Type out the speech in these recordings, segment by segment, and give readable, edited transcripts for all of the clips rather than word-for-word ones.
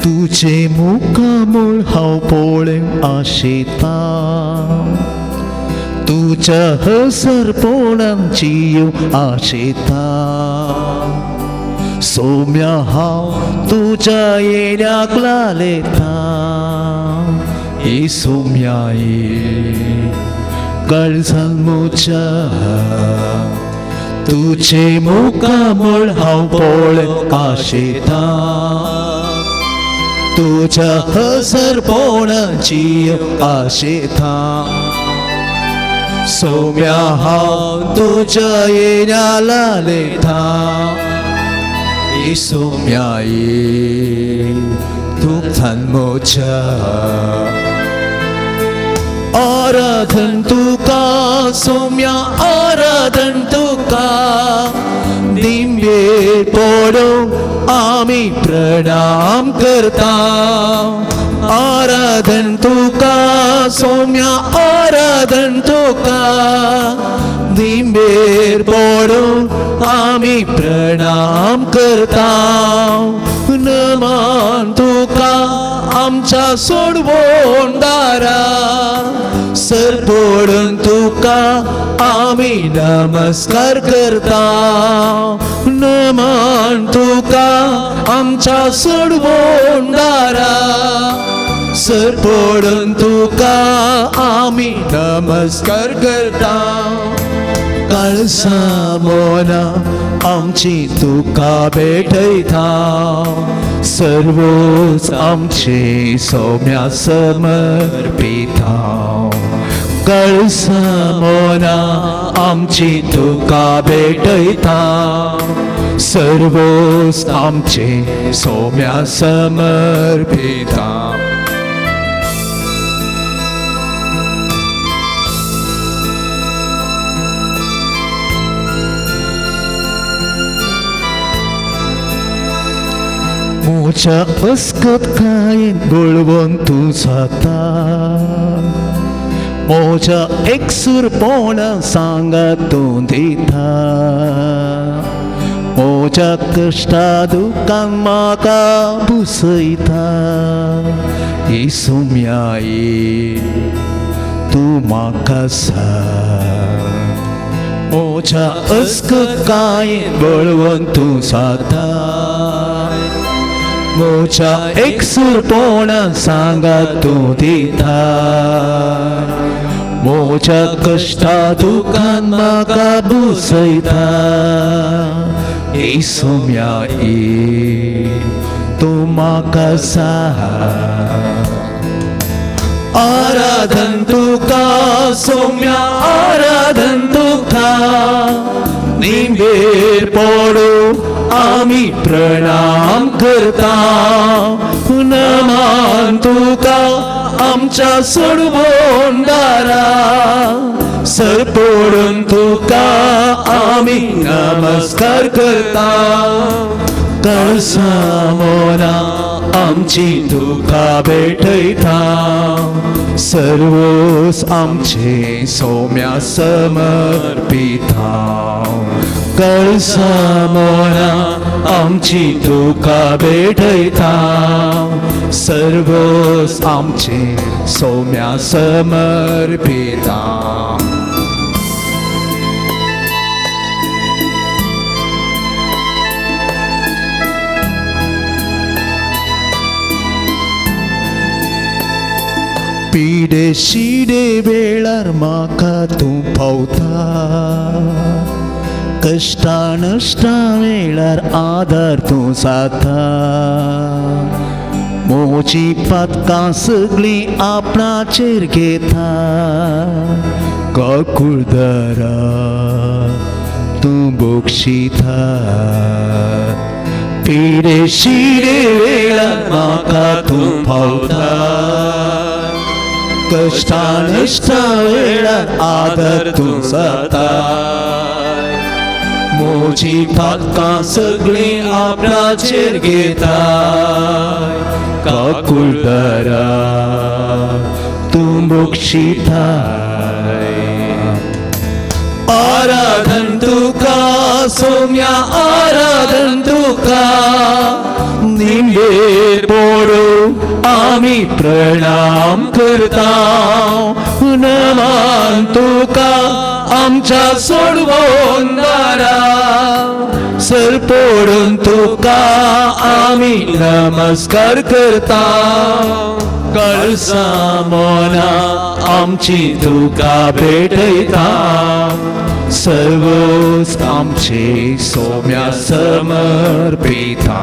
तुझे मुखामळ हांव पळोवंक आशेता तुज्या हसरपणान जियो आशेता सोम्या हांव तुज्या येण्याक लालेता ए सोम्या ये काळजान म्हज्या तुझे मुखामळ हांव पळोवंक आशेता तुझ्या हसरपणान जियो आशेता सोम्या हांव तुज्या येण्या लालेता ए सोम्या ये तुझ्यान म्हज्या आराधन तुका सोम्या आराधन तुका निंबेर पडून आमी प्रणाम करता आराधन तुका सोम्या आराधन तुका निंबेर पडून आमी प्रणाम करता नमन तुका आमच्या सोडवून दारा सर पडून तुका आमी नमस्कार करता नमन तुका आमच्या सोडवून दारा सर पडून तुका आमी नमस्कार करता काळसा मोना आमची तुका भेटयता सर्वोच आमचे सोम्या समर्पिता काळसा मोना आमची तुका भेटयता सर्वोच आमचे सोम्या समर्पिता म्हज्या अस्कतकायेन बळवंत तूं जाता म्हज्या एकसूरपणा सांगात तूं दिता म्हज्या कश्टा दुकान म्हाका पुसयता ए सोम्या ये तूं म्हाका सांग म्हज्या अस्कतकायेन बळवंत तूं जाता म्हज्या एकसूरपणा सांगात तूं दिता म्हज्या कश्टा दुकान म्हाका बुसयता ए सोम्या ये तूं म्हाका सांग आराधन तुका सोम्या आराधन तुका निंबेर पडून आमी प्रणाम करता नमन तुका आमच्या सोडवून दारा सर पडून तुका आमी नमस्कार करता काळसा मोना आमची तुका भेटयता सर्वोच आमचे सोम्या समर्पिता काळसा मोना आमची तुका भेटयता सर्वोच आमचे सोम्या समर्पिता पिडे शिडे वेळार म्हाका तूं पावता कश्टा नश्टा वेळार आदार तूं जाता म्हजी पातकां सगळीं आपणाचेर घेता काकुळदारा तूं बक्षिता पिडे शिडे वेळार म्हाका तूं पावता कश्टा नश्टा वेळार आदर तूं जाता म्हजी पातकां सगळीं आपणाचेर घेता काकुळदारा तूं बक्षिता आराधन तुका सोम्या आराधन तुका निंबेर पोडू आमी प्रणाम करता नमान तुका आमच्या सोडवून दारा सर पडून तुका आमी नमस्कार करता कळसा मोना आमची तुका भेटयता सर्वोच आमचे सोम्या समर्पिता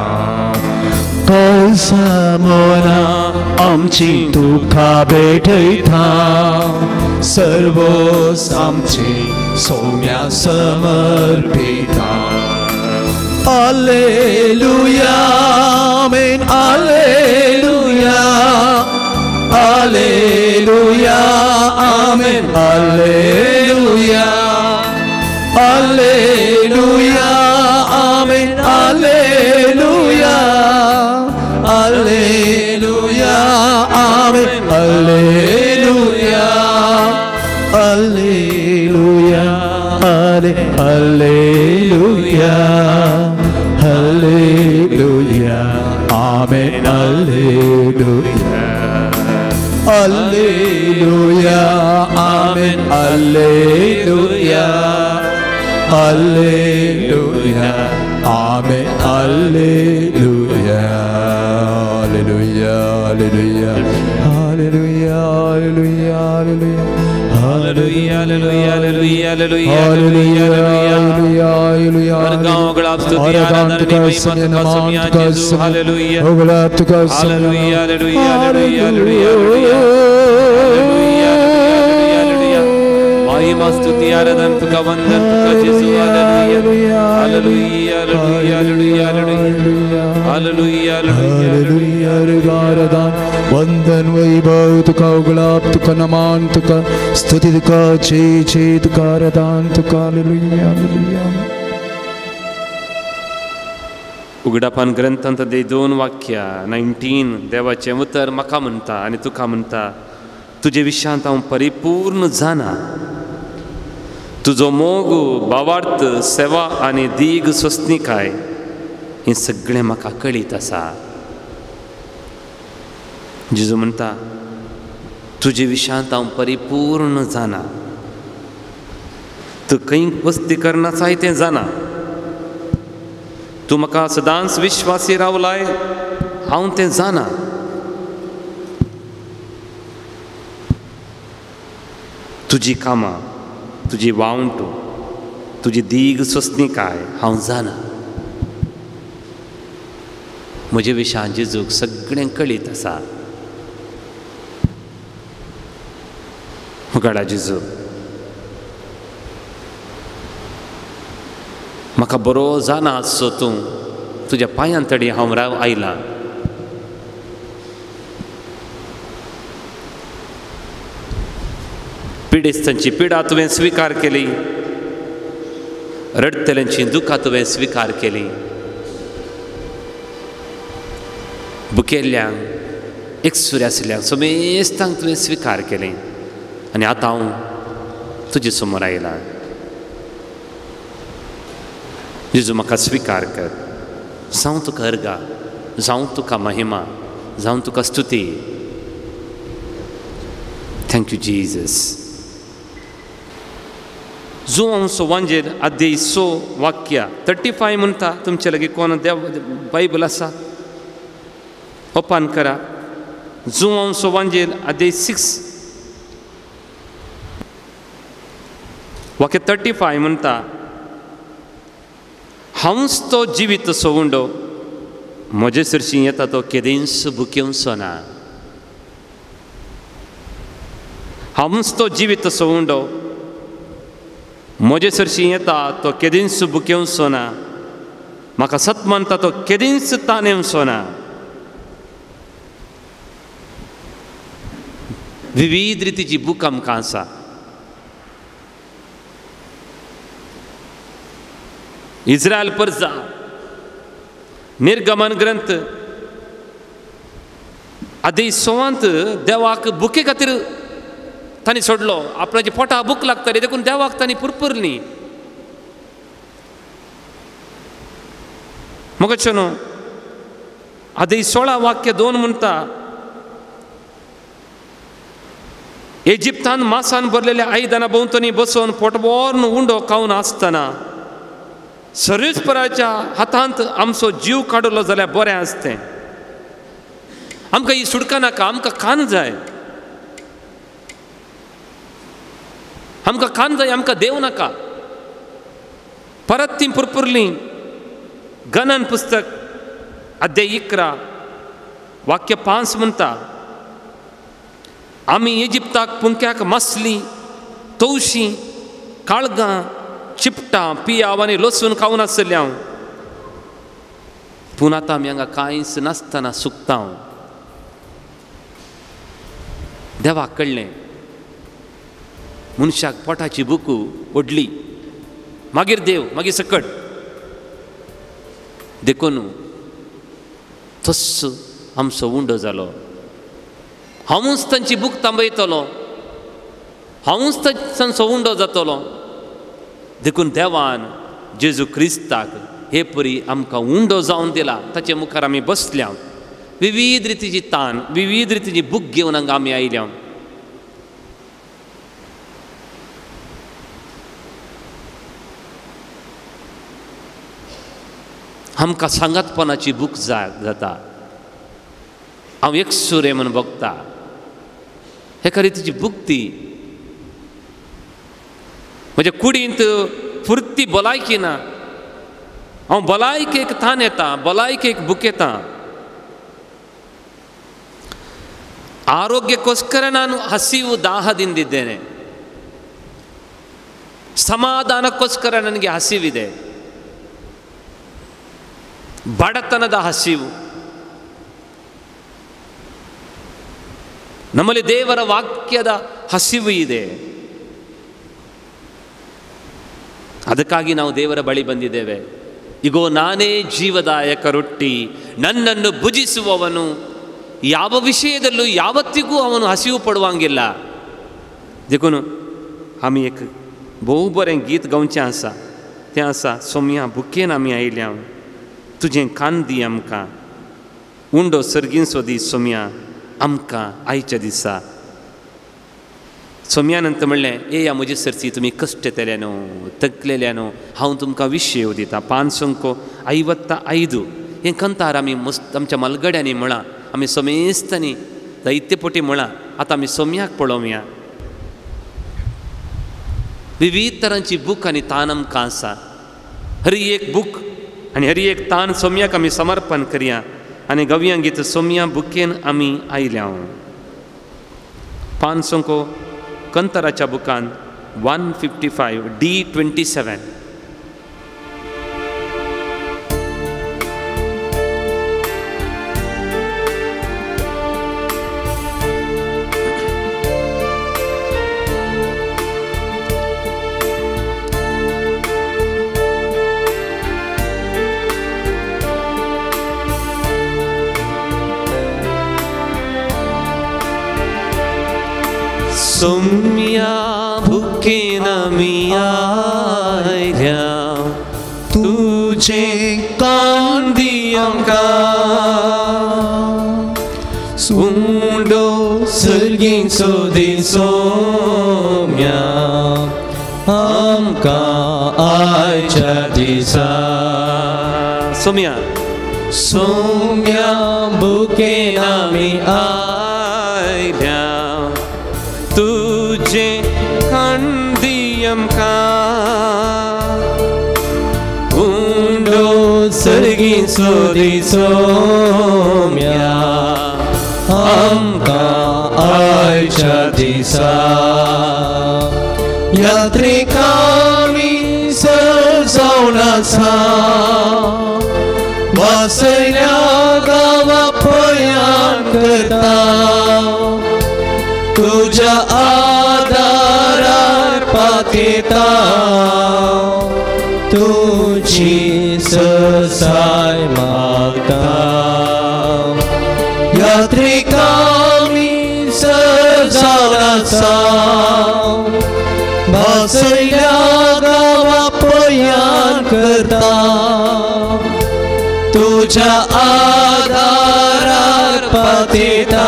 कळसा मोना आमची तुका भेटयता सर्वोच आमचे Saumya समर्पिता. Alleluia, amen, alleluia, alleluia, amen, alleluia, alleluia, amen, alleluia, alleluia, amen, alleluia, alleluia, alleluia, alleluia, amen, alleluia, alleluia, amen, alleluia, alleluia, amen, alleluia, alleluia, alleluia, alleluia, alleluia, alleluia. Hallelujah, hallelujah, hallelujah, hallelujah, hallelujah, hallelujah. Hallelujah, hallelujah, hallelujah, hallelujah. महिमा स्तुति आराधन तुका वंदन तुका जेसू. Hallelujah, hallelujah, hallelujah, hallelujah, hallelujah, hallelujah. वंदन वैभव तुका उगलाप तुका नमान तुका स्तुति तुका जय जय तुका आराधन तुका. Hallelujah, hallelujah. उगडापान ग्रंथांत दे 2 वाक्या 19 देवाचें उतर म्हाका म्हणटा आनी तुका म्हणटा तुजे विशयांत हांव परिपूर्ण जाणा. तुजो मोग भावार्थ सेवा आनी दीग सोंसणीकाय हें सगळें म्हाका कळीत आसा. जेजू म्हणटा तुजे विशयांत हांव परिपूर्ण जाणा. तूं खंय वस्ती करनासाय तें जाणा. तूं म्हाका सदांच विश्वासी रावलाय हांव तें जाणा. तुजी कामां तुजी वावंट तुजी दीग सोंसणीकाय हांव जाणा. म्हजे विशयान जेजूक सगळें कळीत आसा. मुगाडा जेजू म्हाका बरो जाणा आसचो तूं तुज्या पांयां तडी हांव राव आयलां. पिडेस्तांची पिडा तुवें स्विकार केली, रडटल्यांची दुखां तुवें स्विकार केली, भुकेल्ल्यांक एकसुरे आशिल्ल्यांक समेस्तांक तुवें स्विकार केलें आनी आतां हांव तुजे समोर आयलां. जेजू म्हाका स्विकार कर. जावं तुका अर्गा, जावं तुका महिमा, जावं तुका स्तुती. Thank you Jesus. जुवांव सोवांजेर अध्याय 6 वाक्या 35 म्हणटा तुमचे लागीं कोण देव बायबल आसा ओपन करा. जुवांव सोवांजेर अध्याय 6 वाक्य 35 म्हणटा हांवच तो जिवीत सोवंडो म्हजे सरशीं येता तो केदेंच भुकेवचो ना. हांवच तो जिवीत सोवंडो म्हजे सरशीं येता तो केदींच भुकेवचो ना. म्हाका सत मानता तो केदींच तानेवचो ना. विविध रितीची भूक आमकां आसा. इस्रायल परजा निर्गमन ग्रंथ आदी 6 देवाक भुके खातीर तांणी सोडलो. आपणाची पोटा भूक लागताली देखून देवाक तांणी पुरपुरली. मगो न्हू आदी 16 वाक्य 2 म्हणटा, इजिप्तान मासान भरलेल्या आयदनां भोंवतणी बसोवन पोटभरून उंडो खावन आसतना सर्वेस्पराच्या हातांत आमचो जीव काडलो जाल्यार बरें आसतें. आमकां ही सुटका नाका, आमकां खान जाय, आमकां खान जाय, आमकां देव नाका. परत ती पुरपुरली. गणन पुस्तक अध्याय 11 वाक्य 5 म्हणटा, आमी इजिप्ताक पुंक्याक मासली, तवशीं, काळगां, चिपटां, पियाव आनी लसूण खावन आसले हांव, पूण आतां आमी हांगा कांयच नासतना सुकता. देवाक कळ्ळें मनशाक पोटाची भूक ओडली, मागीर देव, मागीर सकट. देखून तस्स आमचो उंडो जालो. हांवूच तांची भूक थांबयतलो, हांवूच तांचो उंडो जातलो. देखून देवान जेजू क्रिस्ताक हे परी आमकां उंडो जावन दिला. ताचे मुखार आमी बसल्या, विविध रितीची तान, विविध रितीची भूक घेवन हांगा आमी आयल्या. आमकां सांगातपणाची भूक जाता. हांव एकसुरें म्हूण भोगता, एका रितीची भूक ती. म्हज्या कुडींत फुर्ती भलायकी ना, हांव भलायकेक तान येता, भलायकेक भूक येता. ಆರೋಗ್ಯಕ್ಕೋಸ್ಕರ ನಾನು ಹಸಿವು ದಾಹದಿಂದಿದ್ದೇನೆ, ಸಮಾಧಾನಕ್ಕೋಸ್ಕರ ನನಗೆ ಹಸಿವಿದೆ, ಬಡತನದ ಹಸಿವು. ನಮ್ಮಲ್ಲಿ ದೇವರ ವಾಕ್ಯದ ಹಸಿವು ಇದೆ. ಅದಕ್ಕಾಗಿ ನಾವು ದೇವರ ಬಳಿ ಬಂದಿದ್ದೇವೆ. ಇಗೋ, ನಾನೇ ಜೀವದಾಯಕ ರೊಟ್ಟಿ, ನನ್ನನ್ನು ಭುಜಿಸುವವನು ಯಾವ ವಿಷಯದಲ್ಲೂ ಯಾವತ್ತಿಗೂ ಅವನು ಹಸಿವು ಪಡುವಂಗಿಲ್ಲ. देखून आमी एक भोव बरें गीत गावचें आसा, तें आसा, सोम्या भुकेन आमी आयल्या, तुजें कान दी आमकां, उंडो सर्गींचो दी सोम्या आमकां आयच्या दिसा. सोम्यानंतर म्हणलें, येया म्हजे सरची तुमी कश्ट येतल्यानो, तकलेल्यानो, हांव तुमकां विशय दिता. 555 हें कंतार आमी मस्त आमच्या मलगड्यांनी म्हळां, आमी समेस्तांनी जायते पटी म्हळां. आतां आमी सोम्याक पळोवया. विविध तरांची बूक आनी तान आमकां आसा. हर एक बूक आनी हर एक तान सोम्याक आमी समर्पण करया आनी गवया गीत सोम्या बुकेन आमी आयल्या. 500 कंतराच्या बुकान 155 D27. Somya भुकेन आमी आयल्या, तुजें कान दी आमकां, उंडो सर्गींचो दी सोम्या आमकां आयच्या दिसा. सोम्या, सोम्या भुकेन आमी आयल्या, तुजें कान दी आमकां, उंडो सर्गींचो दी सोम्या आमकां आयच्या दिसा. यात्रिकांनी सजावन आसा, वासयल्या गांवा पयाण करता, तुज्या आदारार पातेता, तुजी ससाय मागता. यात्रिकांनी सजावन आसा, भासयल्या गांवा पयाण करता, तुज्या तुझ्या आधारार पातेता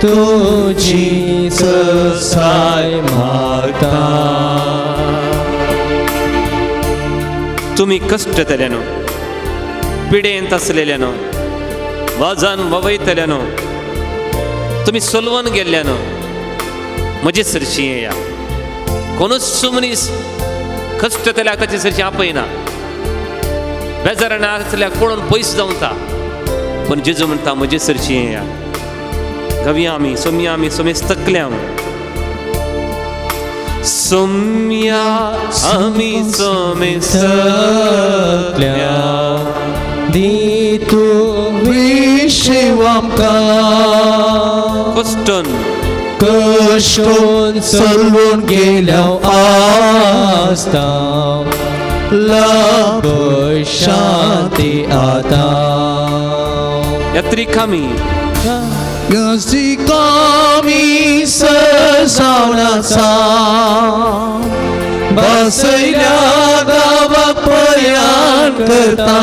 तुझी ससाय मागता. तुमी कश्टतल्यानो, पिडेंत आसलेल्यानो, वजन ववयतल्यानो, तुमी सोलवन गेल्ल्यानो, म्हजे सरशी येया. कोणूच मनीस कश्टतल्याक ताचे सरशी आपयना, बेजारान आसल्याक पळोवन पयस जावता, पूण जेजू म्हणटा म्हजे सरशी येया. गवया आमी सोमया, आमी सोमेस तकल्या, सोम्या आमी सोमेस तकल्या, दी तूं विशीव आमकां, कश्टन कश्टून सलून गेल्या आसता, लाभ शांती आतां. यात्रीक आमी यात्रिकामी सजावन आसा, बसयल्या गांवाक प्रयाण करता,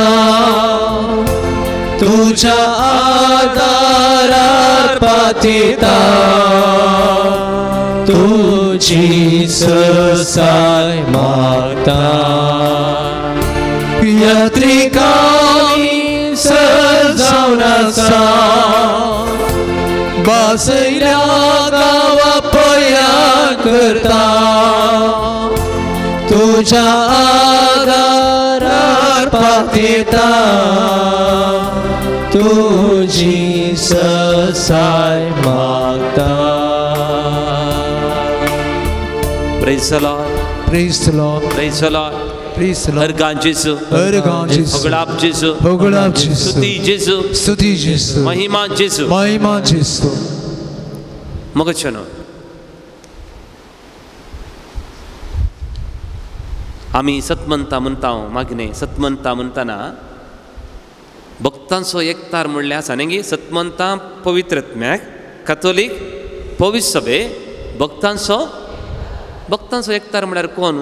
तुझ्या आधारार पातेता तुझी ससाय मागता. यात्रिकामी सजावन आसा, बसयल्या गांवाक प्रयाण करता, तुझ्या आधारार पातेता तुझी ससाय मागता. Praise the Lord. Praise the Lord. Praise the Lord. Praise the Lord. हरगान जेजू, हरगान जेजू, होगळाप जेजू, होगळाप जेजू, स्तुती जेजू, स्तुती जेजू, महिमा जेजू, महिमा जेजू. मगचनो आमी सतमंता म्हणटा, मागणे सतमंता म्हणटाना भक्तांचो एकतार म्हणल्यार आसा न्ही गे. सतमंता पवित्रत्म्याक कातोलीक पवित्र सभे भक्तांचो, भक्तांचो एकतार म्हळ्यार कोण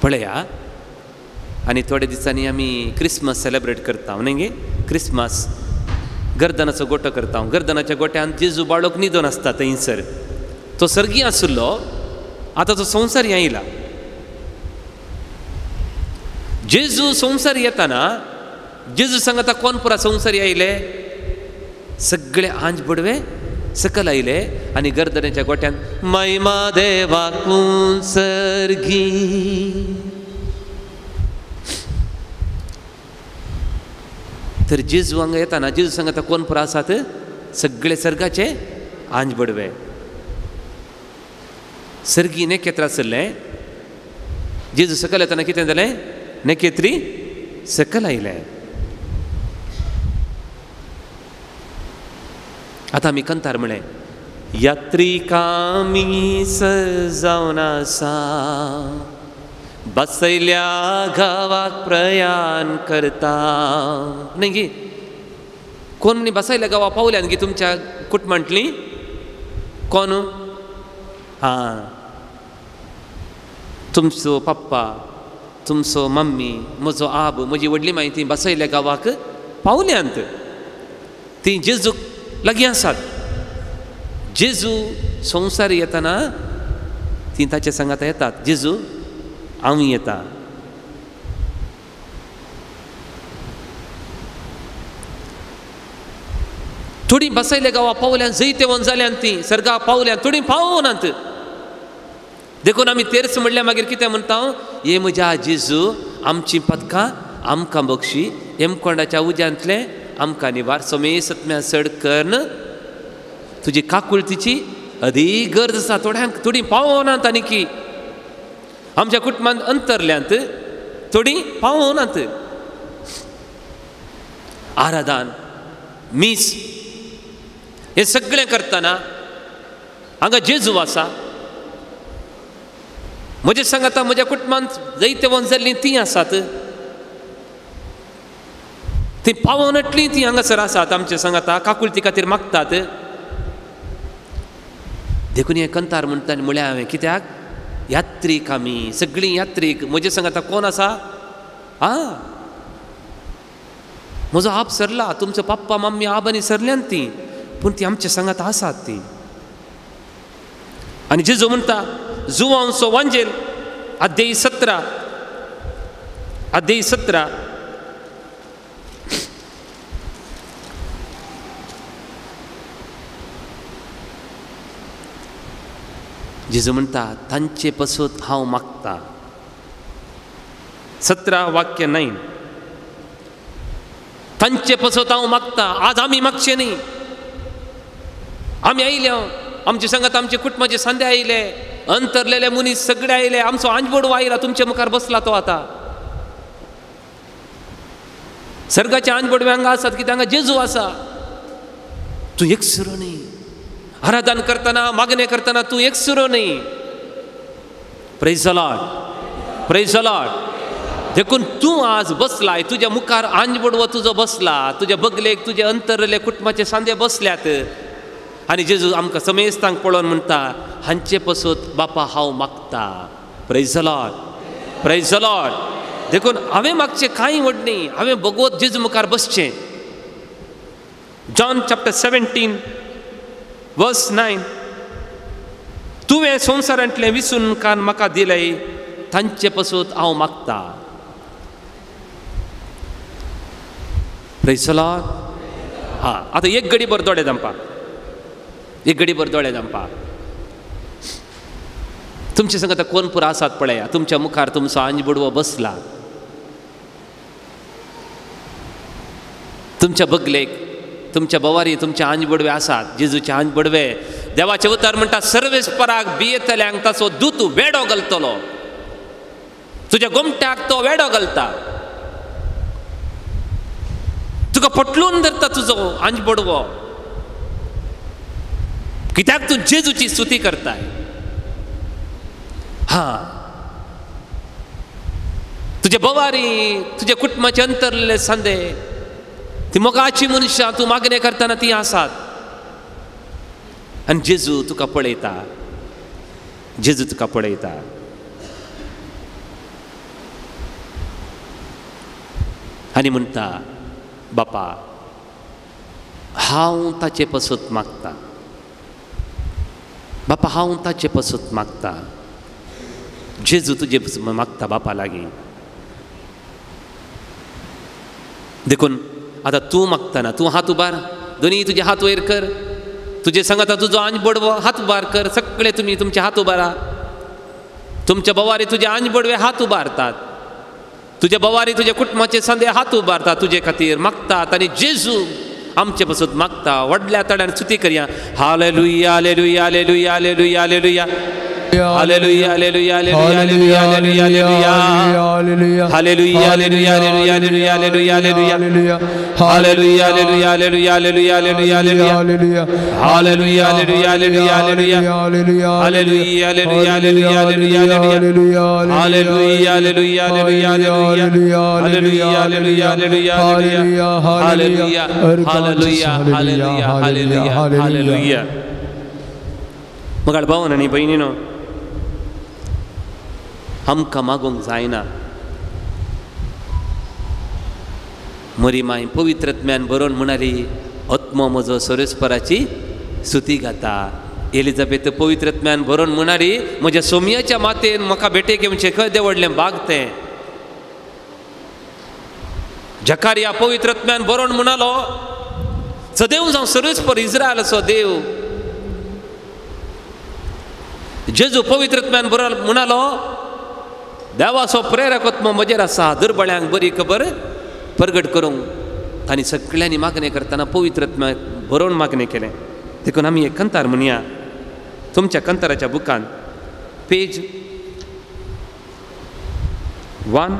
पळया. आनी थोड्या दिसांनी आमी क्रिसमस सेलेब्रेट करता न्ही गे. क्रिसमस गर्दनाचो गोटो करता. गर्दनाच्या गोट्यान जेजू बाळक न्हिदोन आसता थंयसर. तो सर्गी आशिल्लो, आतां तो संवसार येयला. जेजू संवसार येताना जेजू सांगता कोण पुरा संवसार आयले, सगळे आंज बडवे सकल आयले आनी गर्दनेच्या गोट्यान महिमा देवाक सर्गी. तर जेजू हांगा येताना जेजू सांगता कोण पुरा आसात, सगळे सर्गाचे आंज बडवे. सर्गी नेकेत्र आसलें, जेजू सकल येताना कितें जालें, नेकेत्री सकल आयलें. आतां आमी कंतार म्हळें, यात्रिकामी सजावन आसा, बसयल्या गांवाक प्रयाण करता. न्ही गे, कोण म्हणी बसयल्या गांवा पावल्यान गे तुमच्या कुटुंबांतली कोण? हां, तुमचो पप्पा, तुमचो मम्मी, म्हजो आब, म्हजी व्हडली माय ती बसयल्या गांवाक पावल्यांत. ती जेजूक लागीं आसात. जेजू संवसार येताना ती ताच्या सांगाता येतात, जेजू हांव येता. थोडीं बसयल्या गांवा पावल्यान जैतेवन जाल्यान ती सर्गा पावल्यान, थोडीं पावनात. देखून आमी तेर्स म्हणल्यार मागीर कितें म्हणटा, हे म्हज्या जेजू आमचीं पदकां आमकां बक्षी, हेमकोंडाच्या उज्यांतलें आमकां निवार, समेसत्म्या सड कर्ण तुजी काकुळतीची अदीक गरज आसा. थोड्यांक थोडीं पावनात आनी आमच्या कुटुंबांत अंतरल्यांत थोडीं पावनात. आराधन मीस हें सगळें करतना हांगा जेजू आसा. म्हजे सांगाता म्हज्या कुटुंबांत जैतवंत जाल्लीं तीं आसात, ती पावनातलीं ती हांगासर आसात आमचे सांगाता, काकुळती खातीर मागतात. देखून हें कंतार म्हणटा म्हळ्यार हांवें कित्याक यात्रीक आमी सगळीं यात्रीक. म्हजे संगाता कोण आसा? आं, म्हजो आप सरला, तुमचो पप्पा मम्मी आबांनी सरल्यान ती, पूण ती आमच्या सांगात आसात ती. आनी जेजू म्हणटा जुवांचो वांजेल अध्याय 17, अध्याय 17 जेजू म्हणटा तांचे पसत हांव मागता. 17 वाक्य 9, तांचे पसत हांव मागता. आज आमी मागचे न्ही, आमी आयले, आमचे सांगात आमचे कुटुंबाचे सांदे आयले, अंतरलेले मनीस सगळे आयले, आमचो आंजबोडो आयला, तुमच्या मुखार बसला तो आतां. सर्गाचे आंजबोडवे हांगा आसात की हांगा जेजू आसा. तूं एकसुरो न्ही, आराधन करतना मागणें करतना तूं एकसुरो न्ही. Praise the Lord, praise the Lord. देखून तूं आज बसलाय, तुज्या मुखार आंजबोडवो तुजो बसला, तुज्या बगलेक तुजे अंतरले कुटुंबाचे सांदे बसल्यात. आनी जेजू आमकां समेस्तांक पळोवन म्हणटा हांचे पसत बापा हांव मागता. Praise the Lord, praise the Lord. देखून हांवें मागचें कांय व्हड न्ही, हांवें भगवत जेजू मुखार बसचें. जॉन चॅप्टर 17 वर्स 9, तुवें संवसारांतलें विसून कान म्हाका दिलें, तांचे पसत हांव मागता. Praise the Lord. हां, आतां एक गडी भर दोळे धांपा, एक गडी भर दोळे धांपा. तुमचे संग आतां कोण पुरा आसात पळया, तुमच्या मुखार तुमचो आंजबुडवो बसला, तुमच्या बगलेक तुमच्या बवारी तुमचे आंजबडवे आसात, जेजूचे आंजबडवे. देवाचे उतर म्हणटा सर्वेस्पराक भियेतल्यांक ताचो दूत वेडो घालतलो, तुज्या गोमट्याक तो वेडो घालता, तुका पटलून धरता तुजो आंजबडवो, कित्याक तूं जेजूची स्तुती करताय. हां, तुजे बवारी तुज्या कुटुंबाचे अंतरलेले सांदे, ती मोगाची मनशां तूं मागणें करतना ती आसात. आनी जेजू तुका पळयता, जेजू तुका पळयता. आनी म्हणटा बापा हांव ताचे पसत मागता, बापा हांव ताचे पसत मागता. जेजू तुजे मागता बापा लागीं. देखून आतां तूं मागतना तूं हात उबार, दोनी तुजे हात वयर कर, तुजे सांगाता तुजो आंजबडवो हात उबार कर, सगळे तुमी तुमचे हात उबारा. तुमच्या बवारी तुजे आंजबडवे हात उबारतात, तुज्या बवारी तुज्या कुटुंबाचे सांदे हात उबारतात, तुजे खातीर मागतात. आनी जेजू आमचे पसत मागता. व्हडल्या तड्यान स्तुती करया. Hallelujah, hallelujah, hallelujah, hallelujah, hallelujah. Hallelujah, hallelujah, hallelujah, hallelujah, hallelujah. Hallelujah, hallelujah, hallelujah, hallelujah, hallelujah. Hallelujah, hallelujah, hallelujah, hallelujah, hallelujah. Hallelujah, hallelujah, hallelujah, hallelujah. Hallelujah, hallelujah, hallelujah, hallelujah. Hallelujah, hallelujah, hallelujah, hallelujah. Hallelujah, hallelujah, hallelujah, hallelujah. Hallelujah, hallelujah, hallelujah, hallelujah. मगाळ भावन आनी भयणीनो, आमकां मागूंक जायना. मरी माय पवित्रत्म्यान बरोवन म्हणाली आत्मो म्हजो सर्वेस्पराची स्तुती गाता. एलिझाबेथ पवित्रत्म्यान बरोवन म्हणाली म्हज्या सोमयाच्या मातेन म्हाका भेटेक येवचें खंय देवडलें बाग तें. जकारिया पवित्रत्म्यान बरोवन म्हणालो सदैव जावं सर्वेस्पर इस्रायलाचो देव. जेजू पवित्रत्म्यान बरोवन म्हणालो देवाचो प्रेरक आत्मो म्हजेर आसा, दुर्बळ्यांक बरी खबर परगट करूंक. तांणी सगळ्यांनी मागणें करतना पवित्रत्म्याक बरोवन मागणें केलें. देखून आमी एक कंतार म्हणया. तुमच्या कंताराच्या बुकान पेज 1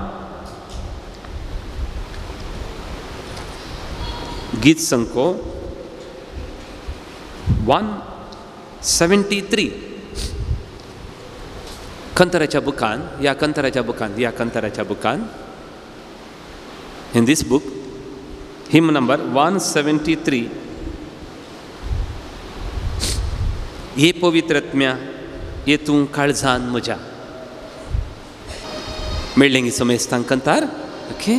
गीत संको 173 कंतराच्या बुकान, ह्या कंतराच्या बुकान, ह्या कंतराच्या बुकान, in this book hymn number 173. ये पवित्रत्म्या ये तूं काळजान म्हज्या. मेळ्ळें समेस्तांक कंतार? ओके,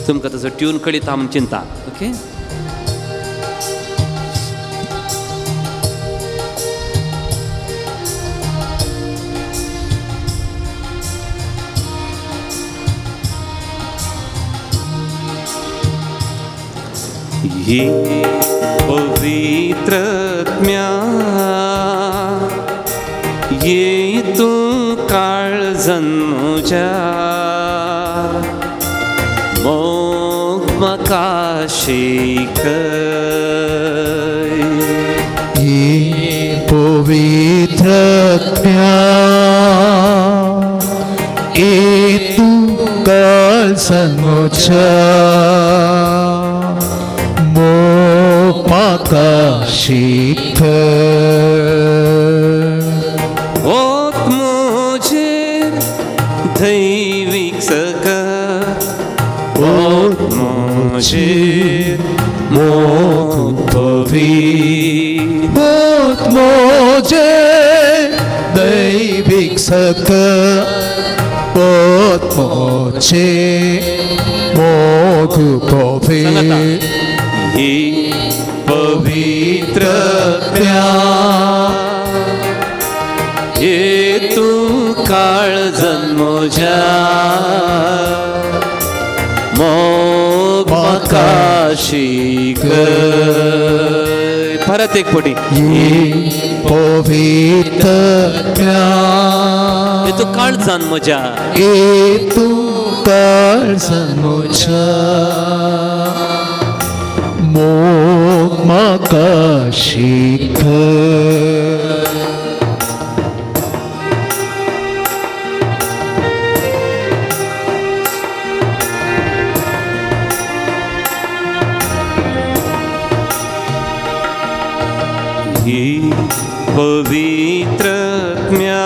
तुमकां तसो ट्यून कळिता म्हूण चिंता. ओके, ही पवित्र आत्म्या ये तूं काळजान म्हज्या मोग म्हाका शिकय. ही पवित्र आत्म्या ये तूं काळजान म्हज्या मोग म्हाका शिकय. ओत म्हजेर दैवीक सकत, ओत म्हजेर मोग पवित्र, ओत म्हजेर दैवीक सकत, ओत म्हजेर मोग पवित्र. ही पवित्र आत्म्या ये तूं काळजान म्हज्या मोग म्हाका शिकय. परत एक पटी. ही पवित्र आत्म्या ये तूं काळजान म्हज्या, ये तूं काळजान म्हज्या मोग म्हाका शिकय. ही पवित्र आत्म्या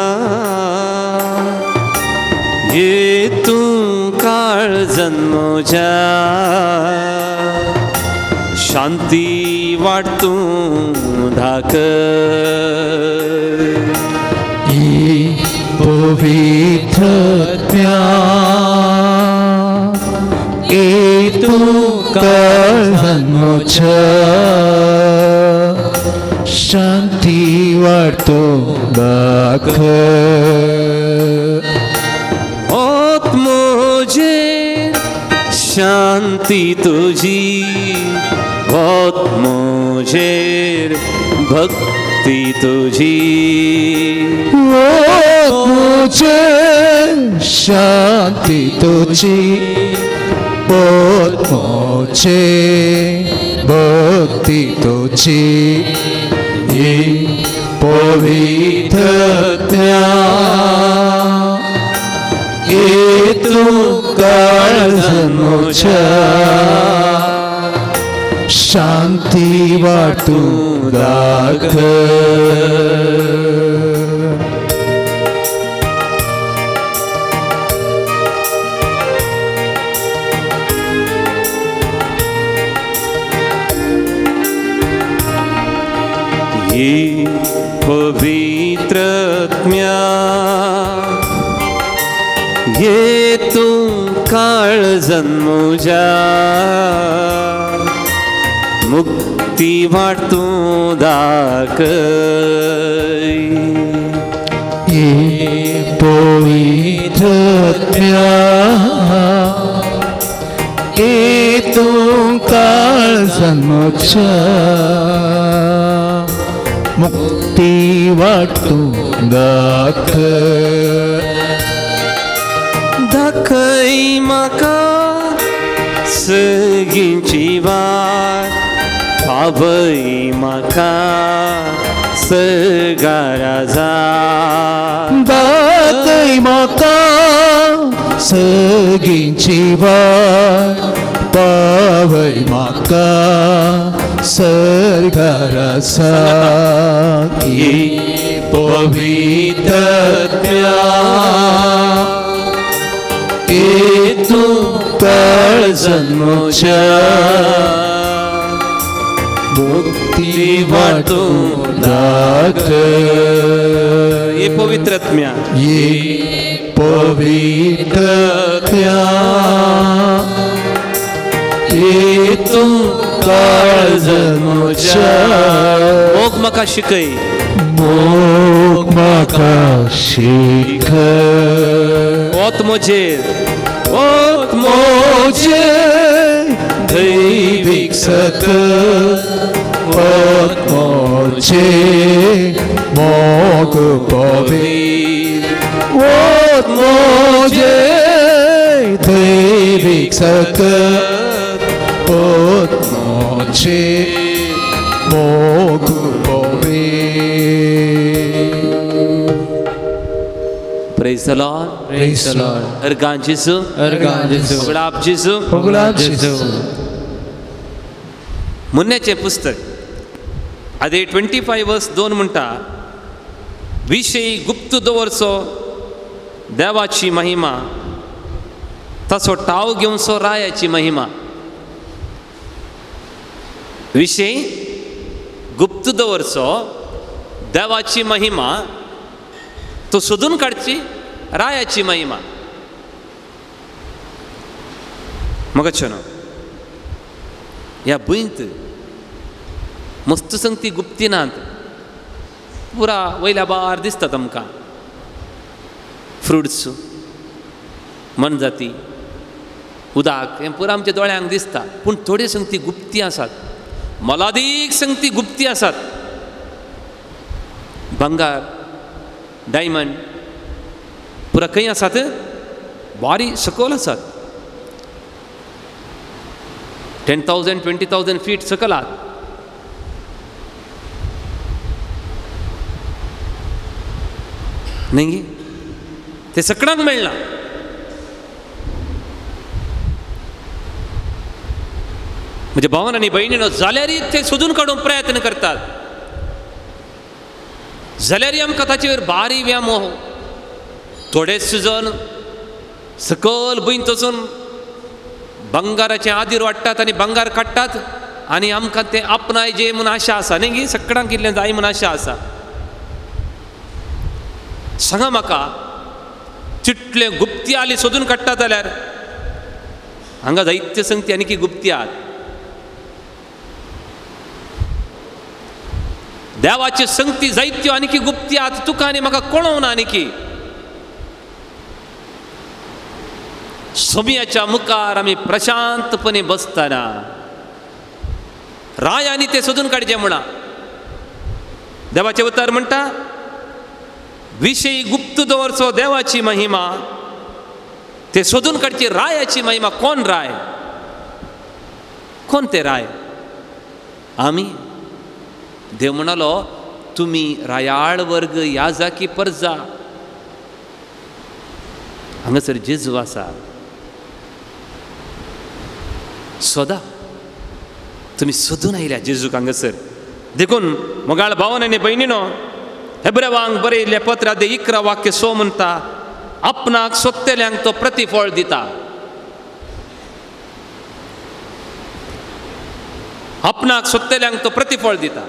ये तूं काळजान म्हज्या शांती वाट तूं धाकय. ही पवित्र आत्म्या ये तूं काळजान म्हज्या शांती वाट तूं दाखय. ओत म्हजेर शांती तुजी, ओत म्हजेर भक्ती तुजी, ओत म्हजेर शांती तुजी, ओत म्हजेर भक्ती तुजी. ही पवित्र आत्म्या ये तूं काळजान म्हज्या शांती वाट तूं दाखय. ही पवित्र आत्म्या ये तूं काळजान म्हज्या मुक्ती वाट तूं दाखय. ही पवित्र आत्म्या ये तूं काळजान म्हज्या मुक्ती वाट तूं दाखय. दाखय म्हाका सगळींची वाट, पावय म्हाका सगळ्या जात. दाखय म्हाका सगळींची वाट, पावय म्हाका सर्गारा साथ. ही पवित्र आत्म्या ये तूं काळजान म्हज्या मुक्ती वाटूं दाखय. ये पवित्र आत्म्या, ये पवित्र आत्म्या, ये तूं काळजांत म्हज्या, मोग म्हाका शिकय, मोग म्हाका शिकय. ओत म्हजेर, ओत म्हजेर दैवीक सत, ओत म्हजेर मोग पवित्र, ओत म्हजेर दैवीक सत, ओत म्हजेर मोग पवित्र. Praise the Lord. Praise the Lord. अर्गां जेजू, अर्गां जेजू, गुलाब जेजू, गुलाब जेजू. मुन्न्याचें पुस्तक आदी 25 वर्स 2 म्हणटा, विशय गुप्त दवरचो देवाची महिमा, तसो टाव घेवचो रायाची महिमा. विशय गुप्त दवरचो देवाची महिमा, तो सोदून काडची रायाची महिमा. मगच्यो न्हू ह्या भुंयत मस्त संगती गुप्ती नात, पुरा वयल्या बार दिसता आमकां. फ्रुट्स, मनजाती, उदक हें पुरा आमच्या दोळ्यांक दिसता, पूण थोड्यो संगती गुप्ती आसात, मोलादीक संगती गुप्ती आसात. भांगार, डायमंड पुरा खंय आसात? बारी सकयल आसात, 10,000 20,000 फीट सकयल आसात. न्ही ते सकडांक मेळना. म्हणजे भावन आनी भयणीनो, जाल्यारय ते सोदून काडूंक प्रयत्न करतात, जाल्यारय आमकां ताचेर बारी व्यामोह. थोडेच जण सकयल भुंयत वचून बंगाराचें आदीर वाडटात आनी बंगार काडटात आनी आमकां तें आपणायचें म्हूण आशा आसा न्ही गी, सगळ्यांक इल्लें जाय म्हूण आशा आसा. सांगा म्हाका, तितलें गुप्ती आली सोदून काडटा जाल्यार हांगा जायत्यो संगती आनी की गुप्ती आहात. देवाची संगती जायत्यो आनी की गुप्ती आहात, तुका आनी म्हाका कळोवना आनी की. सोम्याच्या मुखार आमी प्रशांतपणे बसतना राय आनी ते सोदून काडचें म्हणा. देवाचें उतर म्हणटा, विशय गुप्त दवरचो देवाची महिमा, ते सोदून काडची रायाची महिमा. कोण राय? कोण ते राय? आमी. देव म्हणालो, तुमी रायाळ वर्ग ह्या जाकी परजा. हांगासर जेजू आसा, सोदा, तुमी सोदून आयल्या जेजूक हांगासर. देखून मोगाळ भावन आनी भयणीनो, हेब्रेवांक बरयल्लें पत्र 11 वाक्य 6 म्हणटा, आपणाक सोदतल्यांक तो प्रतिफळ दिता. आपणाक सोदतल्यांक तो प्रतिफळ दिता.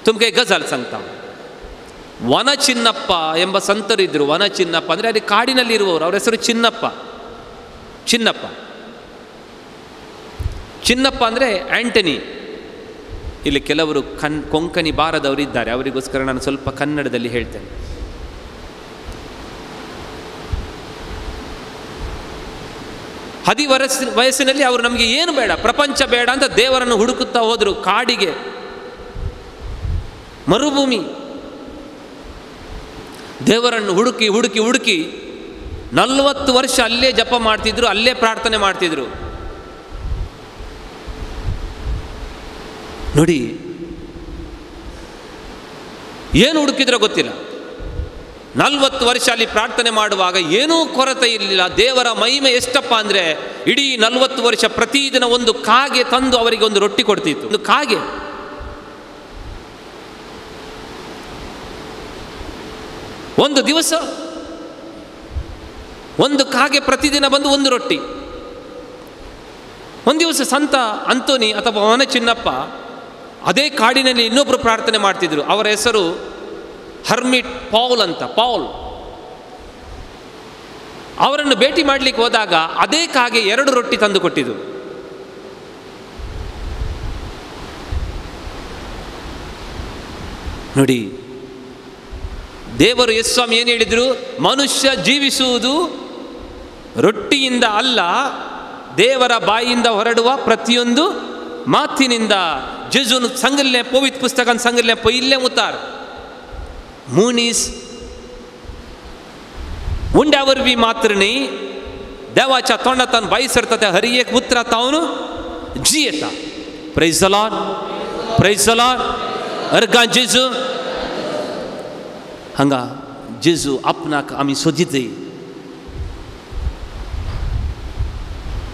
तुमकां एक गजाल सांगता, ವನಚಿನ್ನಪ್ಪ ಎಂಬ ಸಂತರಿದ್ದರು. ವನಚಿನ್ನಪ್ಪ ಅಂದರೆ ಅಲ್ಲಿ ಕಾಡಿನಲ್ಲಿರುವವರು, ಅವರ ಹೆಸರು ಚಿನ್ನಪ್ಪ. ಚಿನ್ನಪ್ಪ ಚಿನ್ನಪ್ಪ ಅಂದರೆ ಆ್ಯಂಟನಿ. ಇಲ್ಲಿ ಕೆಲವರು ಕೊಂಕಣಿ ಬಾರದವರು ಇದ್ದಾರೆ, ಅವರಿಗೋಸ್ಕರ ನಾನು ಸ್ವಲ್ಪ ಕನ್ನಡದಲ್ಲಿ ಹೇಳ್ತೇನೆ. ಹದಿ ವಯಸ್ಸಿನಲ್ಲಿ ಅವರು ನಮಗೆ ಏನು ಬೇಡ, ಪ್ರಪಂಚ ಬೇಡ ಅಂತ ದೇವರನ್ನು ಹುಡುಕುತ್ತಾ ಹೋದರು. ಕಾಡಿಗೆ, ಮರುಭೂಮಿ, ದೇವರನ್ನು ಹುಡುಕಿ ಹುಡುಕಿ ಹುಡುಕಿ 40 ವರ್ಷ ಅಲ್ಲೇ ಜಪ ಮಾಡ್ತಿದ್ರು, ಅಲ್ಲೇ ಪ್ರಾರ್ಥನೆ ಮಾಡ್ತಿದ್ರು. ನೋಡಿ, ಏನು ಹುಡುಕಿದ್ರೋ ಗೊತ್ತಿಲ್ಲ. 40 ವರ್ಷ ಅಲ್ಲಿ ಪ್ರಾರ್ಥನೆ ಮಾಡುವಾಗ ಏನೂ ಕೊರತೆ ಇರಲಿಲ್ಲ. ದೇವರ ಮಹಿಮೆ ಎಷ್ಟಪ್ಪ ಅಂದರೆ, ಇಡೀ 40 ವರ್ಷ ಪ್ರತಿದಿನ ಒಂದು ಕಾಗೆ ತಂದು ಅವರಿಗೆ ಒಂದು ರೊಟ್ಟಿ ಕೊಡ್ತಿತ್ತು. ಒಂದು ಕಾಗೆ. ಒಂದು ದಿವಸ ಒಂದು ಕಾಗೆ ಪ್ರತಿದಿನ ಬಂದು ಒಂದು ರೊಟ್ಟಿ. ಒಂದು ದಿವಸ ಸಂತ ಅಂತೋನಿ ಅಥವಾ ವನಚಿನ್ನಪ್ಪ ಅದೇ ಕಾಡಿನಲ್ಲಿ ಇನ್ನೊಬ್ಬರು ಪ್ರಾರ್ಥನೆ ಮಾಡ್ತಿದ್ರು. ಅವರ ಹೆಸರು ಹರ್ಮಿಟ್ ಪೌಲ್ ಅಂತ, ಪೌಲ್. ಅವರನ್ನು ಭೇಟಿ ಮಾಡಲಿಕ್ಕೆ ಹೋದಾಗ ಅದೇ ಕಾಗೆ 2 ರೊಟ್ಟಿ ತಂದು ಕೊಟ್ಟಿದ್ದು. ನೋಡಿ, ದೇವರು ಯೇಸು ಸ್ವಾಮಿ ಏನು ಹೇಳಿದರು? ಮನುಷ್ಯ ಜೀವಿಸುವುದು ರೊಟ್ಟಿಯಿಂದ ಅಲ್ಲ, ದೇವರ ಬಾಯಿಯಿಂದ ಹೊರಡುವ ಪ್ರತಿಯೊಂದು ಮಾತಿನಿಂದ. ಜೆಜುನ್ ಸಂಗಲ್ನೆ ಪವಿತ್ ಪುಸ್ತಕ ಸಂಗಲ್ನೆ ಪೈಲ್ಲೆ ಮುತ್ತಾರ್ ಮುನೀಸ್ ಉಂಡ್या वरवीं मात्र न्ही देवाच्या तोंडांतल्यान भायर सरता त्या हर एक उतरांत हांव जियेता. Praise the Lord, praise the Lord. अर्गां जेजू. हांगा जेजू आपणाक आमी सोदीतय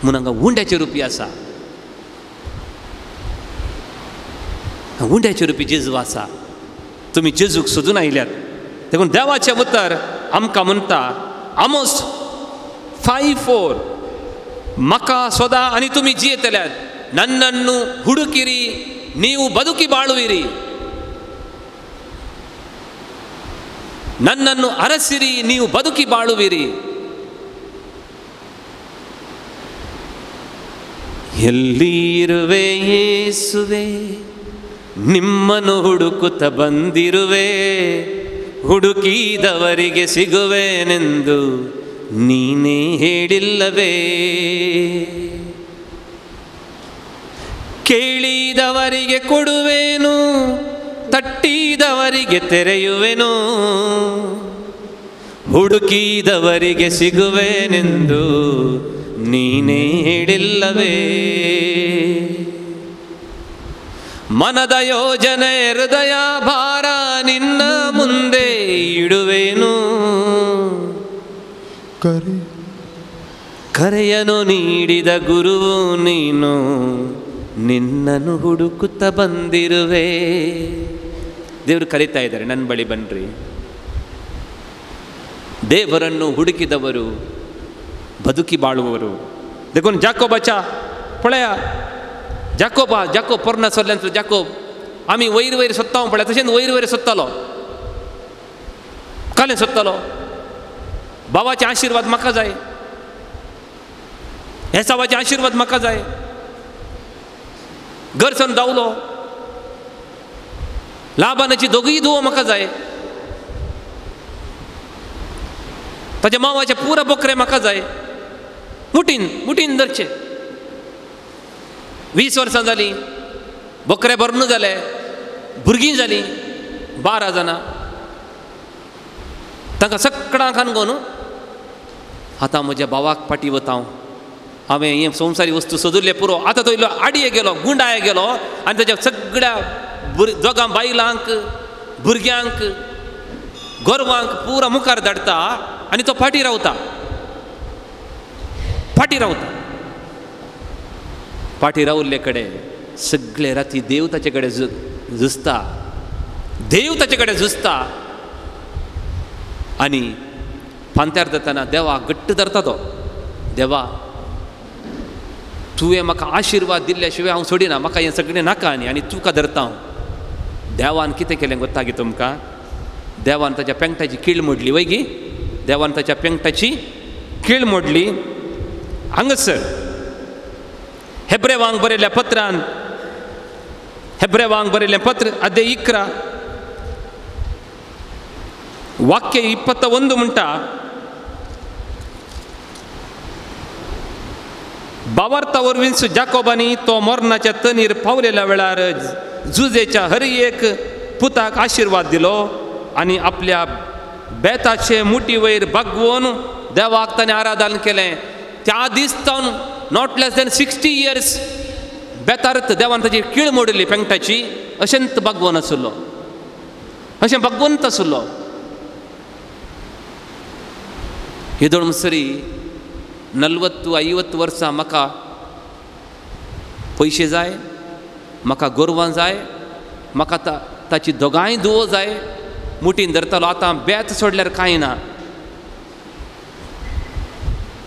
म्हूण हांगा उंड्याचे रुपी आसा, उंड्याचे रुपी जेजू आसा. तुमी जेजूक सोदून आयल्यात. देखून देवाचें उतर आमकां म्हणटा आमोस 5:4, म्हाका सोदा आनी तुमी जियेतल्यात, नन्नन्नु हुडुकिरी नीवु बदुकी बाळुविरी, ನನ್ನನ್ನು ಅರಸಿರಿ ನೀವು ಬದುಕಿ ಬಾಳುವಿರಿ. ಎಲ್ಲಿರುವೆ ಯೇಸುವೆ, ನಿಮ್ಮನ್ನು ಹುಡುಕುತ್ತ ಬಂದಿರುವೆ, ಹುಡುಕಿದವರಿಗೆ ಸಿಗುವೆನೆಂದು ನೀನೇ ಹೇಳಿಲ್ಲವೇ, ಕೇಳಿದವರಿಗೆ ಕೊಡುವೇನು, ತಟ್ಟಿದವರಿಗೆ ತೆರೆಯುವೆನು, ಹುಡುಕಿದವರಿಗೆ ಸಿಗುವೆನೆಂದು ನೀನೇ ಹೇಳಿಲ್ಲವೇ. ಮನದ ಯೋಜನೆ ಹೃದಯ ಭಾರ ನಿನ್ನ ಮುಂದೆ ಇಡುವೇನು, ಕರೆಯನು ನೀಡಿದ ಗುರುವು ನೀನು, ನಿನ್ನನ್ನು ಹುಡುಕುತ್ತ ಬಂದಿರುವೆ. ದೇವರು ಕರೀತಾ ಇದ್ದಾರೆ, ನನ್ನ ಬಳಿ ಬನ್ನಿರಿ. ದೇವರನ್ನು ಹುಡುಕಿದವರು ಬದುಕಿ ಬಾಳುವವರು. देखून जाकोबाच्या पळया, जाकोबा जाकोब पोरणा सोल्ल्यांतलो जाकोब आमी वयर वयर सोदता पळया, तशेंच वयर वयर सोदतालो, कालें सोदतालो, बाबाचे आशिर्वाद म्हाका जाय, एसावाचे आशिर्वाद म्हाका जाय, घरसन धांवलो, लाबानाची दोगूय धुवो म्हाका जाय, ताच्या मावाचे पुरा बोकरे म्हाका जाय, मुठीन मुठीन धरचे. 20 वर्सां जालीं, बोकरे भरून जाले, भुरगीं जालीं 12 जाणां, तांकां सगळ्यांक खान गो न्हू. आतां म्हज्या भावाक फाटीं वता हांव, हांवें हें संवसारी वस्तू सोदुल्ले पुरो. आतां तो इल्लो आडये गेलो, गुंडाये गेलो आनी ताच्या सगळ्या दोगां बायलांक, भुरग्यांक, गोरवांक पुरा मुखार धाडटा आनी तो फाटीं रावता, फाटीं रावता. फाटीं रावल्ले कडेन सगळे राती देव ताचे कडेन झुजता, देव ताचे कडेन झुजता आनी पांत्यार जातना देवा घट्ट धरता तो, देवा तुवें म्हाका आशिर्वाद दिल्ल्या शिवाय हांव सोडिना, म्हाका हें सगळें नाका आनी आनी तुका धरता हांव. देवान कितें केलें गोत्ता गी तुमकां? देवान ताच्या पेंगटाची कीळ मोडली, वय गी? देवान ताच्या पेंगटाची कीळ मोडली. हांगासर हेब्रेवांक बरयल्ल्या पत्रान, हेब्रेवांक बरयल्लें पत्र अध्याय 11 वाक्य 21 म्हणटा, बावार्ता वरवींच जाकोबांनी तो मरणाच्या तनीर पावलेल्या वेळार जुजेच्या हर एक पुताक आशिर्वाद दिलो आनी आपल्या बेताचे मुठी वयर बागवोन देवाक ताणें आराधन केलें. त्या दीस तावन not less than 60 years बेतारत देवान ताची कीळ मोडिल्ली पेंगटाची, अशेंच बागवोन आशिल्लो, अशें बागवोनत आशिल्लो. येदोळ म्हणसरी 40-50 वर्सां म्हाका पयशे जाय, म्हाका गोरवां जाय, म्हाका ताची दोगांय धुवो जाय, मुठीन धरतालो. आतां बेत सोडल्यार कांय ना.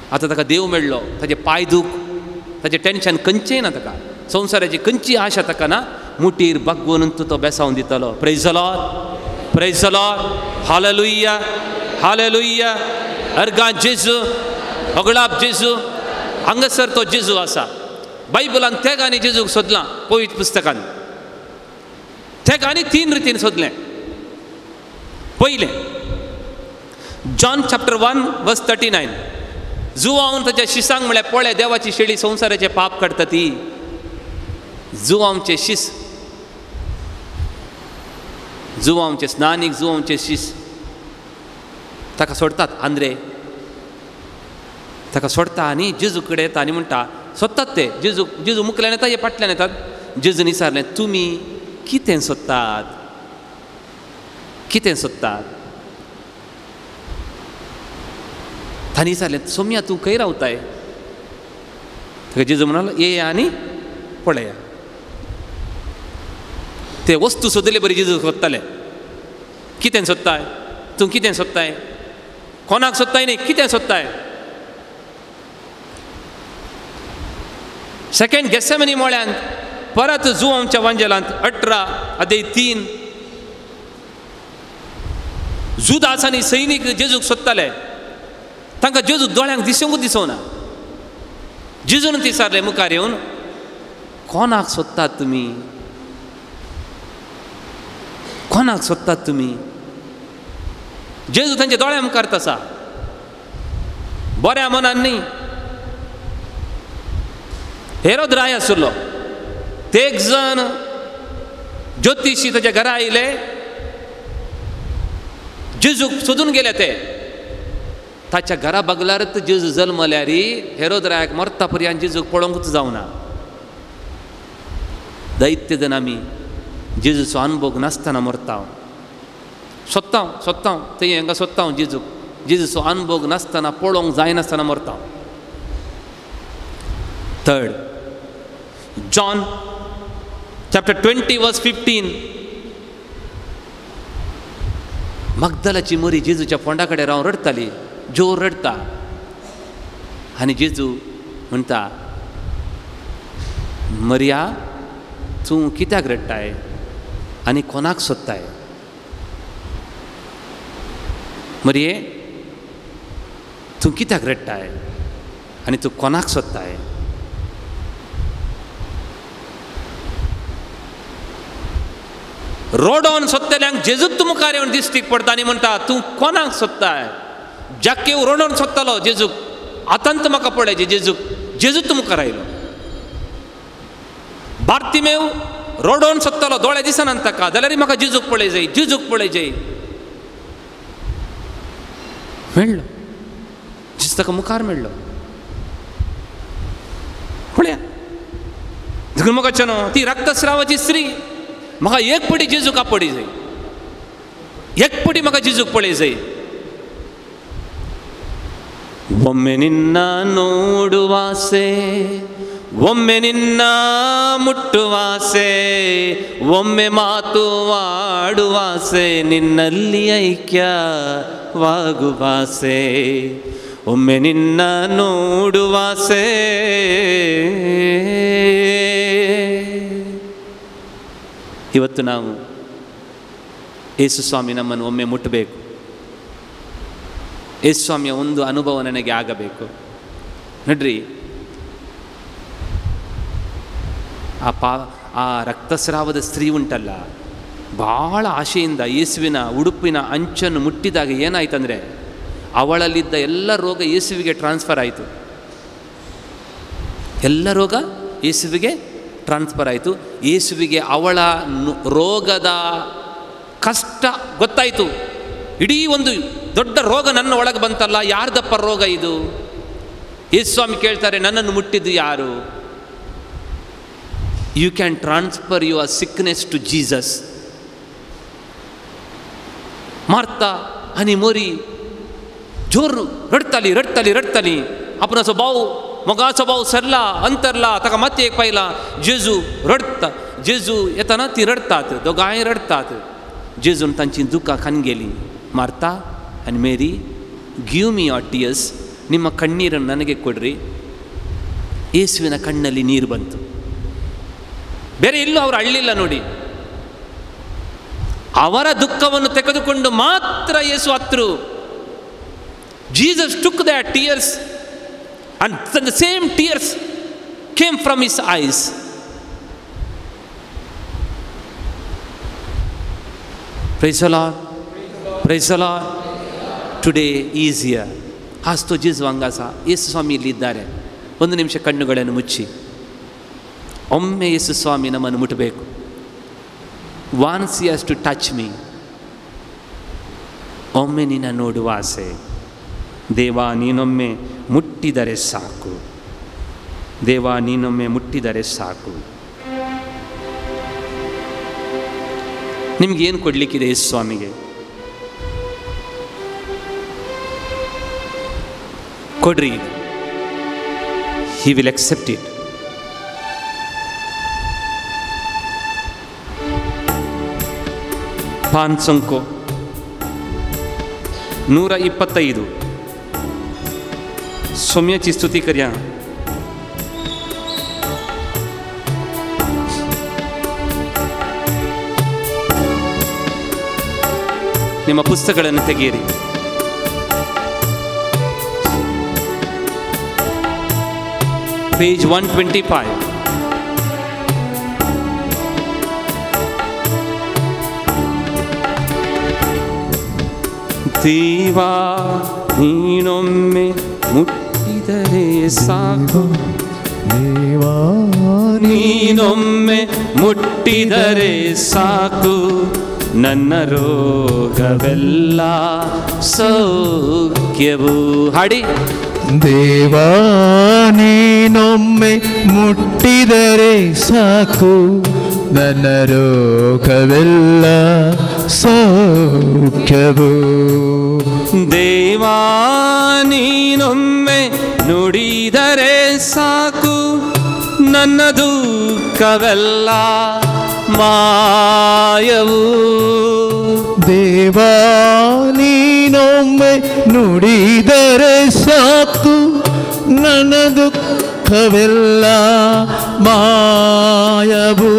आतां ताका देव मेळ्ळो, ताजे पांय दूख, ताजें टेंशन खंयचेंय ना, ताका संवसाराची खंयची आशा ताका ना. मुटीर बागवून तो बेसावन दितलो. Praise the Lord, praise the Lord, hallelujah, hallelujah. अर्गां जेजू, होगळाप जेजू. हांगासर तो जेजू आसा. बायबलान तेगांनी जेजूक सोदलां, पवित्र पुस्तकान तेगांनी तीन रितीन सोदलें. पयलें जॉन चॅप्टर 1 वर्स 39, जुवावन ताच्या शिसांक म्हळ्यार पळय देवाची शेळी संवसाराचें पाप काडटा ती. जुवांवचे शीस, जुवांवचे स्नानीक, जुवांवचे शीस ताका सोडतात. आंद्रे ताका सोडता आनी जेजू कडेन येता आनी म्हणटा, सोदतात ते जेजू, जेजू मुखल्यान येता, हे फाटल्यान येतात. जेजून विचारलें, तुमी कितें सोदतात, कितें सोदतात? तांणी विचारलें, सोम्या तूं खंय रावताय? ताका जेजू म्हणालो, येया आनी पळया. ते वस्तू सोदले बरी जेजू सोदताले. कितें सोदताय तूं, कितें सोदताय? कोणाक सोदताय न्ही, कितें सोदताय? सेकंड गेसेमनी मोळ्यांत परत जुवांच्या वांजेलांत 18 अध्याय 3, जुदास आनी सैनीक जेजूक सोदताले. तांकां जेजू दोळ्यांक दिसूंकूच दिसना. जेजून विचारलें मुखार येवन, कोणाक सोदतात तुमी, कोणाक सोदतात तुमी? जेजू तांच्या दोळ्या मुखार आसा, बऱ्या मनान न्ही. हेरोद राय आशिल्लो, ते एक जण ज्योतिशी ताच्या घरा आयले, जेजूक सोदून गेले. ते ताच्या घरा बगलारच जेजू जल्मल्यार हेरोद रायाक मरता पर्यंत जेजूक पळोवंकूच जावना. दैत्य जण आमी जेजूचो अनुभव नासतना मरता. सोदता सोदता थंय हांगा सोदता जेजूक, जेजूचो अनुभव नासतना पळोवंक जायनासतना मरता. Third, John chapter 20 verse 15, मगदलाची मरी जेजूच्या फोंडा कडेन रावन रडटाली, जोर रडटा. आनी जेजू म्हणटा, मरिया तूं कित्याक रडटाय आनी कोणाक सोदताय? मरिये तूं कित्याक रडटाय आनी तूं कोणाक सोदताय? रोडोन सोदतल्यांक जेजूच मुखार येवन दिश्टीक पडटा आनी म्हणटा, तूं कोणाक सोदताय? जाकेव रोडोन सोदतालो जेजूक, आतांत म्हाका पळय जेजूक, जेजूच मुखार आयलो. बार्तिमेव रोडोन सोदतालो, दोळे दिसनात ताका, जाल्यार म्हाका जेजूक पळय जाय, जेजूक पळय जाय. मेळ्ळो जेजू ताका मुखार मेळ्ळो. पळया देखून म्हाका न्हू ती रक्तस्रावाची स्त्री, म्हाका एक पटी जेजूक आपडी जाय, एक पटी म्हाका जेजूक पळय जाय. ಒಮ್ಮೆ ನಿನ್ನ ನೋಡುವಾಸೆ, ಒಮ್ಮೆ ನಿನ್ನ ಮುಟ್ಟುವಾಸೆ, ಒಮ್ಮೆ ಮಾತು ಆಡುವಾಸೆ, ನಿನ್ನಲ್ಲಿ ಐಕ್ಯವಾಗುವಾಸೆ, ಒಮ್ಮೆ ನಿನ್ನ ನೋಡುವಾಸೆ. ಇವತ್ತು ನಾವು ಯೇಸು ಸ್ವಾಮಿ ನಮ್ಮನ್ನು ಒಮ್ಮೆ ಮುಟ್ಟಬೇಕು. ಯೇಸು ಸ್ವಾಮಿಯ ಒಂದು ಅನುಭವ ನನಗೆ ಆಗಬೇಕು. ನೋಡ್ರಿ, ಆ ರಕ್ತಸ್ರಾವದ ಸ್ತ್ರೀ ಉಂಟಲ್ಲ, ಭಾಳ ಆಶೆಯಿಂದ ಯೇಸುವಿನ ಉಡುಪಿನ ಅಂಚನ್ನು ಮುಟ್ಟಿದಾಗ ಏನಾಯ್ತಂದರೆ ಅವಳಲ್ಲಿದ್ದ ಎಲ್ಲ ರೋಗ ಯೇಸುವಿಗೆ ಟ್ರಾನ್ಸ್ಫರ್ ಆಯಿತು. ಎಲ್ಲ ರೋಗ ಯೇಸುವಿಗೆ ಟ್ರಾನ್ಸ್ಫರ್ ಆಯಿತು. ಯೇಸುವಿಗೆ ಅವಳ ರೋಗದ ಕಷ್ಟ ಗೊತ್ತಾಯಿತು. ಇಡೀ ಒಂದು ದೊಡ್ಡ ರೋಗ ನನ್ನ ಒಳಗೆ ಬಂತಲ್ಲ, ಯಾರ್ದಪ್ಪ ರೋಗ ಇದು? ಯೇಸು ಸ್ವಾಮಿ ಕೇಳ್ತಾರೆ, ನನ್ನನ್ನು ಮುಟ್ಟಿದ್ದು ಯಾರು? You can transfer your sickness to Jesus. Martha आनी मोरी जोर रडटाली रडटाली रडटाली. आपणाचो भाव, मोगाचो भाव सरला अंतरला, ताका मातयेक पायला. जेजू रडटा, जेजू येताना ती रडटात, दोगांय रडटात. जेजून तांची दुकां खान गेली. ಮಾರ್ತಾ and Mary, give me your tears, ನಿಮ್ಮ ಕಣ್ಣೀರನ್ನು ನನಗೆ ಕೊಡ್ರಿ. ಯೇಸುವಿನ ಕಣ್ಣಲ್ಲಿ ನೀರು ಬಂತು. ಬೇರೆ ಎಲ್ಲೂ ಅವರು ಅಳ್ಳಿಲ್ಲ ನೋಡಿ. ಅವರ ದುಃಖವನ್ನು ತೆಗೆದುಕೊಂಡು ಮಾತ್ರ ಯೇಸು ಅತ್ತರು. Jesus took their tears and the same tears came from his eyes. Praise the Lord. Praise the Lord. Today is here. ಹಾಸ್ತು ಜೀಸು ಹಂಗಾಸ, ಯೇಸು ಸ್ವಾಮಿ ಇಲ್ಲಿದ್ದಾರೆ. ಒಂದು ನಿಮಿಷ ಕಣ್ಣುಗಳನ್ನು ಮುಚ್ಚಿ ಒಮ್ಮೆ ಯೇಸು ಸ್ವಾಮಿ ನಮ್ಮನ್ನು ಮುಟ್ಟಬೇಕು. Once he has to touch me. ಒಮ್ಮೆ ನಿನ್ನ ನೋಡುವ ಆಸೆ. ದೇವಾ ನೀನೊಮ್ಮೆ ಮುಟ್ಟಿದರೆ ಸಾಕು, ದೇವಾ ನೀನೊಮ್ಮೆ ಮುಟ್ಟಿದರೆ ಸಾಕು. ನಿಮಗೇನು ಕೊಡಲಿಕ್ಕಿದೆ ಯೇಸು ಸ್ವಾಮಿಗೆ? ಕೊಡ್ರಿ, he will accept it. ಪಾನ್ಸಂಕೋ 125 ಸೌಮ್ಯची स्तुती करया. ನಿಮ್ಮ ಪುಸ್ತಕಗಳನ್ನು ತೆಗೆಯಿರಿ. ಪೇಜ್ 125. ದೇವಾ ನೀನೊಮ್ಮೆ ಮುಟ್ಟಿದರೆ ಸಾಕು, ದೇವಾ ನೀನೊಮ್ಮೆ ಮುಟ್ಟಿದರೆ ಸಾಕು, ನನ್ನ ರೋಗವೆಲ್ಲ ಸೌಖ್ಯವು. ಹಾಡಿ. ದೇವಾ ನೀನೊಮ್ಮೆ ಮುಟ್ಟಿದರೆ ಸಾಕು, ನನ್ನ ರೋಗವೆಲ್ಲ ಸೌಖ್ಯವು. ದೇವಾ ನೀನೊಮ್ಮೆ ನುಡಿದರೆ ಸಾಕು, ನನ್ನ ದುಃಖವೆಲ್ಲ ಮಾಯವು. ದೇವಾ ನೀನೊಮ್ಮೆ ನುಡಿದರೆ ಸಾಕು, ನನ್ನ ದುಃಖವೆಲ್ಲ ಮಾಯವು.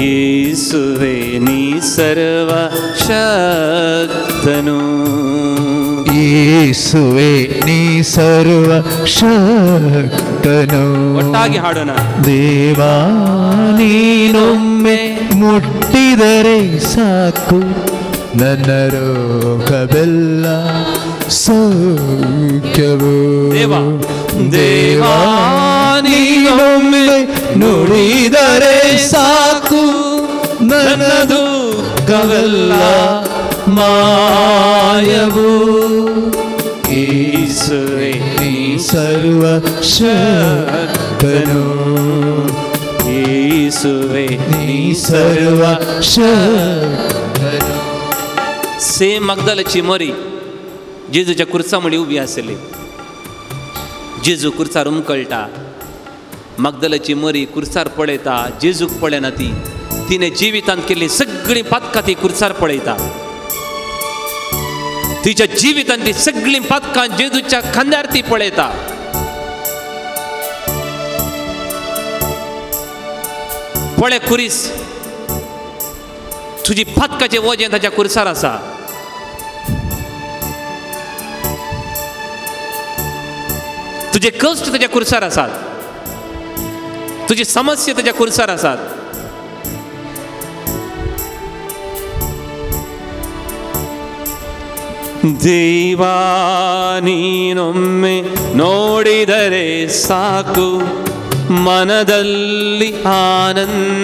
ಯೇಸುವೇ ನೀ ಸರ್ವ ಶಕ್ತನು, ಯೇಸುವೇ ನೀ ಸರ್ವ ಶಕ್ತನು. ಒಟ್ಟಾಗಿ ಹಾಡೋಣ. ದೇವಾ ನೀನೊಮ್ಮೆ ಮುಟ್ಟಿದರೆ ಸಾಕು, ನನ್ನ ರೋಗವೆಲ್ಲ ಸೌಖ್ಯವು. ದೇವಾ ದೇವಾ ನೀನೊಮ್ಮೆ ನುಡಿದರೆ ಸಾಕು, ನನ್ನ ದುಃಖವೆಲ್ಲ ಮಾಯವು. ಯೇಸುವೇ ನೀ ಸರ್ವ ಶಕ್ತನು, ಯೇಸುವೇ ನೀ ಸರ್ವ ಶಕ್ತನು. सेम मगदलाची मरी जेजूच्या कुर्सा मुळी उबी आसली. जेजू कुर्सार उमकळटा, मगदलाची मरी कुर्सार पळयता, जेजूक पळयना ती. तिणें जिवितांत केल्ली सगळीं पातकां ती कुर्सार पळयता. तिच्या जिवितांत ती सगळीं पातकां जेजूच्या खांद्यार ती पळयता. पळय कुरीस, तुजी पातकाचें वजें ताच्या कुर्सार आसा. तुजे कश्ट ताच्या कुर्सार आसात, तुजी समस्या ताच्या कुर्सार आसात. ದೇವಾ ನೀನೊಮ್ಮೆ ನೋಡಿದರೆ ಸಾಕು, ಮನದಲ್ಲಿ ಆನಂದವುಲ್ಲಾಸವು.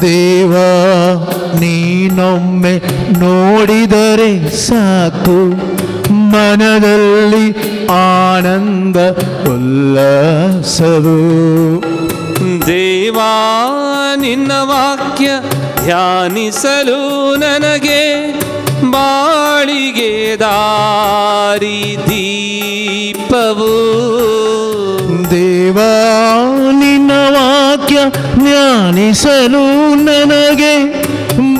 ದೇವಾ ನೀನೊಮ್ಮೆ ನೋಡಿದರೆ ಸಾಕು, ಮನದಲ್ಲಿ ಆನಂದ ಉಲ್ಲಾಸವು. ದೇವಾ ನಿನ್ನ ವಾಕ್ಯ ಧ್ಯಾನಿಸಲು ನನಗೆ ಬಾಳಿಗೆ ದಾರಿ ದೀಪವು. ದೇವಾ ನಿನ್ನ ವಾಕ್ಯ ಧ್ಯಾನಿಸಲು ನನಗೆ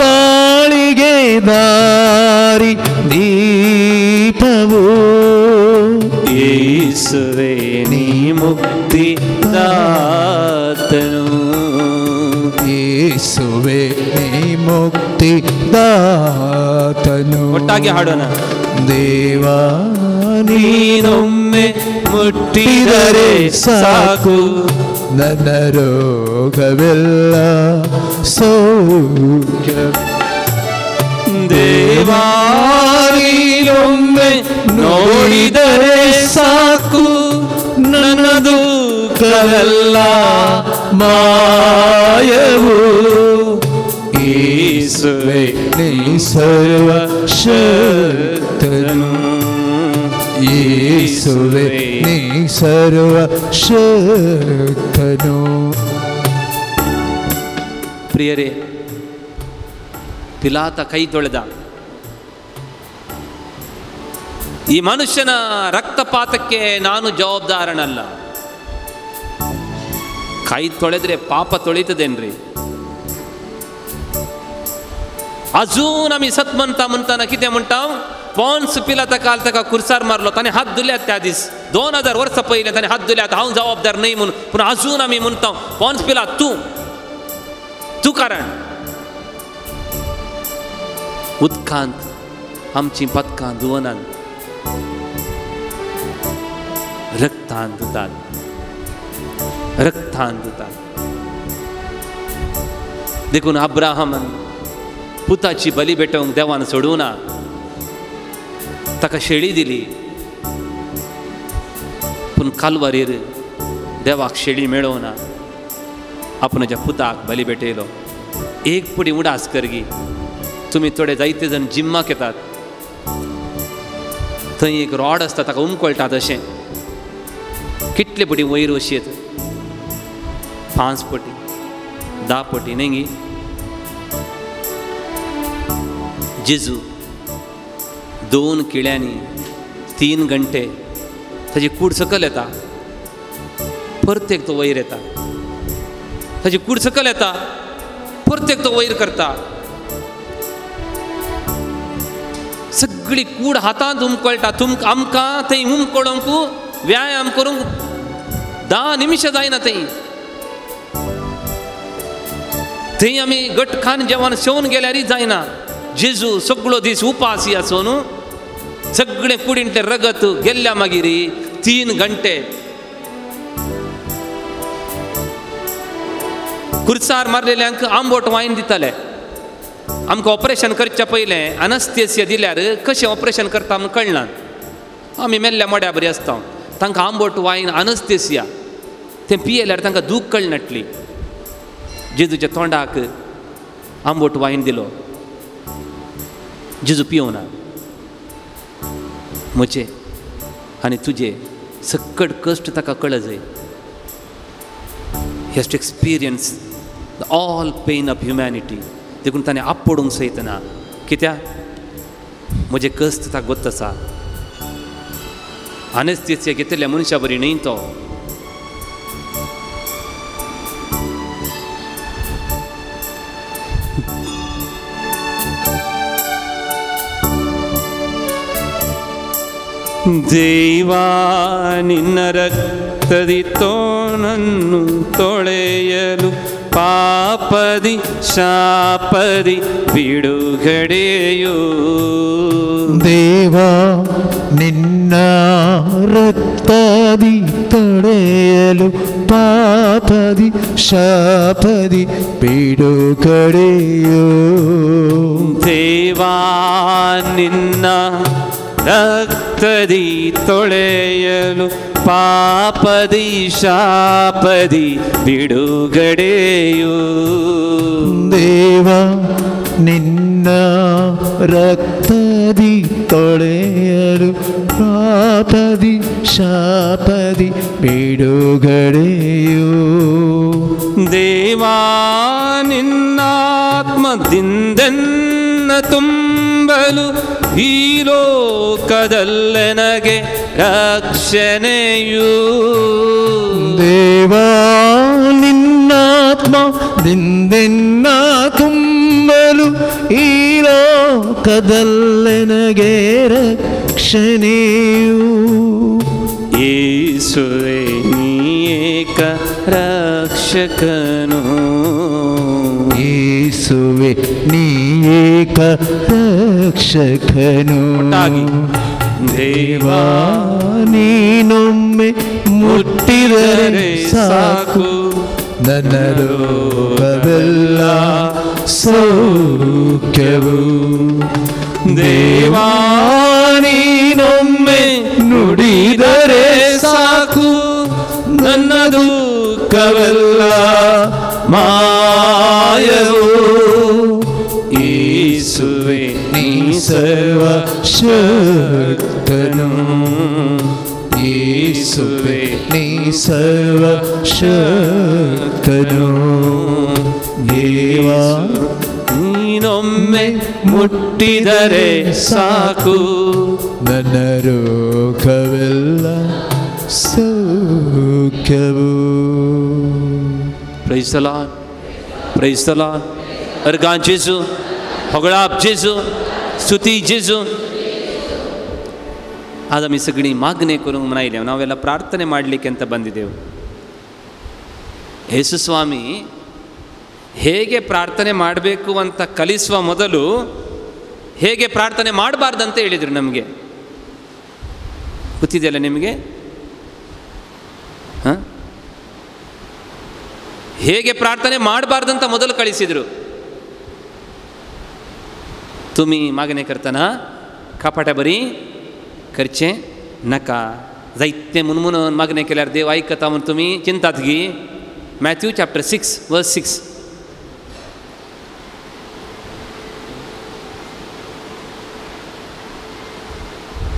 ಬಾಳಿಗೆ ದಾರಿ ದೀಪವು. ಯೇಸುವೇ ನೀ ಮುಕ್ತಿ ಯೇಸುವೆ ನೀ ಮುಕ್ತಿದಾತನು. ಒಟ್ಟಾಗಿ ಹಾಡೋಣ. ದೇವಾ ನೀನೊಮ್ಮೆ ಮುಟ್ಟಿದರೆ ಸಾಕು, ನನ್ನ ರೋಗವೆಲ್ಲ ಸೌಖ್ಯ. ದೇವಾ ನೀನೊಮ್ಮೆ ನೋಡಿದರೆ ಸಾಕು, ನನ್ನ ದುಃಖವೆಲ್ಲ ಮಾಯವು. ಯೇಸುವೆ ನೀ ಸರ್ವಶಕ್ತನು, ಯೇಸುವೆ ನೀ ಸರ್ವಶಕ್ತನು. ಪ್ರಿಯರೇ, ಪಿಲಾತ ಕೈ ತೊಳೆದ. ಈ ಮನುಷ್ಯನ ರಕ್ತಪಾತಕ್ಕೆ ನಾನು ಜವಾಬ್ದಾರನಲ್ಲ. ಕೈ ತೊಳೆದ್ರೆ ಪಾಪ ತೊಳಿತದೇನ್ರಿ? अजून आमी सत म्हणता म्हणताना कितें म्हणटा, पोन्स पिलाता काल ताका कुर्सार मारलो, ताणें हात धुल्यात त्या दीस 2000 वर्सां पयलें ताणें हात धुल्यात, हांव जबाबदार न्हय म्हणून. पूण अजून आमी म्हणटा पोन्स पिलात तूं तूं कारण उदकांत आमचीं पदकां धुवनात, रक्तान धुतात, रक्तान धुतात. देखून अब्राहमान पुताची बली भेटोवंक देवान सोडूं ना, ताका शेळी दिली. पूण कालवारीर देवाक शेळी मेळोवना, आपणाच्या पुताक बली भेटयलो. एक पुडी उडास करगी, तुमी थोडे जायते जण जिम्माक येतात, थंय एक रॉड आसता ताका उमकळटात अशें. कितले पटी वयर वशेत, 5 पटी 10 पटी न्ही गी. जेजू 2 किळ्यांनी 3 घंटे ताजी कूड सकयल येता, परत एक तो वयर येता, ताजी कूड सकयल येता, परत एक तो वयर करता. सगळी कूड हातांत उमकळटा. तुमकां आमकां थंय उमकळोंक व्यायाम करूंक 10 निमिशां जायना. थंय थंय आमी गट खान जेवण शेवून गेल्यारय जायना. जेजू सगळो दीस उपासी आसून सगळे कुडींतलें रगत गेल्ल्या मागीर 3 घंटे कुर्सार मारलेल्यांक आंबोट वायन दिताले. आमकां ऑपरेशन करच्या पयलें अनस्थेसिया दिल्यार कशें ऑपरेशन करता म्हूण कळना, आमी मेल्ल्या मोड्या बरी आसता. तांकां आंबोट वायन अनस्थेसिया तें पियेल्यार तांकां दूख कळनाटली. जेजूच्या तोंडाक आंबोट वायन दिलो, जेजू पियोना. म्हजे आनी तुजे सकट कश्ट ताका कळजय. He has to experience the all pain of humanity. देखून ताणें आपडूंक सयत ना, कित्याक म्हजें कश्ट ताका गोत आसा. अनस्थेसिया घेतिल्ल्या मनशा बरी न्ही तो. ದೇವಾ ನಿನ್ನ ರಕ್ತದಿ ತೋಣನ್ನು ತೊಳೆಯಲು ಪಾಪದಿ ಶಾಪದಿ ಬಿಡುಗಡೆಯು. ದೇವಾ ನಿನ್ನ ರಕ್ತದಿ ತೊಳೆಯಲು ಪಾಪದಿ ಶಾಪದಿ ಬಿಡುಗಡೆಯು. ದೇವಾ ನಿನ್ನ ರಕ್ತದಿ ತೊಳೆಯಲು ಪಾಪದಿ ಶಾಪದಿ ಬಿಡುಗಡೆಯು. ದೇವ ನಿನ್ನ ರಕ್ತದಿ ತೊಳೆಯಲು ಪಾಪದಿ ಶಾಪದಿ ಬಿಡುಗಡೆಯು. ದೇವಾ ನಿನ್ನಾತ್ಮದಿಂದೆನ್ನ ತುಂಬಲು ಈ ಲೋಕದಲ್ಲೆನಗೆ ರಕ್ಷಣೆಯು. ದೇವಾ ನಿನ್ನಾತ್ಮ ದಿಂದೆನ್ನ ತುಂಬಲು ಈ ಲೋಕದಲ್ಲೆನಗೆ ರಕ್ಷಣೆಯು. ಯೇಸುವೇ ನೀ ಏಕ ರಕ್ಷಕನು, ಯೇಸುವೇ ಯೇಸುವೆ ನೀ ಏಕ ರಕ್ಷಕನು. ದೇವಾ ನೀನೊಮ್ಮೆ ಮುಟ್ಟಿದರೆ ಸಾಕು, ನನ್ನ ರೋಗವೆಲ್ಲ ಸೌಖ್ಯವು. ದೇವಾ ನೀನೊಮ್ಮೆ ನುಡಿದರೆ ಸಾಕು, ನನ್ನ ದುಃಖವೆಲ್ಲ ಮಾಯವು. ಯೇಸುವೆ ನೀ ಸರ್ವಶಕ್ತನು, ಯೇಸುವೆ ನೀ ಸರ್ವಶಕ್ತನು. ದೇವಾ ನೀನೊಮ್ಮೆ ಮುಟ್ಟಿದರೆ ಸಾಕು, ನನ್ನ ರೋಗವೆಲ್ಲ ಸೌಖ್ಯವು. Praise the Lord, praise the Lord. अर्गां जेजू, होगळाप जेजू, स्तुती जेजू. आज आमी सगळीं मागणें करूंक म्हण आयल्या, नावेला ಪ್ರಾರ್ಥನೆ ಮಾಡಲಿಕ್ಕೆ ಅಂತ ಬಂದಿದ್ದೆವು. ಯೇಸು ಸ್ವಾಮಿ ಹೇಗೆ ಪ್ರಾರ್ಥನೆ ಮಾಡಬೇಕು ಅಂತ ಕಲಿಸುವ ಮೊದಲು ಹೇಗೆ ಪ್ರಾರ್ಥನೆ ಮಾಡಬಾರ್ದಂತ ಹೇಳಿದರು ನಮಗೆ. ಗೊತ್ತಿದೆಯಲ್ಲ ನಿಮಗೆ? ಹಾಂ, ಹೇಗೆ ಪ್ರಾರ್ಥನೆ ಮಾಡಬಾರ್ದಂತ ಮೊದಲು ಕಳಿಸಿದರು. ತುಮಿ मागणें करतना कपाटा बरी करचें नाका, जायतें मुनमुनून मागणें केल्यार देव आयकता म्हूण तुमी चिंतात गी. मॅथ्यू चॅप्टर 6 वर्स 6.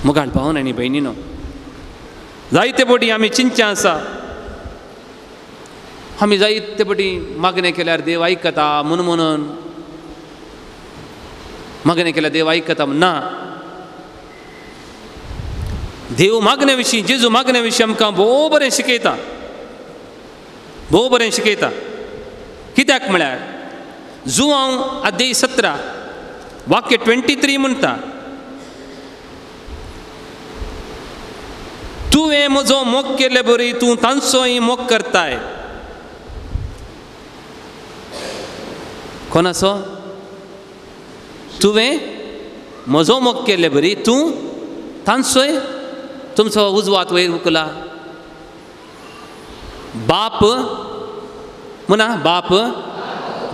मोगाळ भावन आनी भयणीनो, जायते पटी आमी चिंतचें आसा, आमी जायते पटी मागणें केल्यार देव आयकता मुनमुनून मागणें केल्यार देव आयकता ना. देव मागण्या विशीं, जेजू मागण्या विशीं आमकां भोव बरें शिकयता, भोव बरें शिकयता. कित्याक म्हळ्यार जुआंव अध्याय 17 वाक्य 23 म्हणटा, तुवें म्हजो मोग केल्ले बरी तूं तांचोय मोग करताय. कोणाचो? तुवें म्हजो मोग केल्ले बरी तूं तांचोय तुमचो उजवात वयर उखला. बाप म्हणा, बाप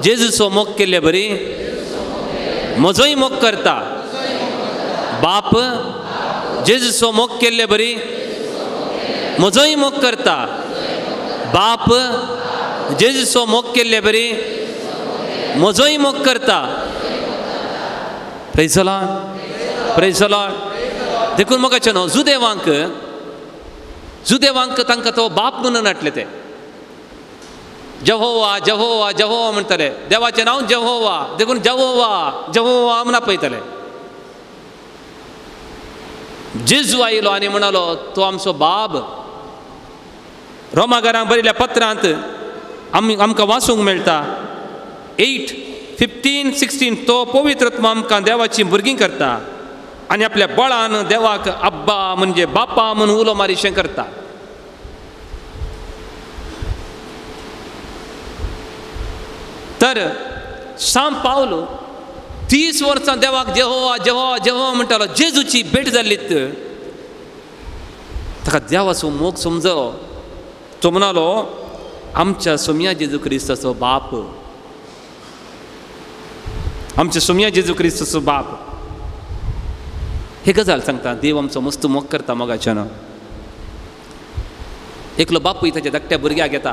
जेजूचो मोग केल्ले बरी म्हजोय मोग करता. बाप जेजूचो मोग केल्ले बरी म्हजोय मोग करता. बाप जेजूचो मोग केल्ले बरी म्हजोय मोग करता. Praise the Lord, praise the Lord. देखून मोगाचें न्हू, जुदेवांक जुदेवांक तांकां तो बाप म्हणून हाडले ते. जहोवा जहोवा जहोवा म्हणटाले, देवाचें नांव जहोवा, देखून जहोवा जहोवा म्हूण आपयताले. जेजू आयलो आनी म्हणालो तो आमचो बाब. रोमागारांक बरयल्ल्या पत्रांत आमी आमकां वाचूंक मेळटा 8:15 16, तो पवित्रत्व आमकां देवाचीं भुरगीं करता आनी आपल्या बळान देवाक अब्बा म्हणजे बापा म्हूण उलो मारिशें करता. तर सांत पावलो 30 वर्सां देवाक जेहोवा जेहोवा जेहोवा म्हणटालो. जेजूची भेट जाल्ली ताका देवाचो मोग समजलो. तो म्हणालो आमच्या सोमया जेजू क्रिस्ताचो बाप, आमच्या सोमया जेजू क्रिस्ताचो बाप. हे गजाल सांगता, देव आमचो मस्त मोग करता मोगाच्यान. एकलो बापूय ताच्या धाकट्या भुरग्याक घेता,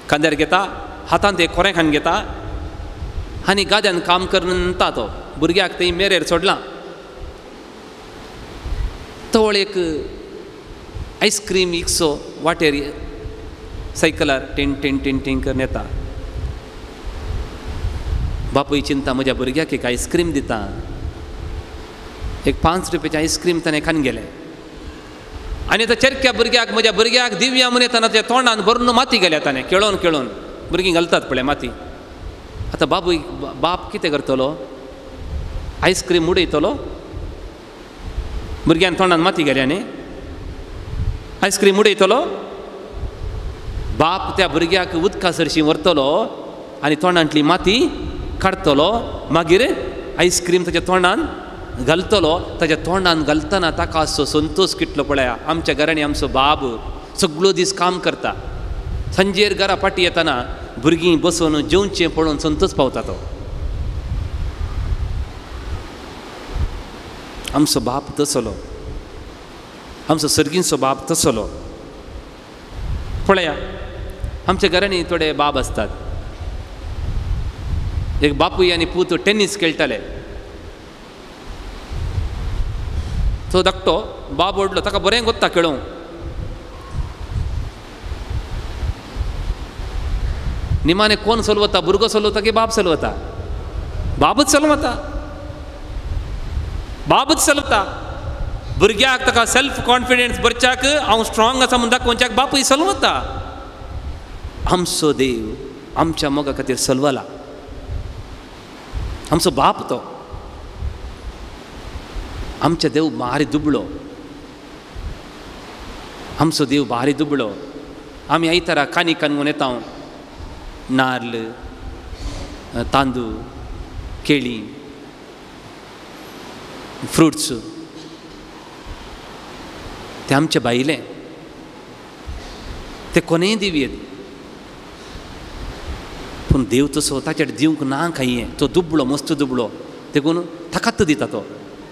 खांद्यार घेता, हातांत एक खोरें खान घेता आनी गाद्यान काम करून म्हणटा तो भुरग्याक थंय मेरेर सोडलां. तवळ एक आयस्क्रीम इकसो वाटेर सायकलार टिन टिन टिन टिन करून येता. बापूय चिंता म्हज्या भुरग्याक एक आयस्क्रीम दिता. एक 5 रुपयाचें आयस्क्रीम ताणें खान गेलें आनी आतां चरक्या भुरग्याक म्हज्या भुरग्याक दिवया म्हूण येतना त्या तोंडान भरून माती गेल्या ताणें, खेळोवन खेळोवन भुरगीं घालतात पळय माती. आतां बापूय बाप कितें करतलो? आयस्क्रीम उडयतलो? भुरग्यान तोंडान माती गेल्या न्ही, आयस्क्रीम उडयतलो? बाप त्या भुरग्याक उदका सरशी व्हरतलो आनी तोंडांतली माती काडटलो, मागीर आयस्क्रीम ताच्या तोंडान घालतलो. ताच्या तोंडान घालतना ताका असो संतोश कितलो पळया. आमच्या घरांनी आमचो बाब सगळो दीस काम करता, सांजेर घरा फाटी येतना भुरगीं बसून जेवचें पळोवन संतोश पावता तो. आमचो बाप तसलो, आमचो सर्गींचो बाप तसलो. पळया आमच्या घरांनी थोडे बाब आसतात. एक बापूय आनी पूत टेनीस खेळटाले. तो धाकटो बाब ओडलो, ताका बरें गोत्ता खेळोंक. निमाणे कोण चलवता, भुरगो चलवता की बाप चलवता? बाबूच चलवता, बाबूच चलता. भुरग्याक ताका सेल्फ कॉन्फिडन्स भरच्याक हांव स्ट्रॉंग आसा म्हूण दाखोवच्याक बापूय चलवता. आमचो देव आमच्या मोगा खातीर चलवला, आमचो बाप तो. आमचो देव भारी दुबळो, आमचो देव भारी दुबळो. आमी आयतारा कानी कानगून येता, नार्ल, तांदूळ, केळी, फ्रुट्स, ते आमचे बायले, ते कोणेय दिवयेत. पूण देव तसो ताच्या दिवंक ना खायें. तो दुबळो, मस्त दुबळो, देखून ताकात दिता तो.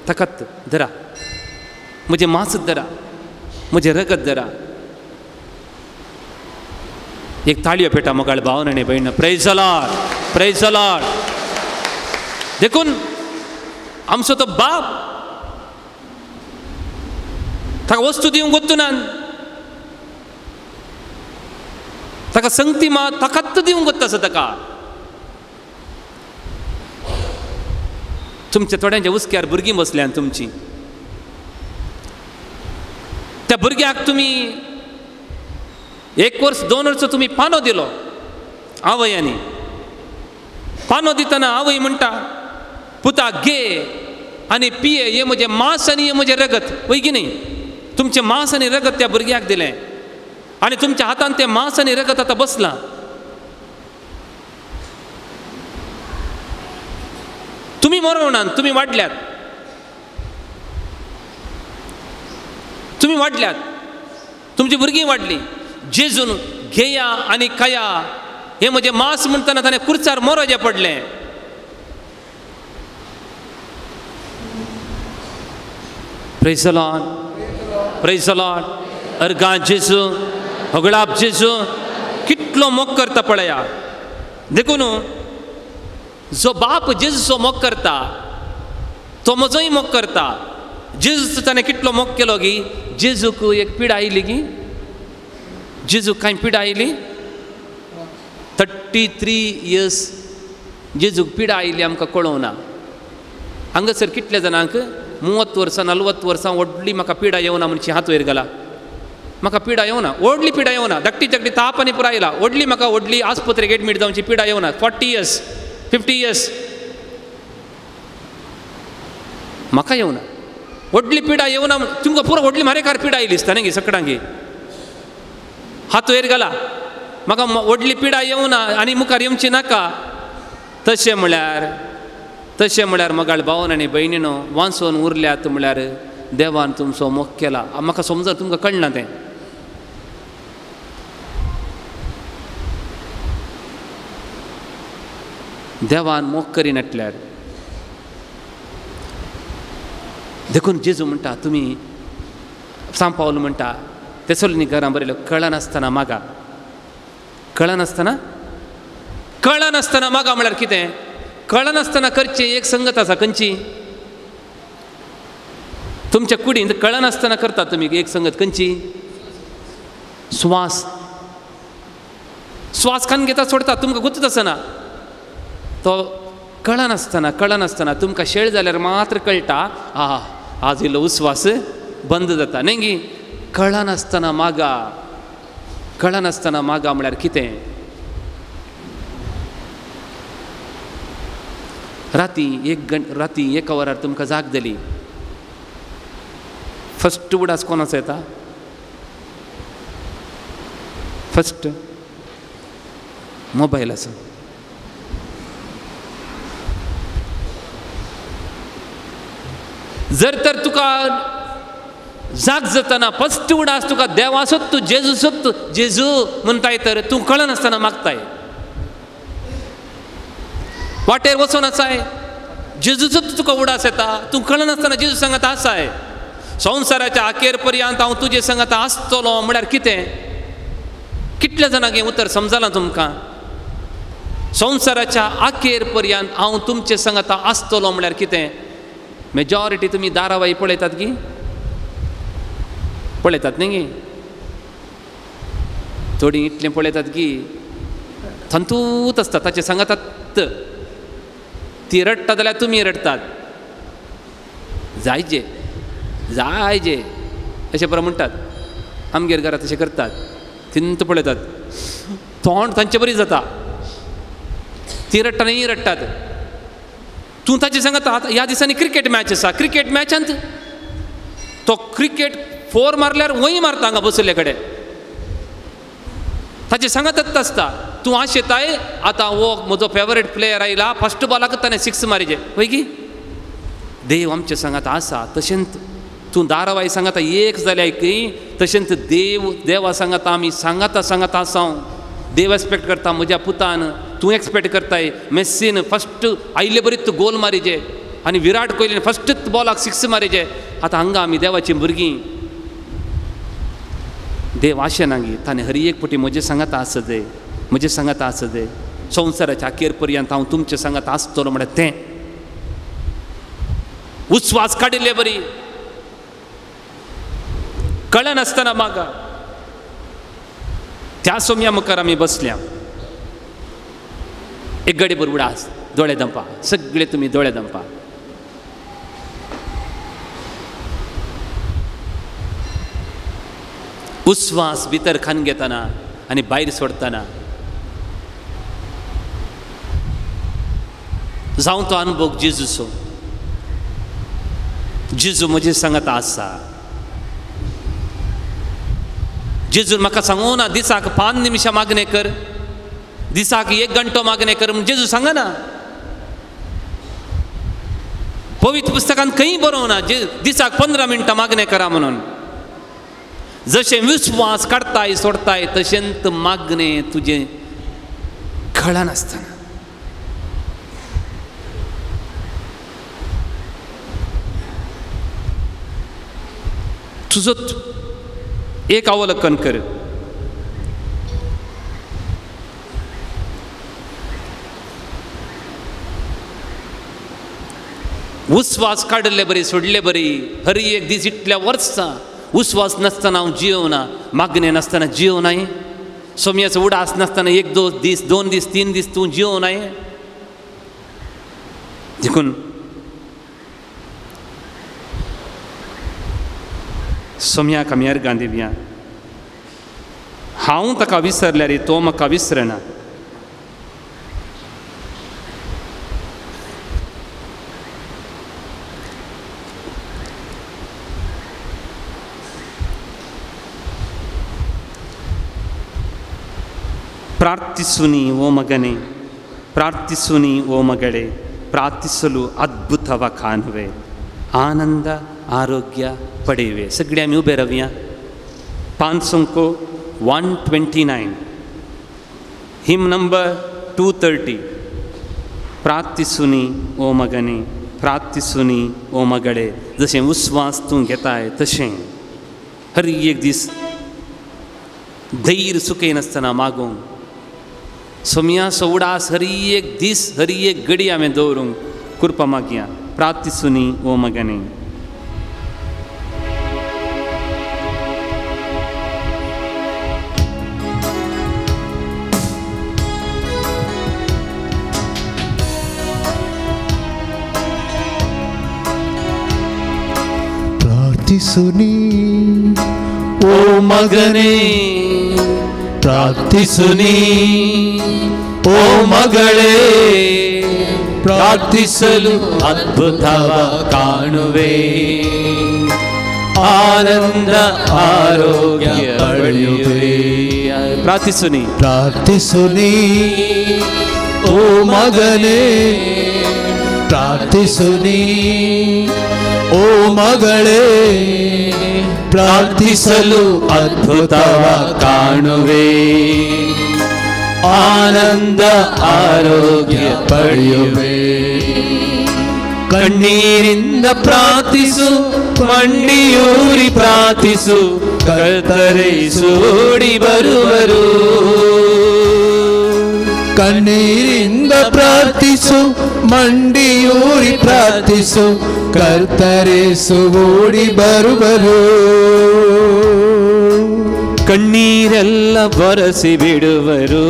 ताकात धरा, म्हजें मांस धरा, म्हजें रगत धरा. एक ताळयो पेटा मोगाळ भावन आनी भयण. Praise the Lord, praise the Lord. देखून आमचो तो बाप ताका वस्तू दिवंक वचूं ना, ताका संगती मा ताकात दिवंक वता आसा ताका. तुमच्या थोड्यांच्या हुस्क्यार भुरगीं बसल्यान तुमची, त्या भुरग्याक तुमी 1 वर्स 2 वर्स तुमी पानो दिलो आवयांनी. पानो दितना आवय म्हणटा, पुता घे आनी पिये, हे म्हजें मांस आनी हे म्हजें रगत. वय की न्ही? तुमचें मांस आनी रगत त्या भुरग्याक दिलें आनी तुमच्या हातान तें मांस आनी रगत आतां बसलां. तुमी मरोवणान, तुमी वाडल्यात, तुमी वाडल्यात, तुमची भुरगीं वाडलीं. जेजून घेया आनी खाया हें म्हजें मांस म्हणटना ताणें कुर्चार मरोजें पडलें. Praise the Lord, praise the Lord. अर्गां जेजू, होगळाप जेजू, कितलो मोग करता पळया. देखून जो बाप जेजूचो मोग करता तो म्हजोय मोग करता. जेजूचो ताणें कितलो मोग केलो गी, जेजूक एक पिडा आयली गी, जेजूक कांय पिडा आयली? 33 इयर्स जेजूक पिडा आयली आमकां कळोवना. हांगासर कितल्या जाणांक 30 वर्सां 40 वर्सां व्हडली म्हाका पिडा येवना म्हणची हात वयर घाला. म्हाका पिडा येवना, व्हडली पिडा येवना, धाकटी धाकटी ताप आनी पुराय आयला, व्हडली म्हाका व्हडली आस्पत्रेक एडमीट जावची पिडा येवना. 40 इयर्स 50 इयर्स म्हाका येवना, व्हडली पिडा येवना. तुमकां पुरो व्हडली मारेकार पिडा आयली दिसता न्ही सगळ्यांकी. हात वयर घाला, म्हाका व्हडली पिडा येवना आनी मुखार येवची नाका. तशें म्हळ्यार, तशें म्हळ्यार मगाळ भावन आनी भयणीनो वांचोन उरल्यात म्हळ्यार देवान तुमचो मोग केला. म्हाका समज तुमकां कळना तें. देवान मोग करिनाटल्यार. देखून जेजू म्हणटा, तुमी सांपावल म्हणटा तेसोलनी घरां बरयलो, कळनासतना मागा. कळनासतना, कळनासतना मागा म्हळ्यार कितें? कळनासतना करचें एक संगत आसा. खंयची? तुमच्या कुडींत कळनासतना करता तुमी एक संगत. खंयची? स्वास. स्वास खान घेता सोडता, तुमकां गुत्त आसना. तो कळनासतना, कळनासतना तुमकां शेळ जाल्यार मात्र कळटा, आ आज इल्लो उस्वास बंद जाता न्ही गी. कळनासतना मागा, कळनासतना मागा म्हळ्यार कितें? राती राती 1 वरार तुमकां जाग जाली, फस्ट उडास कोणाचो येता? फस्ट मोबायलाचो. जर तर तुका जाग जाताना फस्ट उडास तुका देवा सोदतू जेजू सोदतू जेजू म्हणटाय तर तूं कळनासतना मागताय. वाटेर वचोन आसाय जेजूचोच तुका उडास येता, तूं कळनासतना जेजू सांगता आसाय. संवसाराच्या अखेर पर्यंत हांव तुजे सांगता आसतलो म्हळ्यार कितें? कितल्या जाणांक हें उतर समजलां तुमकां? संवसाराच्या अखेर पर्यंत हांव तुमचे सांगता आसतलो म्हळ्यार कितें? मेजॉरिटी तुमी दारावाई पळयतात की पळयतात न्ही गी? थोडीं इतलें पळयतात की थंतूत आसता ताचें सांगतात. ती रडटा जाल्यार तुमी रडटात, जायजे जायजे अशें बरें म्हणटात. आमगेर घरांत तशें करतात, थिंत पळयतात, तोंड तांचे बरी जाता, ती रडटा न्ही रडटात. तूं ताचें सांगता आतां ह्या दिसांनी क्रिकेट मॅच आसा, क्रिकेट मॅचांत तो क्रिकेट फोर मारल्यार वंय मारता हांगा बशिल्ले कडेन, ताचें सांगतच आसता. तूं आशेताय आतां हो म्हजो फेवरेट प्लेयर आयला, फस्ट बॉलाक ताणें सिक्स मारिजे वय की? देव आमचे सांगात आसा. तशेंच तूं दारावाय सांगाता एक जाल्यार की तशेंच देव देवा सांगाता आमी सांगाता सांगाता आसा. देव एक्सपेक्ट करता म्हज्या पुतान, तूं एक्सपेक्ट करताय मेस्सीन फस्ट आयिल्ले बरी तूं गोल मारिजे आनी विराट कोहलीन फस्टच बॉलाक सिक्स मारिजे. आतां हांगा आमी देवाचीं भुरगीं. देव आशेना गी ताणें हर एक पटी म्हजे सांगाता आसा दे, म्हजे सांगाता आसा दे. संवसाराच्या अखेर पर्यंत हांव तुमचे सांगाता आसतलो म्हळ्यार तें उस्वास काडिल्ले बरी कळनासतना मागा. त्या सोम्या मुखार आमी बसल्या. एक गडे बरोबर उडास दोळे दंपा, सगळे तुमी दोळे दंपा. उस्वास भितर खान घेतना आनी भायर सोडटना जावं तो अनुभव जेजूचो. जेजू म्हजे सांगाता आसा. जेजून म्हाका सांगू ना दिसाक 5 निमिशां मागणें कर, दिसाक 1 घंटो मागणें कर म्हूण जेजू सांगना. पवित्र पुस्तकान खंय बरोवना दिसाक 15 मिनटां मागणें करा म्हणून. जशें विस्वास काडताय सोडताय तशेंच मागणें तुजें कळनासतना. तुजो एक अवलोकन कर. उस्वास काडले बरी सोडले बरी हर एक दीस इतल्या वर्सां उस्वास नासतना हांव जियोना, मागणें नासतना जियोनाय, सोम्याचो उडास नासतना 1 2 दीस 2 दीस 3 दीस तूं जियोनाय. देखून सोम्याक आमी अर्गां दिवया. हांव ताका विसरल्यार तो म्हाका विसरना. ಪ್ರಾರ್ಥಿಸು ನೀ ಓ ಮಗನೇ, ಪ್ರಾರ್ಥಿಸು ನೀ ಓ ಮಗಳೇ, ಪ್ರಾರ್ಥಿಸಲು ಅದ್ಭುತವ ಕಾಣುವೆ, ಆನಂದ ಆರೋಗ್ಯ ಪಡೆಯುವೆ. सगळे आमी उबे रावया. 5 129 हिम नंबर 230. प्राರ್ಥिसु ನೀ ओ मगने, प्राರ್ಥिसु ನೀ ओ मगळे. जशें उस्वास तूं घेताय तशें हर एक दीस धैर्य चुकयनासतना मागूंक सोम्याचो उडास हर एक दीस हर एक घडी हांवें दवरूंक कृपा मागया. प्रार्थीसु नी ओ मगने. ಪ್ರಾರ್ಥಿಸು ನೀ ಓ ಮಗನೇ, ಪ್ರಾರ್ಥಿಸು ನೀ ಓ ಮಗಳೇ, ಪ್ರಾರ್ಥಿಸಲು ಅದ್ಭುತವ ಕಾಣುವೆ, ಆನಂದ ಆರೋಗ್ಯ ಪಡೆಯುವೆ. ಪ್ರಾರ್ಥಿಸು ನೀ, ಪ್ರಾರ್ಥಿಸು ನೀ ಓ ಮಗನೇ, ಪ್ರಾರ್ಥಿಸು ನೀ ಓ ಮಗಳೇ, ಪ್ರಾರ್ಥಿಸಲು ಅದ್ಭುತವ ಕಾಣುವೆ, ಆನಂದ ಆರೋಗ್ಯ ಪಡೆಯುವೆ. ಕಣ್ಣೀರಿಂದ ಪ್ರಾರ್ಥಿಸು, ಮಂಡಿಯೂರಿ ಪ್ರಾರ್ಥಿಸು, ಕರ್ತರೇಸು ಓಡಿ ಬರುವರು. ಕಣ್ಣೀರಿಂದ ಪ್ರಾರ್ಥಿಸು, ಮಂಡಿಯೂರಿ ಪ್ರಾರ್ಥಿಸು, ಕರ್ತರೇಸು ಓಡಿ ಬರುವರು. ಕಣ್ಣೀರೆಲ್ಲ ಬರಸಿ ಬಿಡುವರು,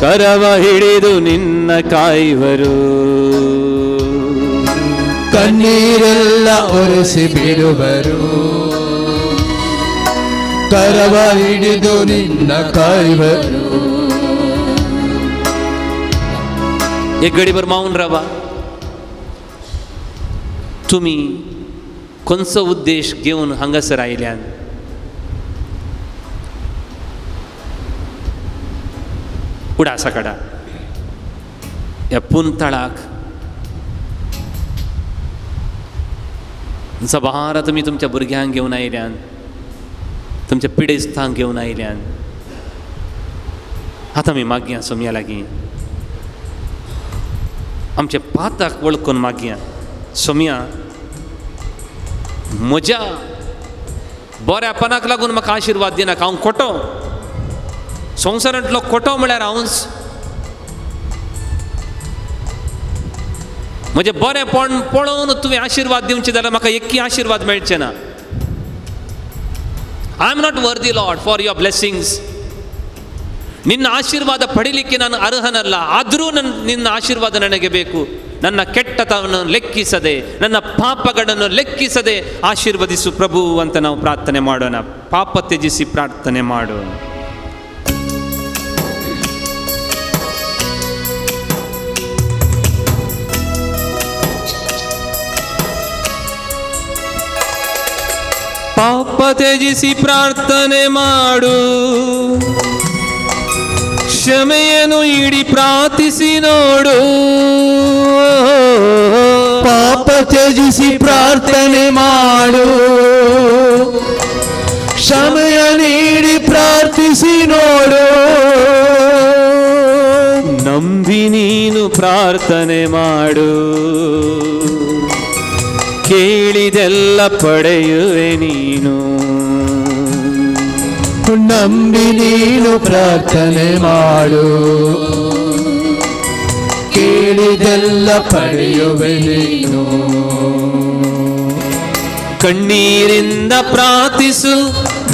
ಕರವ ಹಿಡಿದು ನಿನ್ನ ಕಾಯುವರು. ಕಣ್ಣೀರೆಲ್ಲ ಒರೆಸಿ ಬಿಡುವರು, ಕರವ ಹಿಡಿದು ನಿನ್ನ ಕಾಯುವರು. एक घडीभर मौन रावा. तुमी खंयचो उद्देश घेवन हांगासर आयल्यान? उडासा काडा ह्या पुनतळाक सबार तुमी तुमच्या भुरग्यांक घेवन आयल्यान, तुमच्या पिडेस्तांक घेवन आयल्यान. आतां आमी मागया सोमया लागीं, आमच्या पाताक वळखून मागया, सोमया म्हज्या बऱ्यापणाक लागून म्हाका आशिर्वाद दिनाका. हांव खोटो, संवसारांतलो खोटो म्हळ्यार हांवच. म्हजें बरेंपण पळोवन तुवें आशिर्वाद दिवचे जाल्यार म्हाका एक्की आशिर्वाद मेळचे ना. I am not worthy Lord for your blessings. ನಿನ್ನ ಆಶೀರ್ವಾದ ಪಡೀಲಿಕ್ಕೆ ನಾನು ಅರ್ಹನಲ್ಲ, ಆದರೂ ನಿನ್ನ ಆಶೀರ್ವಾದ ನನಗೆ ಬೇಕು. ನನ್ನ ಕೆಟ್ಟತವನ್ನು ಲೆಕ್ಕಿಸದೆ, ನನ್ನ ಪಾಪಗಳನ್ನು ಲೆಕ್ಕಿಸದೆ ಆಶೀರ್ವದಿಸು ಪ್ರಭು ಅಂತ ನಾವು ಪ್ರಾರ್ಥನೆ ಮಾಡೋಣ. ಪಾಪ ತ್ಯಜಿಸಿ ಪ್ರಾರ್ಥನೆ ಮಾಡೋಣ. ಪಾಪ ತ್ಯಜಿಸಿ ಪ್ರಾರ್ಥನೆ ಮಾಡು, ಕ್ಷಮೆಯನ್ನು ಇಡಿ ಪ್ರಾರ್ಥಿಸಿ ನೋಡು. ಪಾಪ ತ್ಯಜಿಸಿ ಪ್ರಾರ್ಥನೆ ಮಾಡು, ಕ್ಷಮೆಯ ನೀಡಿ ಪ್ರಾರ್ಥಿಸಿ ನೋಡು. ನಂಬಿ ನೀನು ಪ್ರಾರ್ಥನೆ ಮಾಡು, ಕೇಳಿದೆಲ್ಲ ಪಡೆಯುವೆ ನೀನು. ನಂಬಿ ನೀನು ಪ್ರಾರ್ಥನೆ ಮಾಡು, ಕೇಳಿದೆಲ್ಲ ಪಡೆಯುವೆ ನೀನು. ಕಣ್ಣೀರಿಂದ ಪ್ರಾರ್ಥಿಸು,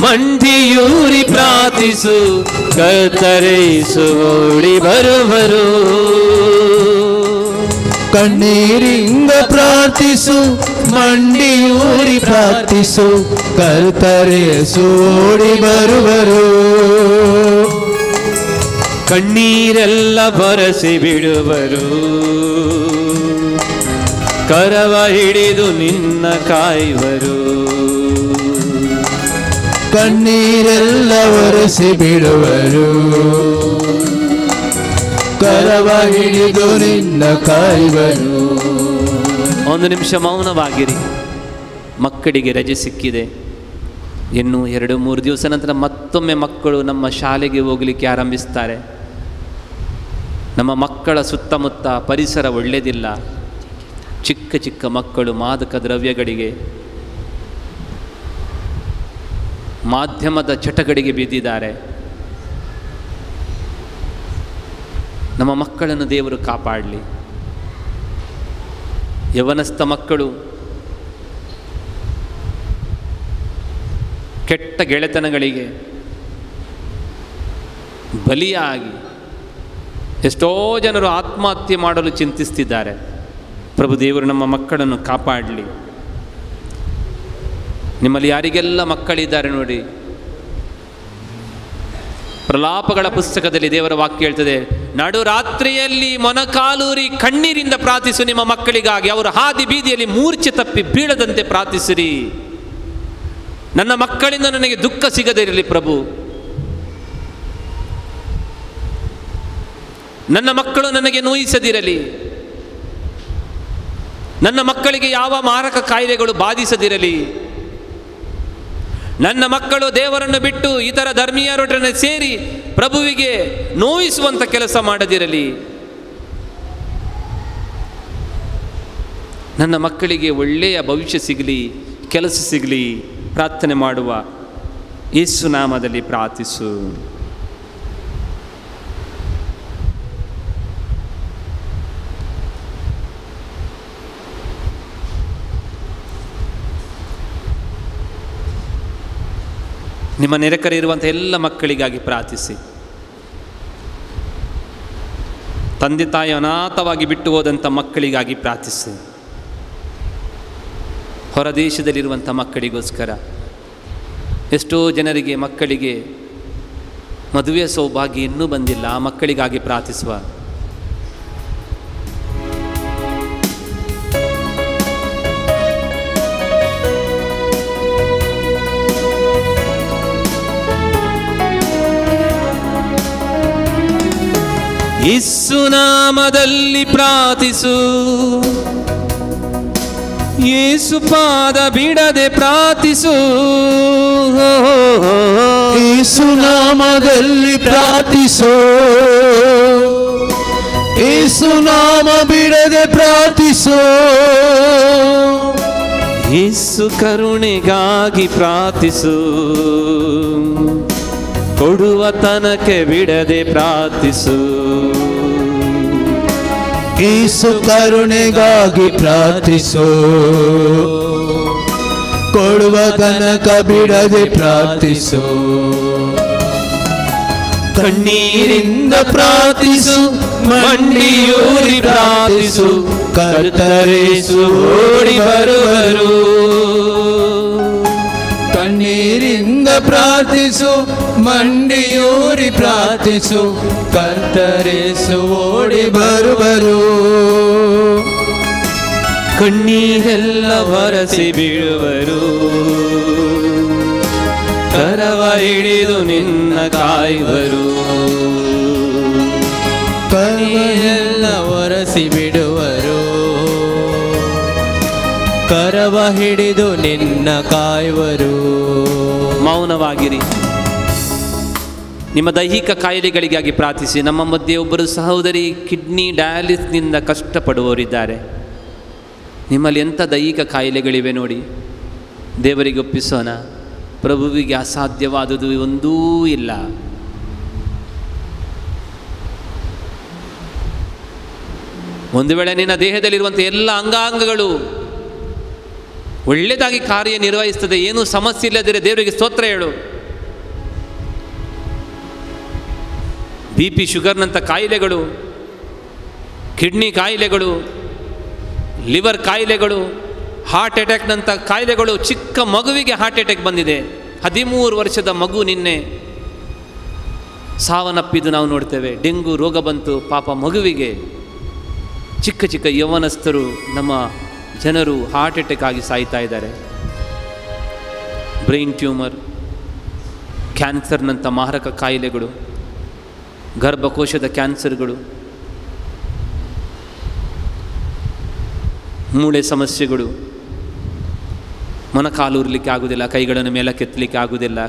ಮಂಡಿಯೂರಿ ಪ್ರಾರ್ಥಿಸು, ಕರ್ತರೇಸು ಓಡಿ ಬರುವರು. ಕಣ್ಣೀರಿಂದ ಪ್ರಾರ್ಥಿಸು, ಮಂಡಿಯೂರಿ ಪ್ರಾರ್ಥಿಸು, ಕರ್ತರೇಸು ಓಡಿ ಬರುವರು. ಕಣ್ಣೀರೆಲ್ಲ ಬರಸಿ ಬಿಡುವರು, ಕರವ ಹಿಡಿದು ನಿನ್ನ ಕಾಯುವರು. ಕಣ್ಣೀರೆಲ್ಲ ಒರೆಸಿ ಬಿಡುವರು, ಕರವ ಹಿಡಿದು ನಿನ್ನ ಕಾಯುವರು. ಒಂದು ನಿಮಿಷ ಮೌನವಾಗಿರಿ. ಮಕ್ಕಳಿಗೆ ರಜೆ ಸಿಕ್ಕಿದೆ. ಇನ್ನು 2-3 ದಿವಸ ನಂತರ ಮತ್ತೊಮ್ಮೆ ಮಕ್ಕಳು ನಮ್ಮ ಶಾಲೆಗೆ ಹೋಗಲಿಕ್ಕೆ ಆರಂಭಿಸ್ತಾರೆ. ನಮ್ಮ ಮಕ್ಕಳ ಸುತ್ತಮುತ್ತ ಪರಿಸರ ಒಳ್ಳೆಯದಿಲ್ಲ. ಚಿಕ್ಕ ಚಿಕ್ಕ ಮಕ್ಕಳು ಮಾದಕ ದ್ರವ್ಯಗಳಿಗೆ, ಮಾಧ್ಯಮದ ಚಟಗಳಿಗೆ ಬಿದ್ದಿದ್ದಾರೆ. ನಮ್ಮ ಮಕ್ಕಳನ್ನು ದೇವರು ಕಾಪಾಡಲಿ. ಯವನಸ್ಥ ಮಕ್ಕಳು ಕೆಟ್ಟ ಗೆಳೆತನಗಳಿಗೆ ಬಲಿಯಾಗಿ ಎಷ್ಟೋ ಜನರು ಆತ್ಮಹತ್ಯೆ ಮಾಡಲು ಚಿಂತಿಸ್ತಿದ್ದಾರೆ. ಪ್ರಭು ದೇವರು ನಮ್ಮ ಮಕ್ಕಳನ್ನು ಕಾಪಾಡಲಿ. ನಿಮ್ಮಲ್ಲಿ ಯಾರಿಗೆಲ್ಲ ಮಕ್ಕಳಿದ್ದಾರೆ ನೋಡಿ, ಪ್ರಲಾಪಗಳ ಪುಸ್ತಕದಲ್ಲಿ ದೇವರ ವಾಕ್ಯ ಹೇಳ್ತದೆ, ನಡುರಾತ್ರಿಯಲ್ಲಿ ಮೊನಕಾಲೂರಿ ಕಣ್ಣೀರಿಂದ ಪ್ರಾರ್ಥಿಸು ನಿಮ್ಮ ಮಕ್ಕಳಿಗಾಗಿ, ಅವರು ಹಾದಿ ಬೀದಿಯಲ್ಲಿ ಮೂರ್ಛೆ ತಪ್ಪಿ ಬೀಳದಂತೆ ಪ್ರಾರ್ಥಿಸಿರಿ. ನನ್ನ ಮಕ್ಕಳಿಂದ ನನಗೆ ದುಃಖ ಸಿಗದೇ ಇರಲಿ ಪ್ರಭು, ನನ್ನ ಮಕ್ಕಳು ನನಗೆ ನೋಯಿಸದಿರಲಿ, ನನ್ನ ಮಕ್ಕಳಿಗೆ ಯಾವ ಮಾರಕ ಕಾಯಿಲೆಗಳು ಬಾಧಿಸದಿರಲಿ, ನನ್ನ ಮಕ್ಕಳು ದೇವರನ್ನು ಬಿಟ್ಟು ಇತರ ಧರ್ಮೀಯರೊಡನೆ ಸೇರಿ ಪ್ರಭುವಿಗೆ ನೋಯಿಸುವಂಥ ಕೆಲಸ ಮಾಡದಿರಲಿ, ನನ್ನ ಮಕ್ಕಳಿಗೆ ಒಳ್ಳೆಯ ಭವಿಷ್ಯ ಸಿಗಲಿ, ಕೆಲಸ ಸಿಗಲಿ ಪ್ರಾರ್ಥನೆ ಮಾಡುವ. ಯೇಸು ನಾಮದಲ್ಲಿ ಪ್ರಾರ್ಥಿಸು. ನಿಮ್ಮ ನೆರೆಕರೆ ಇರುವಂಥ ಎಲ್ಲ ಮಕ್ಕಳಿಗಾಗಿ ಪ್ರಾರ್ಥಿಸಿ. ತಂದೆ ತಾಯಿ ಅನಾಥವಾಗಿ ಬಿಟ್ಟು ಹೋದಂಥ ಮಕ್ಕಳಿಗಾಗಿ ಪ್ರಾರ್ಥಿಸಿ. ಹೊರದೇಶದಲ್ಲಿರುವಂಥ ಮಕ್ಕಳಿಗೋಸ್ಕರ, ಎಷ್ಟೋ ಜನರಿಗೆ ಮಕ್ಕಳಿಗೆ ಮದುವೆಯ ಸೌಭಾಗ್ಯ ಇನ್ನೂ ಬಂದಿಲ್ಲ, ಆ ಮಕ್ಕಳಿಗಾಗಿ ಪ್ರಾರ್ಥಿಸುವ. ಯೇಸು ನಾಮದಲ್ಲಿ ಪ್ರಾರ್ಥಿಸು, ಯೇಸು ಪಾದ ಬಿಡದೆ ಪ್ರಾರ್ಥಿಸು, ಯೇಸು ನಾಮದಲ್ಲಿ ಪ್ರಾರ್ಥಿಸು, ಯೇಸು ನಾಮ ಬಿಡದೆ ಪ್ರಾರ್ಥಿಸು, ಯೇಸು ಕರುಣೆಗಾಗಿ ಪ್ರಾರ್ಥಿಸು, ಕೊಡುವ ತನಕ ಬಿಡದೆ ಪ್ರಾರ್ಥಿಸು, ಯೇಸು ಕರುಣೆಗಾಗಿ ಪ್ರಾರ್ಥಿಸು, ಕೊಡುವ ತನಕ ಬಿಡದೆ ಪ್ರಾರ್ಥಿಸು, ಕಣ್ಣೀರಿಂದ ಪ್ರಾರ್ಥಿಸು, ಮಂಡಿಯೂರಿ ಪ್ರಾರ್ಥಿಸು, ಕರ್ತರೇಸು ಓಡಿ ಬರುವರು. ಕಣ್ಣೀರಿಂದ ಪ್ರಾರ್ಥಿಸು, ಮಂಡಿಯೂರಿ ಪ್ರಾರ್ಥಿಸು, ಕರ್ತರೇಸು ಓಡಿ ಬರುವರು. ಕಣ್ಣೀರೆಲ್ಲ ಒರೆಸಿ ಬೀಳುವರು, ಕರವ ಹಿಡಿದು ನಿನ್ನ ಕಾಯುವರು, ಕಣ್ಣೀರೆಲ್ಲ ಒರೆಸಿ ಬಿಡುವರು, ಕರವ ಹಿಡಿದು ನಿನ್ನ ಕಾಯುವರು. ಮೌನವಾಗಿರಿ. ನಿಮ್ಮ ದೈಹಿಕ ಕಾಯಿಲೆಗಳಿಗಾಗಿ ಪ್ರಾರ್ಥಿಸಿ. ನಮ್ಮ ಮಧ್ಯೆ ಒಬ್ಬರು ಸಹೋದರಿ ಕಿಡ್ನಿ ಡಯಾಲಿಸ್ನಿಂದ ಕಷ್ಟಪಡುವವರಿದ್ದಾರೆ. ನಿಮ್ಮಲ್ಲಿ ಎಂಥ ದೈಹಿಕ ಕಾಯಿಲೆಗಳಿವೆ ನೋಡಿ, ದೇವರಿಗೆ ಒಪ್ಪಿಸೋಣ. ಪ್ರಭುವಿಗೆ ಅಸಾಧ್ಯವಾದುದು ಒಂದೂ ಇಲ್ಲ. ಒಂದು ವೇಳೆ ನಿನ್ನ ದೇಹದಲ್ಲಿರುವಂಥ ಎಲ್ಲ ಅಂಗಾಂಗಗಳು ಒಳ್ಳೆಯದಾಗಿ ಕಾರ್ಯನಿರ್ವಹಿಸ್ತದೆ, ಏನೂ ಸಮಸ್ಯೆ ಇಲ್ಲದಿದ್ದರೆ ದೇವರಿಗೆ ಸ್ತೋತ್ರ ಹೇಳು. ಬಿ ಪಿ ಶುಗರ್ನಂಥ ಕಾಯಿಲೆಗಳು, ಕಿಡ್ನಿ ಕಾಯಿಲೆಗಳು, ಲಿವರ್ ಕಾಯಿಲೆಗಳು, ಹಾರ್ಟ್ ಅಟ್ಯಾಕ್ನಂಥ ಕಾಯಿಲೆಗಳು. ಚಿಕ್ಕ ಮಗುವಿಗೆ ಹಾರ್ಟ್ ಅಟ್ಯಾಕ್ ಬಂದಿದೆ. 13 ವರ್ಷದ ಮಗು ನಿನ್ನೆ ಸಾವನ್ನಪ್ಪಿದ್ದು ನಾವು ನೋಡ್ತೇವೆ. ಡೆಂಗು ರೋಗ ಬಂತು ಪಾಪ ಮಗುವಿಗೆ. ಚಿಕ್ಕ ಚಿಕ್ಕ ಯೌವನಸ್ಥರು, ನಮ್ಮ ಜನರು ಹಾರ್ಟ್ ಅಟ್ಯಾಕ್ ಆಗಿ ಸಾಯ್ತಾ ಇದ್ದಾರೆ. ಬ್ರೈನ್ ಟ್ಯೂಮರ್, ಕ್ಯಾನ್ಸರ್ನಂಥ ಮಾರಕ ಕಾಯಿಲೆಗಳು, ಗರ್ಭಕೋಶದ ಕ್ಯಾನ್ಸರ್ಗಳು, ಮೂಳೆ ಸಮಸ್ಯೆಗಳು, ಮೊಣಕಾಲೂರ್ಲಿಕ್ಕೆ ಆಗೋದಿಲ್ಲ, ಕೈಗಳನ್ನು ಮೇಲಕ್ಕೆತ್ತಲಿಕ್ಕೆ ಆಗೋದಿಲ್ಲ,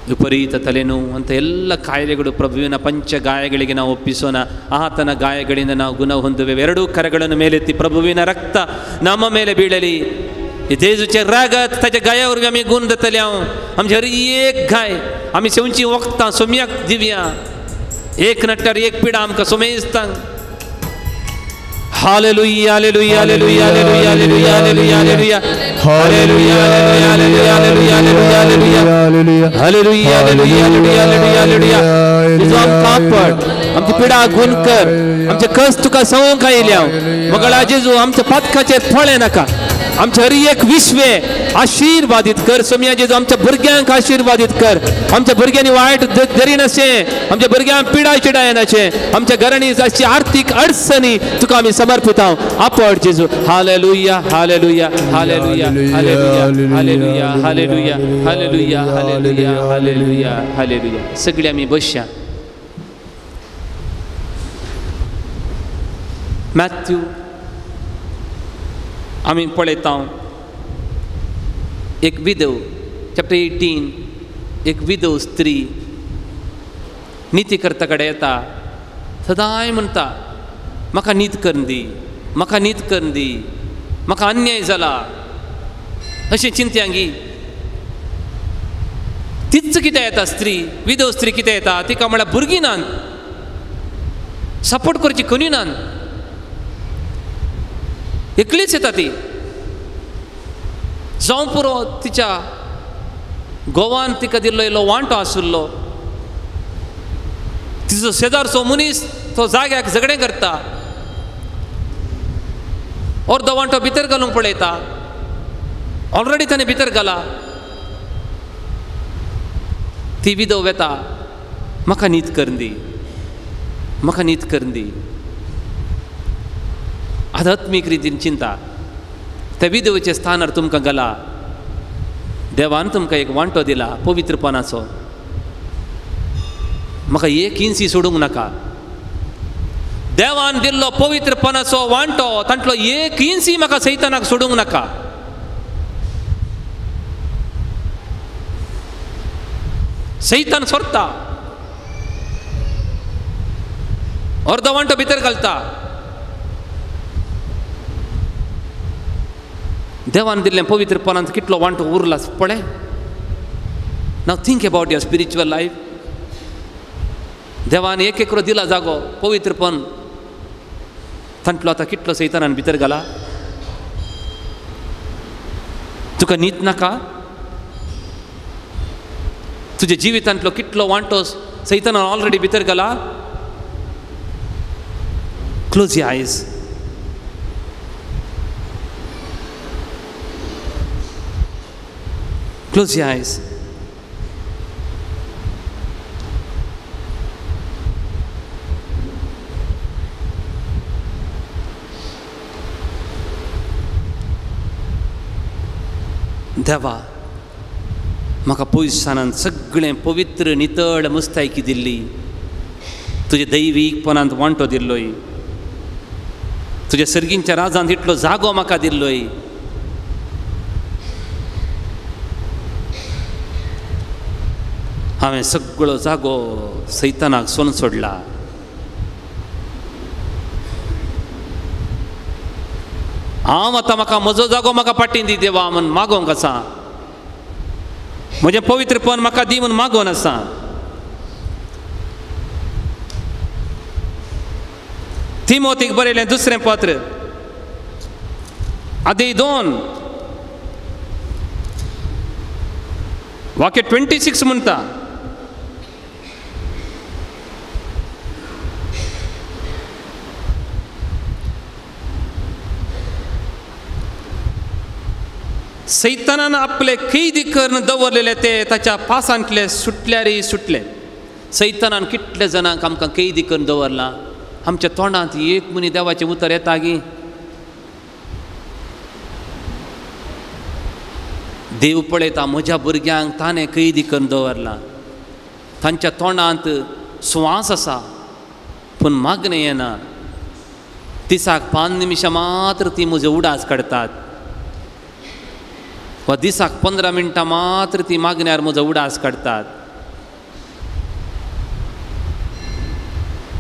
ವಿಪರೀತ ತಲೆನೋವು ಅಂತ ಎಲ್ಲ ಕಾಯಿಲೆಗಳು ಪ್ರಭುವಿನ ಪಂಚ ಗಾಯಗಳಿಗೆ ನಾವು ಒಪ್ಪಿಸೋಣ. ಆತನ ಗಾಯಗಳಿಂದ ನಾವು ಗುಣ ಹೊಂದುವೆವು. ಎರಡೂ ಕರಗಳನ್ನು ಮೇಲೆತ್ತಿ ಪ್ರಭುವಿನ ರಕ್ತ ನಮ್ಮ ಮೇಲೆ ಬೀಳಲಿ. जेजूचे रागत ताच्या गाया वरवीं आमी गूण जातले. हांव आमचे हर एक गाय आमी सेवची वखदां सोम्याक दिवया. एक नट्टार एक पिडा आमकां सोमेस्तांक. Hallelujah, hallelujah, hallelujah, hallelujah, hallelujah, hallelujah, hallelujah, hallelujah, hallelujah, hallelujah, hallelujah, hallelujah, hallelujah, hallelujah, hallelujah. तुजो आमकां कापड, आमची पिडा गुण कर, आमचे कस तुका संवंक आयल्या. मगळा जेजू आमच्या पातकाचेर पळय नाका, आमचे हर एक विश्वे आशिर्वादीत कर. सोम्या जेजू आमच्या भुरग्यांक आशिर्वादीत कर. आमच्या भुरग्यांनी वायट धरिनाशें, आमच्या भुरग्यांक पिडा चिडा येनाशें, आमच्या घरांनी जाची आर्थीक अडचणी तुका आमी समर्पितांव. आपड जेजू. Hallelujah, hallelujah, hallelujah, hallelujah, hallelujah, hallelujah, hallelujah, hallelujah, hallelujah, hallelujah. सगळी आमी बसया. मॅथ्यू आमी पळयता एक विधव, चॅप्टर 18, एक विधव स्त्री निती करता कडेन येता, सदांय म्हणटा म्हाका नीत करून दी, म्हाका नीत करून दी, म्हाका अन्याय जाला अशें चिंत्यांगी. तीच कितें येता स्त्री, विधव स्त्री कितें येता, तिका म्हळ्यार भुरगीं नात, सपोर्ट करची कोणी नात, एकलीच येता ती. जावं पुरो तिच्या गोवान तिका दिल्लो इल्लो वांटो आशिल्लो, तिचो शेजारचो मनीस तो जाग्याक झगडें करता, अर्दो वांटो भितर घालूंक पळयता, ऑलरेडी ताणें भितर घाला. ती विधव वेता, म्हाका नीत करून दी, म्हाका नीत करून दी. आध्यात्मीक रितीन चिंता त्या विधवेच्या स्थानार तुमकां घाला, देवान तुमकां एक वांटो दिला पवित्रपणाचो, म्हाका एक इंची सोडूंक नाका. देवान दिल्लो पवित्रपणाचो वांटो तांतलो एक इंची म्हाका सैतानाक सोडूंक नाका. सैतान सोरता, अर्दो वांटो भितर घालता. देवान दिल्लें पवित्रपणांत कितलो वांटो उरला पळय. Now think about your spiritual life. देवान एक एकरो दिला जागो पवित्रपण, तांतलो आतां कितलो सैतानान भितर घाला. तुका नीत नाका? तुज्या जिवितांतलो कितलो वांटो सैतानान ऑलरेडी भितर घाला. Close your eyes. Close your eyes. देवा, म्हाका पयसानान सगळें पवित्र नितळ मुस्तायकी दिल्ली, तुज्या दैवीकपणांत वांटो दिल्लोय, तुज्या सर्गींच्या राजांत इतलो जागो म्हाका दिल्लोय. हांवें सगळो जागो सैतानाक सोन सोडला. हांव आतां म्हाका म्हजो जागो म्हाका पाटीन दी देवा म्हूण मागोवंक आसा, म्हजें पवित्रपण म्हाका दी म्हूण मागोवन आसा. तिमोतीक बरयलें दुसरें पत्र आदी 2 वाक्य 26 म्हणटा, सैतानान आपले कैदी करून दवरलेले ते ताच्या पासांतले सुटल्यारय सुटले. सैतानान कितले जाणांक आमकां कैदी करून दवरला. आमच्या तोंडांत एक मनी देवाचें उतर येता गी. देव पळयता म्हज्या भुरग्यांक ताणें कैदी करून दवरला, तांच्या तोंडांत स्वास आसा पूण मागणें येना. दिसाक 5 निमिशां मात्र ती म्हजे उडास काडटात, वा दिसाक 15 मिनटां मात्र ती मागण्यार म्हजो उडास काडटात.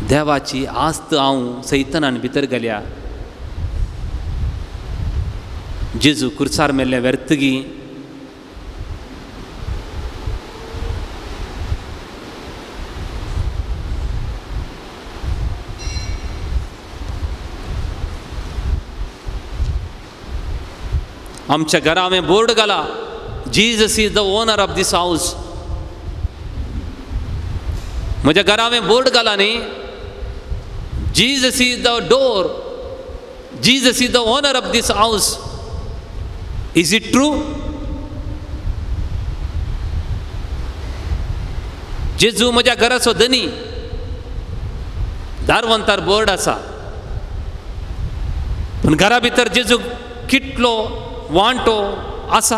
देवाची आस्त हांव सैतानान भितर गेल्या. जेजू कुर्सार मेल्ले व्यर्थगी. आमच्या घरा हांवें बोर्ड घाला, Jesus is the owner of this house. म्हज्या घरा हांवें बोर्ड घाला न्ही, Jesus is the door, Jesus is the owner of this house. Is it true? जेजू म्हज्या घराचो धनी, दारवंतार बोर्ड आसा, पूण घरा भितर जेजू कितलो वांटो आसा.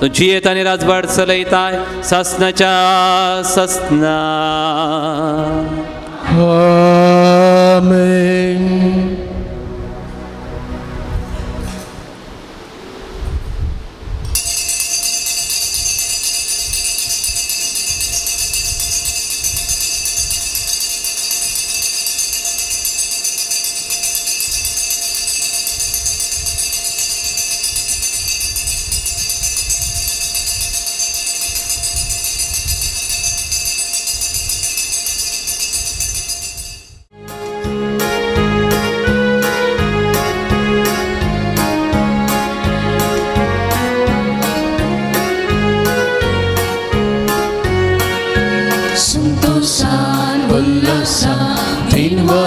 तूं जियेत आनी राजभाट चलयताय सासनाच्या सासना. आमेन.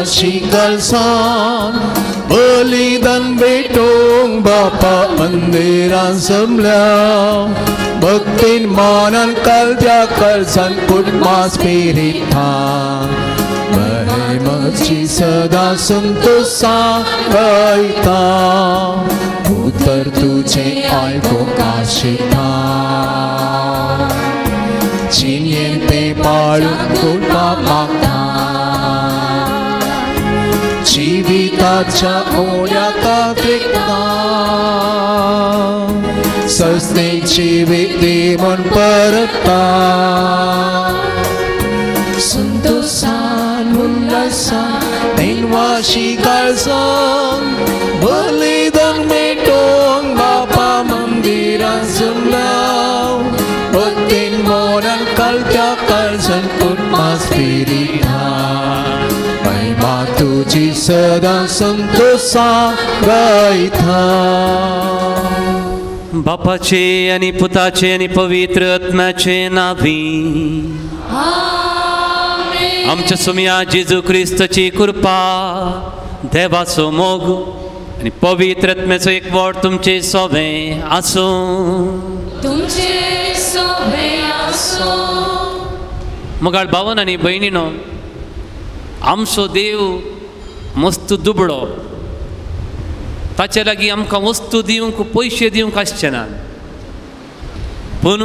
शिकलसान बलिदान भेटोंक बापा मंदिरान जमल्या भक्तीन मानान कालच्या कर्जान कुटुंबा स्पिरितान महिमाची सदा संतोषान गायता उतर तुझें आयकूंक आशिता जिणेन तें पाळूंक कृपा मागता जिविताच्या उण्या कात्रिकता सस्ते जिवीत दी म्हूण परता संतोषान उल्हासान तेनवाशी काळजान बलिदान भेटोवंक बापा मंदिरान जमल्या भक्तीन मनान कालच्या काळजान कुटुंबा स्पिरितान महिमा तुझी सदा संतोषान गायता. बापाचे आनी पुताचे आनी पवित्र आत्म्याचे नांवी आमच्या सुमया जेजू क्रिस्ताची कृपा, देवाचो मोग आनी पवित्र आत्म्याचो एकवट तुमचे सोबें आसूं. तुमचे सोबें आसूं. मोगाळ भावन आनी भयणीनो, आमचो देव मस्त दुबळो, ताचे लागीं आमकां वस्तू दिवंक पयशे दिवंक आसचे ना, पूण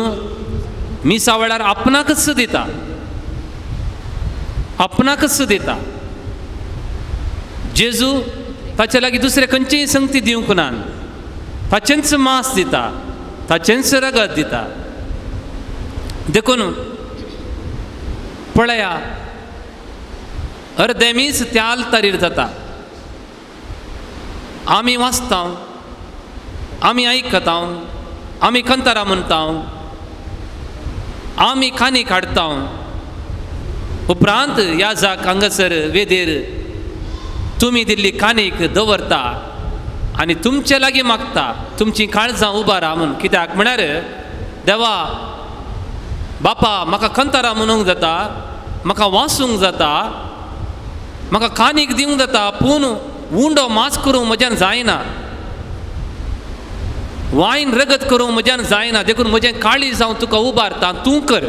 मिसा वेळार आपणाकच दिता, आपणाकच दिता. जेजू ताचे लागीं दुसरे खंयचीय संगती दिवंक ना, ताचेंच मांस दिता, ताचेंच रगत दिता. देखून पळया अर्दें मीस त्या आल्तारीर जाता. आमी वाचता, आमी आयकता, आमी कंतारां म्हणटा, आमी काणी काडटा. उपरांत ह्या जाक हांगासर वेदेर तुमी दिल्ली काणीक दवरता आनी तुमचे लागीं मागता तुमचीं काळजां उबारा म्हूण. कित्याक म्हळ्यार देवा बापा म्हाका कंतारां म्हणूंक जाता, म्हाका वाचूंक जाता, म्हाका कानीक दिवंक जाता, पूण उंडो मास करूंक म्हज्यान जायना, वायन रगत करूंक म्हज्यान जायना, देखून म्हजें काळीज हांव तुका उबारता, तूं कर,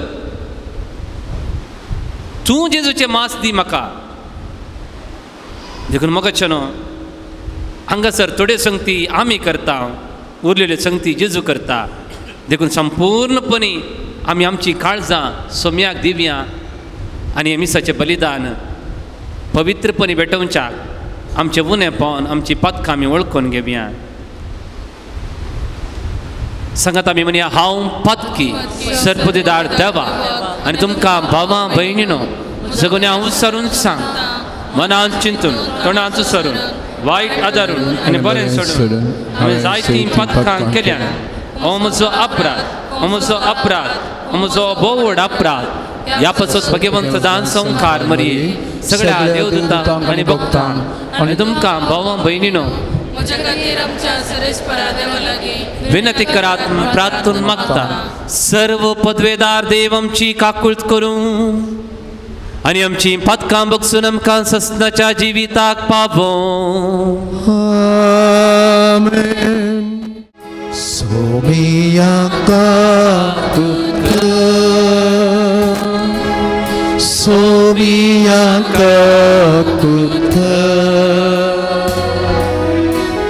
तूं जेजूचें मास दी म्हाका. देखून म्हाका न्हू हांगासर थोड्यो संगती आमी करता, उरलेल्यो संगती जेजू करता. देखून संपूर्णपणी आमी आमची काळजां सोम्याक दिवया आनी हे मिसाचें बलिदान पवित्रपणी भेटोवच्याक आमचें उणेपण आमची पातकां आमी वळखून घेवया. सांगात आमी म्हणया, हांव पातकी सरपदीदार देवा आनी तुमकां भावां भयणीनो सगळ्या हांव सरून सांग, मनान चिंतून तोंडान सरून वायट आदारून आनी बरें सोडून हांवें जायतीं पातकां केल्यान. हो म्हजो अपराध, हो म्हजो अपराध, हो म्हजो भोव व्हड अपराध. ह्या पासत भगवंत दान संवकार मरये सगळ्या देवदूतांक आनी भक्तांक आनी तुमकां भावां भयणीनो विनती करात प्रार्थून मागता. सर्व पदवेदार देव आमची काकूळत करूं आनी आमची पातकां बगसून आमकां ससनाच्या जिविताक पावों. आमेन. सोमिया काकुत, सोमिया काकुत,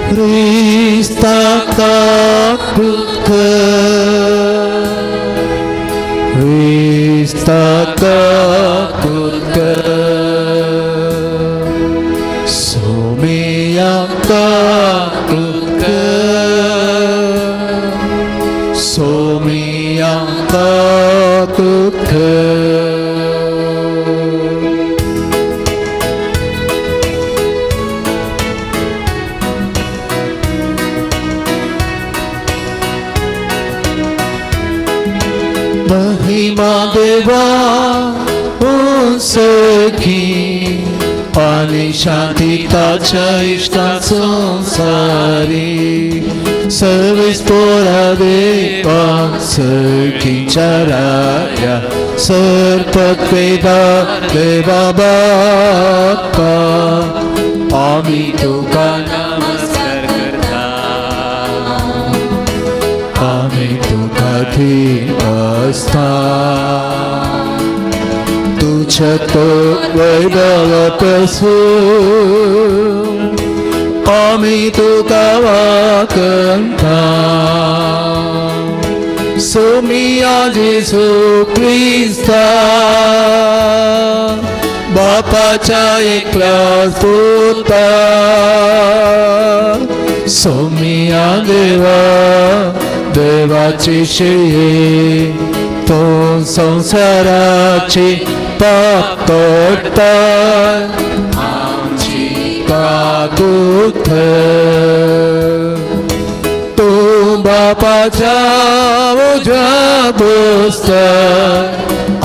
क्रिस्ता काकुत, महिमा देवा उंसकी आनी शांती ताच्या इश्टा संसारी सर्वेस्पोरा देवा सखीच्या राया सरपत्वेदा देवा बाप्पा आमी तुका नमस्कार करता आमी तुका धीन आसता तुझ्या तो वैभवा पासून आमी तुका वाकंता सोमिया जेजू क्रिस्ता बापाच्या एकल्या पुता सोमिया देवा देवाची शिये तो संसाराची पाप तोडटा आमची काकूत तूं बापाच्या उज्या बसता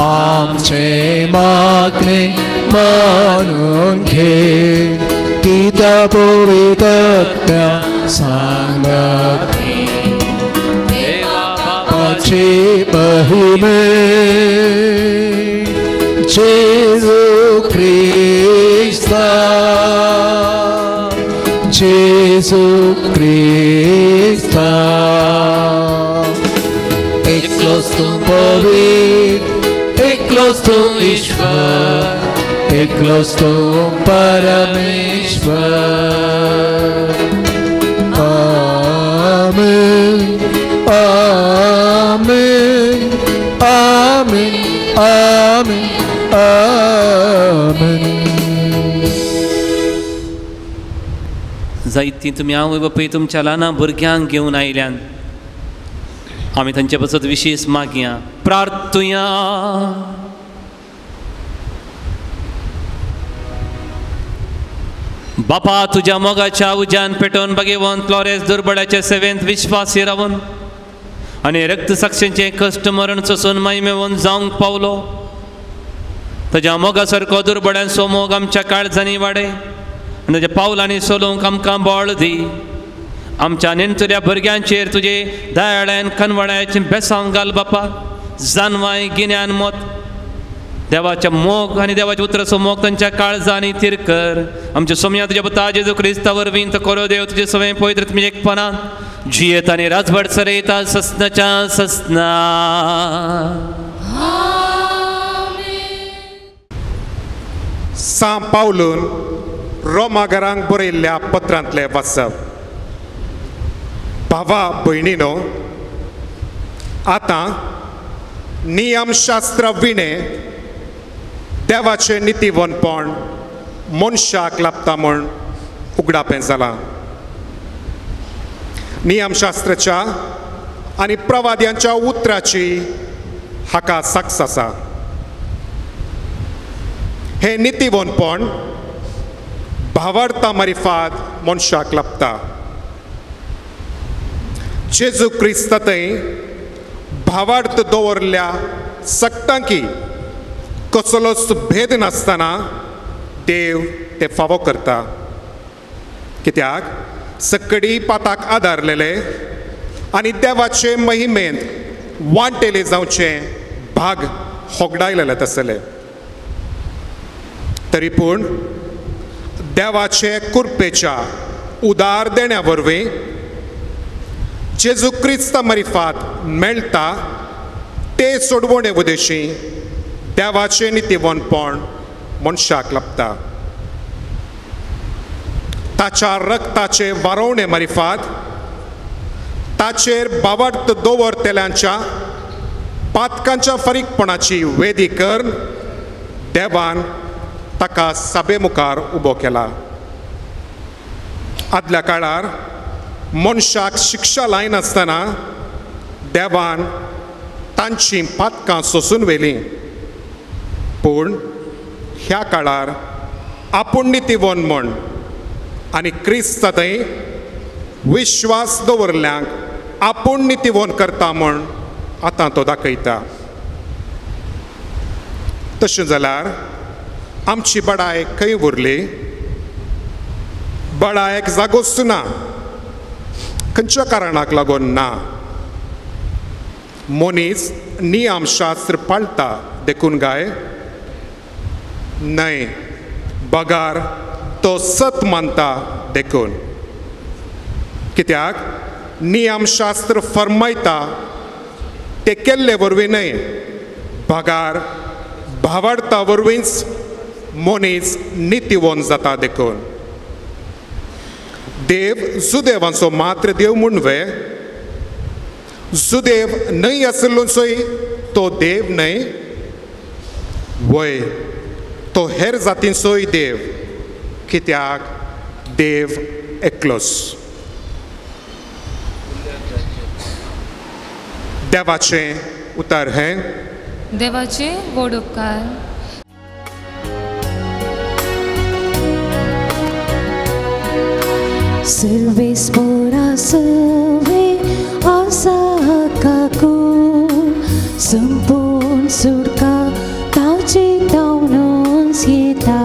आमचे मागणे मानून घे पिता पवित्र सांगत बापाची महिमे जेजू क्रिस्ता जेजू क्रिस्ता एकलोच तूं पवित्र एकलोच तूं ईश्वर एकलोच तूं परमेश्वर. आमेन आमेन आमेन आमेन आमेन. जायतीं तुमी आवय बापूय तुमच्या ल्हान भुरग्यांक घेवन आयल्यान आमी तांचे पासत विशेश मागया प्रार्थुया. बापा तुज्या मोगाच्या उज्यान पेटोवन बागेवन फ्लॉरेस दुर्बळ्याचे सेवेंत विश्वासी रावन आनी रक्तसाक्षींचें कश्ट मरण सोसून मायमेवन जावंक पावलो. ताज्या मोगा सारको दुर्बळ्यांचो मोग आमच्या काळजांनी वाडय आनी ताज्या पावलांनी सोलोवंक आमकां बळ दी. आमच्या नेणतुल्या भुरग्यांचेर तुजे दयाळ्यान खनवळ्याचें बेसांव घाल बापा. जानवाय गिन्यान मत देवाच्या मोग आनी देवाच्या उतराचो मोग तांच्या काळजांनी थीर कर. आमच्या सोम्या तुज्या पुता जेजू क्रिस्ता वरवीं तो करो देव तुजे सवय पवित्र तुमी एकपणान जियेत आनी राजभट सरयता ससनाच्या ससना. सां पावलून रोमागरांक बरयल्ल्या पत्रांतलें वाचप. भावा भयणीनो, आतां नियमशास्त्र विणें देवाचें नितीवनपण मनशाक लाभता म्हूण उगडापें जालां. नियमशास्त्राच्या आनी प्रवाद्यांच्या उतराची हाका साक्ष आसा. हें नितीवनपण भावार्था मारिफात मनशाक लाभता. जेजू क्रिस्ता थंय भावार्थ दवरल्या सक्तांकी कसलोच भेद नासतना देव ते फावो करता. कित्याक सकडी पाताक आदारलेले आनी देवाचे महिमेंत वांटेले जावचे भाग होगडायलेले तसले. तरी पूण देवाचे कृपेच्या उदार देण्या वरवीं जेजू क्रिस्ता मारिफात मेळटा ते सोडवणे उदेशी देवाचें नितीवनपण मनशाक लाभता. ताच्या रक्ताचे वारोवणे मारिफात ताचेर बावार्थ दवरतल्यांच्या पातकांच्या फारीकपणाची वेदी करून देवान ताका सभे मुखार उबो केला. आदल्या काळार मनशाक शिक्षा लायनासतना देवान तांचीं पातकां सोसून व्हेलीं. पूण ह्या काळार आपूण नितीवन म्हण आनी क्रिस्ता थंय विश्वास दवरल्यांक आपूण नितीवन करता म्हण आतां तो दाखयता. तशें जाल्यार आमची बडाय खंय उरली? बडायक जागोच ना. खंयच्या कारणाक लागून ना? मनीस नियमशास्त्र पाळटा देखून काय? न्हय, बगार तो सत मानता देखून. कित्याक नियमशास्त्र फर्मायता ते केल्ले वरवीं न्हय, बगार भावार्ता वरवींच मनीस नितीवंत जाता देखून. देव जुदेवांचो मात्र देव म्हूण वे? जुदेव न्हय आशिल्लोचोय तो देव न्हय? वय, तो हेर जातींचोय देव. कित्याक देव एकलोच. देवाचें उतर हें. देवाचे व्हड उपकार. सर्वेस पोरा सवे आसा काकू संपूर्ण सुटका ताचे तावनूच येता.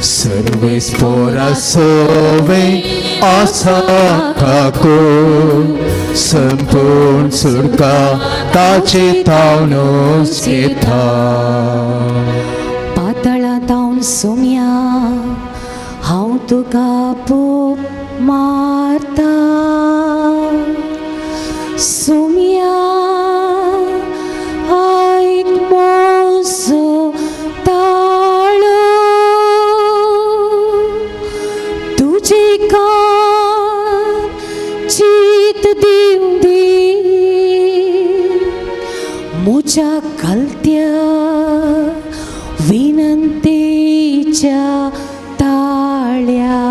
सर्वेस पोरा सवे आसा काकू संपूर्ण सुटका ताचे तावनूच येता. पातळा तावन सोम्या हांव तुका पोप मारता. सोम्या आयक मोजो ताळो, तुजे कान चीत दिवं दी म्हज्या कलत्या विनंतीच्या ताळ्या.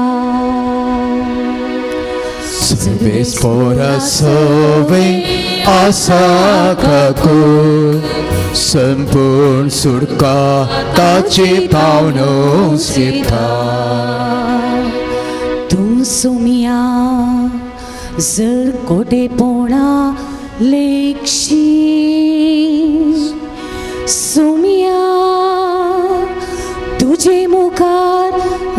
सर्वेस पोरा सवे आसा काकू संपूर्ण सुटका ताचे पावनूच येता. तूं सोम्या जर कोटेपणा लेखशी, सोम्या तुजे मुखार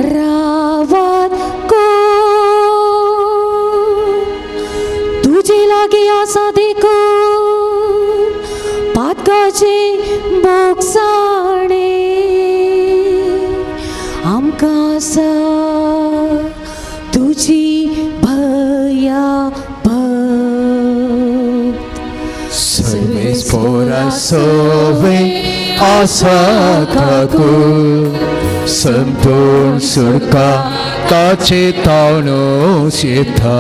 रावत कोण, तुजे लागीं आसा देखून पातकाचे बोगसाणे आमकां आसा तुजी भया भक्त. सर्वेस पोरा सवे आसा काकू संपूर्ण सुटका ताचे तावनूच येता.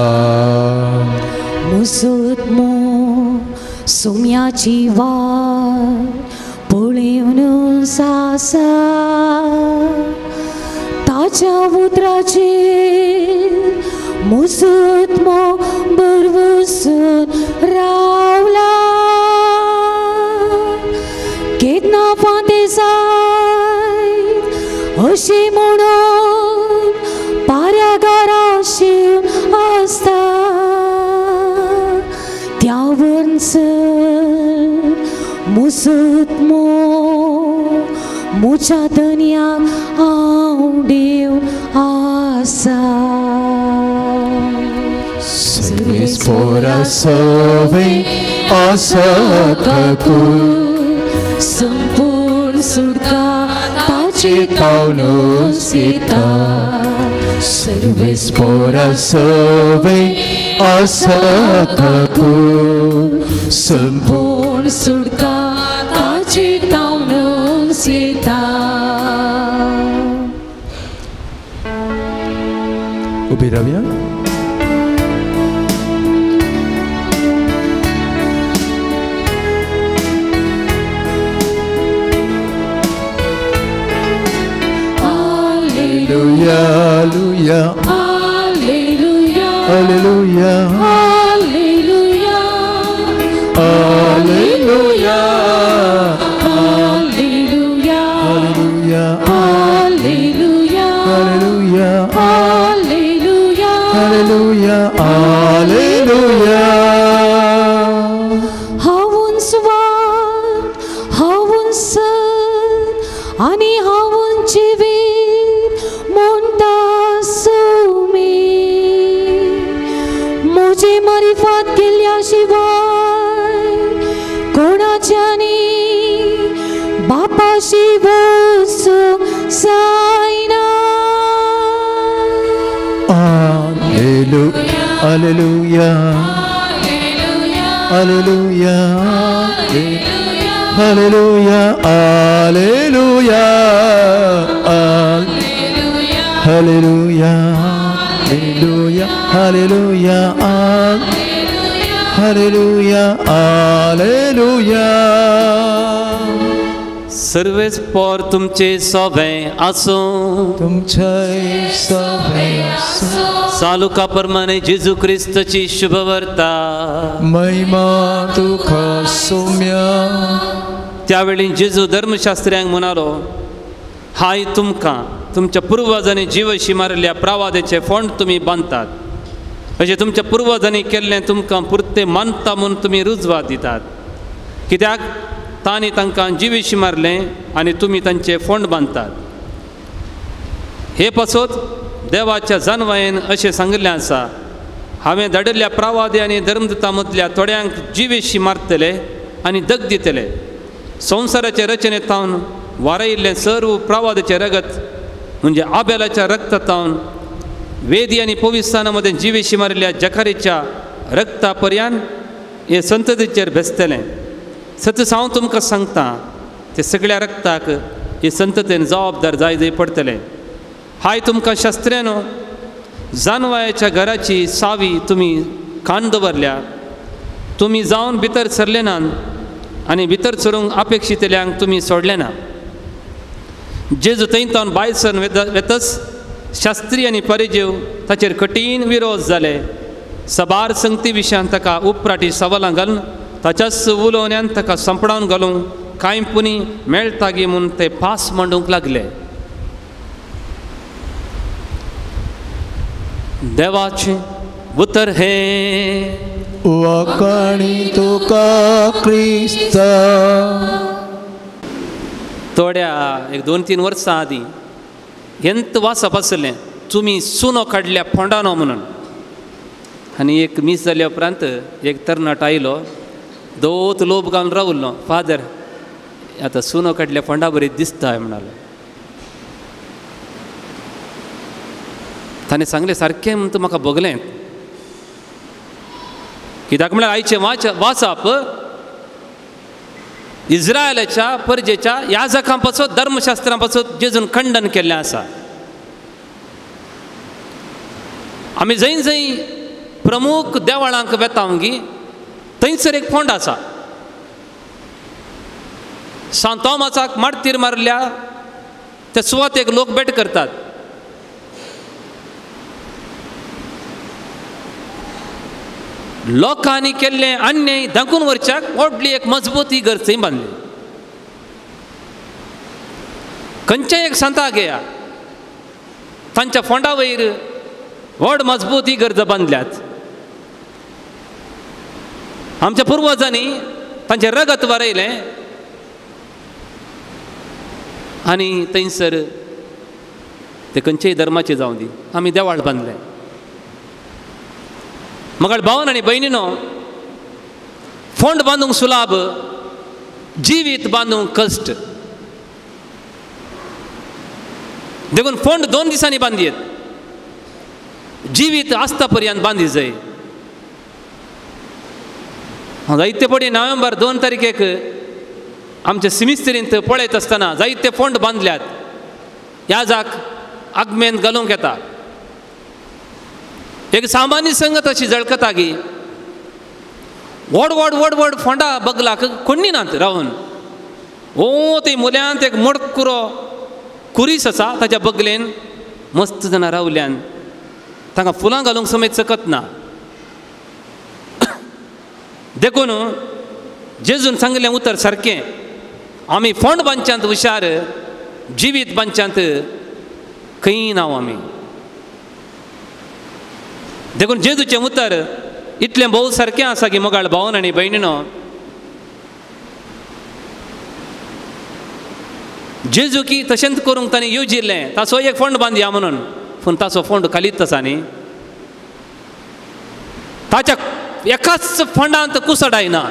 मुसोत मो सोम्याची वाट पळेवनूच आसा, ताच्या उतराचेर मुसोत मो भरवसून रावला. केन्ना फांदे जायत अशें म्हणून पाऱ्यागारा शिवन आसता, त्या वरसर मुसत मो म्हज्या धनयाक हांव देव आसा. सर्वेस पोरा सवे आसा काकू संपूर्ण सुटका ताचे तावनूच येता. सर्वेस पोरा सवे आसा काकू संपूर्ण सुटका ताचे तावनूच येता. उबी रावया. Hallelujah, hallelujah, hallelujah, hallelujah, hallelujah, hallelujah, hallelujah, hallelujah, hallelujah, hallelujah, म्हाज्यांनी बापाशी वचूंक जायना. Alleluia, Alleluia, Alleluia, Alleluia, Alleluia, Alleluia, Alleluia, Alleluia, Alleluia. सर्वेच पोर तुमचे सोबे आसूं, तुमचे सोबे आसूं. सालुका प्रमाणे जेजू क्रिस्तची शुभवर्ता. महिमा तुका सोम्या. त्यावेळी जेजू धर्मशास्त्र्यांक म्हणालो, हाय तुमकां, तुमच्या पुर्वजांनी जिवशी मारिल्ल्या प्रवादाचे फोंड तुमी बांदतात, अशें तुमच्या पुर्वजांनी केल्लें तुमकां पुरतें मानता म्हूण तुमी रुजवात दितात, कित्याक तांणी तांकां जिवेशी मारलें आनी तुमी तांचे फोंड बांदतात. हे पासत देवाच्या जानवायेन अशें सांगिल्लें आसा, हांवें धाडिल्ल्या प्रवादी आनी धर्मदूता मदल्या थोड्यांक जिवेशी मारतले आनी दग दितले. संवसाराचे रचने थावन वारयिल्लें सर्व प्रवादाचें रगत म्हणजे आबेलाच्या रक्ता थावन वेदी आनी पविस्थाना मदें जिवेशी मारिल्ल्या जखारीच्या रक्ता पर्यान हे संततीचेर भेसतलें. सत हांव तुमकां सांगता, ते सगळ्या रक्ताक हे संततेन जबाबदार जाय जाय पडटलें. हाय तुमकां शास्त्र्यानो, जानवायाच्या घराची सावी तुमी कान दवरल्या, तुमी जावन भितर सरले ना आनी भितर सरूंक अपेक्षितल्यांक तुमी सोडले ना. जेजू थंय तावन भायर सरून वेतच शास्त्री आनी परिजीव ताचेर कठीण विरोध जाले. सबार संगती विशयान ताका उपराटी सवालां घालून ताच्याच उलोवण्यान ताका संपडावन घालूंक कांय पुनी मेळटा गी म्हूण ते पास मांडूंक लागले. देवाचें उतर हें. वाखाणी तुका क्रिस्ता. थोड्या एक 2-3 वर्सां आदीं हेंत वाचप आसलें, तुमी सुनो काडल्या फोंडानो म्हणून. आनी एक मीस जाल्या उपरांत एक तरणाटो आयलो, दोत लोब घालून रावलो, फादर आतां सुनो काडल्या फोंडा बरी दिसता म्हणालो. ताणें सांगलें, सारकें म्हूण तूं म्हाका भोगलें, कित्याक म्हळ्यार आयचें वाचप इस्रायलाच्या परजेच्या याजकां पासून धर्मशास्त्रां पासून जेजून खंडन केल्लें आसा. आमी जंय जंय प्रमुख देवळांक वेता गी थंयसर एक फोंड आसा. सांत तोमासाक मार्तीर मारल्या त्या सुवातेक लोक भेट करतात. लोकांनी केल्लें अन्याय धांकून व्हरच्याक व्हडली एक मजबूत ही गरज थंय बांदली. खंयच्याय एक सांता घेया, तांच्या फोंडा वयर व्हड मजबूत ही गरज बांदल्यात. आमच्या पुर्वजांनी तांचें रगत वारयलें आनी थंयसर ते खंयच्याय धर्माचे जावं दी आमी देवाळ बांदलें. मगळ भावन आनी भयणीनो, फोंड बांदूंक सुलाभ, जिवीत बांदूंक कश्ट. देखून फोंड 2 दिसांनी बांदयेत, जिवीत आसता पर्यंत बांदी जाय. जायते पडी नोव्हेंबर 2 तारखेक आमच्या सिमिस्त्रींत पळयत आसतना जायते फोंड बांदल्यात. ह्या जाक आगमेन घालूंक येता. एक सामान्य संगत अशी जळकता गी व्हड व्हड व्हड व्हड फोंडा बगलाक कोण्णी नात रावन. ओ ते मुल्यांत एक मडकुरो कुरीस आसा, ताच्या बगलेन मस्त जाणां रावल्यान तांकां फुलां घालूंक समेत सकत ना. देखून जेजून सांगिल्लें उतर सारकें, आमी फोंड बांदच्यांत हुशार, जिवीत बांदच्यांत खंय ना आमी. देखून जेजूचें उतर इतलें भोव सारकें आसा की मोगाळ भावन आनी भयणीनो, जेजू की तशेंच करूंक ताणें येवजिल्लें, ताचो एक फोंड बांदया म्हणून, पूण ताचो फोंड खालीच आसा न्ही. ताच्या एकाच फोंडांत कुसडायना.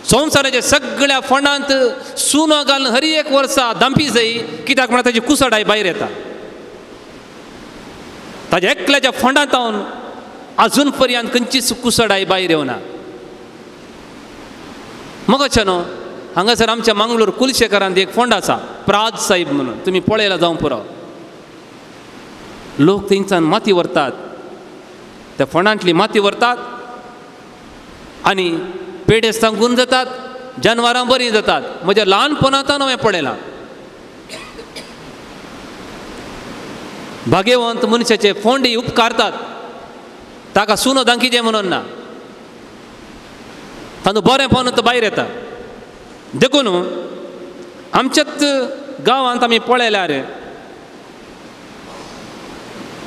संवसाराच्या सगळ्या फोंडांत सुनो घालून हर एक वर्सा दांपी जाय, कित्याक म्हणल्यार ताची कुसडाय भायर येता. ताज्या एकल्याच्या फोंडांत अजून पर्यंत खंयचीच कुसडाय भायर येवना. मगो न्हू हांगासर आमच्या मंगळूर कुलशेखरांत एक फोंड आसा, प्राज साहेब म्हणून, तुमी पळयला जावं पुरो. लोक थंयच्यान माती व्हरतात, त्या फोंडांतली माती व्हरतात आनी पेडेस्तां गुण जातात, जानवरां बरीं जातात. म्हज्या ल्हानपणांत हांवें पळयलां. भाग्यवंत मनशाचे फोंडी उपकारतात, ताका सुनो दांकीचें म्हणून ना, तांचो बरें पोवन तो भायर येता. देखून आमच्याच गांवांत आमी पळयल्यार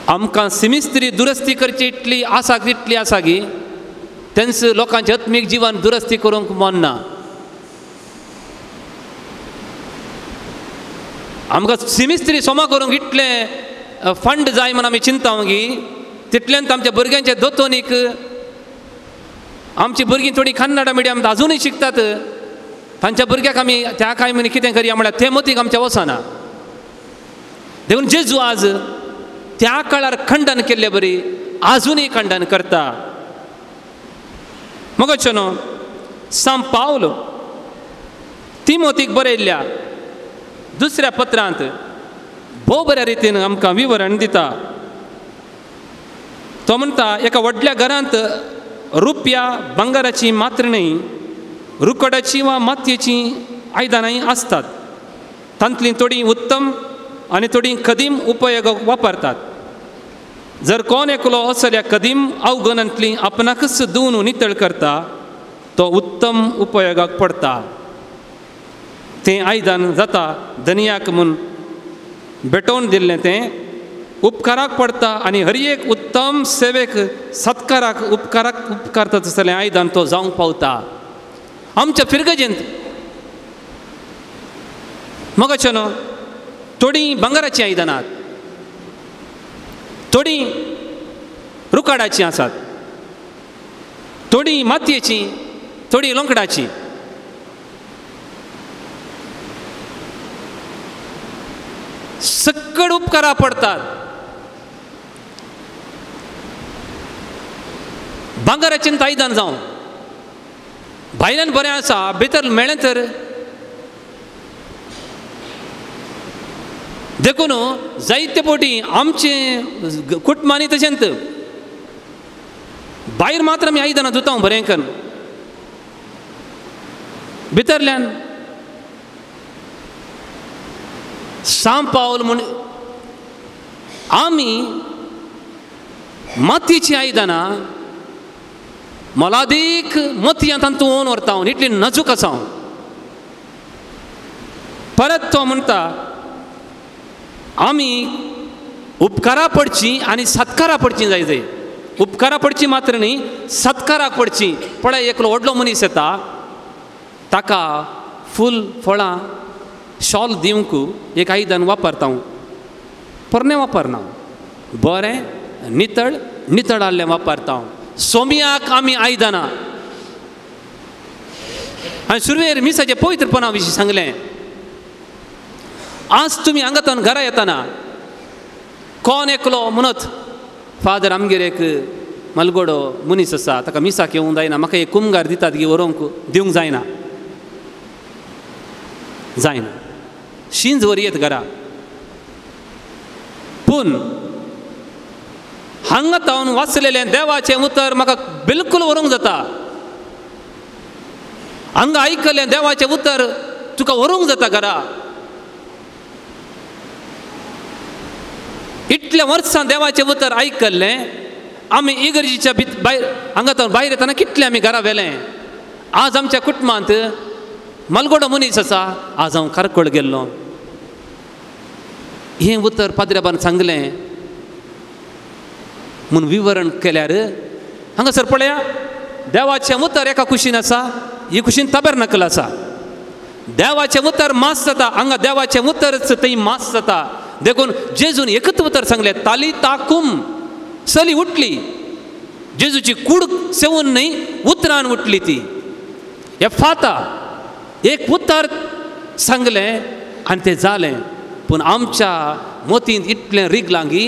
आमकां सिमिस्त्री दुरस्ती करची इतली आसा, इतली आसा की तेंच लोकांचें आत्मीक जिवन दुरस्ती करूंक मन ना. आमकां सिमिस्त्री सोमा करूंक इतलें फंड जाय म्हूण आमी चिंता गी, तितल्यान आमच्या भुरग्यांच्या दोतोनीक, आमची भुरगीं थोडीं कन्नडा मिडियम अजुनूय शिकतात, तांच्या भुरग्याक आमी त्या काय म्हण कितें करया म्हळ्यार तें मतीक आमच्या वचना. देखून जेजू आज त्या काळार खंडन केल्ले बरी आजुनूय खंडन करता. मगो न्हू सांत पावल तिमोतीक बरयल्ल्या दुसऱ्या पत्रांत भोव बऱ्या रितीन आमकां विवरण दिता. तो म्हणटा, एका व्हडल्या घरांत रुपया भांगराची मात्र न्हय, रुकडाची वा मातयेची आयदनांय आसतात. तांतलीं थोडीं उत्तम आनी थोडीं कदीम उपयोगाक वापरतात. जर कोण एकलो असल्या कदीम अवगणांतली आपणाकच धुवन नितळ करता तो उत्तम उपयोगाक पडटा. तें आयदन जाता धनयाक म्हूण भेटोवन दिल्लें तें उपकाराक पडटा आनी हर एक उत्तम सेवेक सत्काराक उपकाराक उपकारता तसलें आयदन तो जावंक पावता. आमच्या फिरगजेंत मगो न्हू थोडीं भांगराचीं आयदनां, थोडीं रुकाडाचीं आसात, थोडीं मातयेचीं, थोडीं लोंकडाचीं. सकड उपकारा पडटात. भांगराचें आयदन जावं भायल्यान बरें आसा, भितर मेळ्ळें तर. देखून जायते फावटी आमचे कुटुंबांनी तशेंच भायर मात्र आमी आयदनां धुता बरें करून, भितरल्यान सांत पावल म्हूण आमी मातयेचीं आयदनां मोलादीक मोतयां तांतूं ओन व्हरता, इतली नाजूक आसा. परत तो म्हणटा आमी उपकारा पडचीं आनी सत्कारा पडचीं जाय जाय. उपकारा पडचीं मात्र न्ही, सत्काराक पडचीं. पळय एकलो व्हडलो मनीस येता, ताका फूल फळां शॉल दिवंक एक आयदन वापरता, पोरणें वापरना, बरें नितळ नितळ आहलें वापरता. सोम्याक आमी आयदनां. आनी सुरवेर मिसाचे पवित्रपणा विशीं सांगलें. आज तुमी हांगांतल्यान घरा येतना कोण एकलो म्हणत, फादर आमगेर एक मलगोडो मनीस आसा, ताका मिसाक येवंक जायना, म्हाका एक कुमगार दितात गी व्हरूंक दिवंक जायना, जायना, शींज व्हर येत घरा. पूण हांगा तावन वाचलेलें देवाचें उतर म्हाका बिलकूल व्हरूंक जाता. हांगा आयकलें देवाचें उतर तुका व्हरूंक जाता घरा. इतल्या वर्सां देवाचें उतर आयकल्लें आमी इगर्जीच्या भायर हांगा तर भायर येतना कितलें आमी घरा व्हेलें. आज आमच्या कुटुंबांत मलगोडो मनीस आसा, आज हांव कारकोळ गेल्लो, हें उतर पाद्र्याबान सांगलें म्हूण विवरण केल्यार हांगासर पळया देवाचें उतर एका कुशीन आसा, ही कुशीन ताबेरनाकल आसा. देवाचें उतर मास जाता, हांगा देवाचें उतरच थंय मास जाता. देखून जेजून एकच उतर सांगलें, ताली ताकूम, चली उठली. जेजूची कूड सेवून न्हय, उतरान उठली ती. एफाता एक उतर सांगलें आनी तें जालें. पूण आमच्या मोतींत इतलें रिगलां की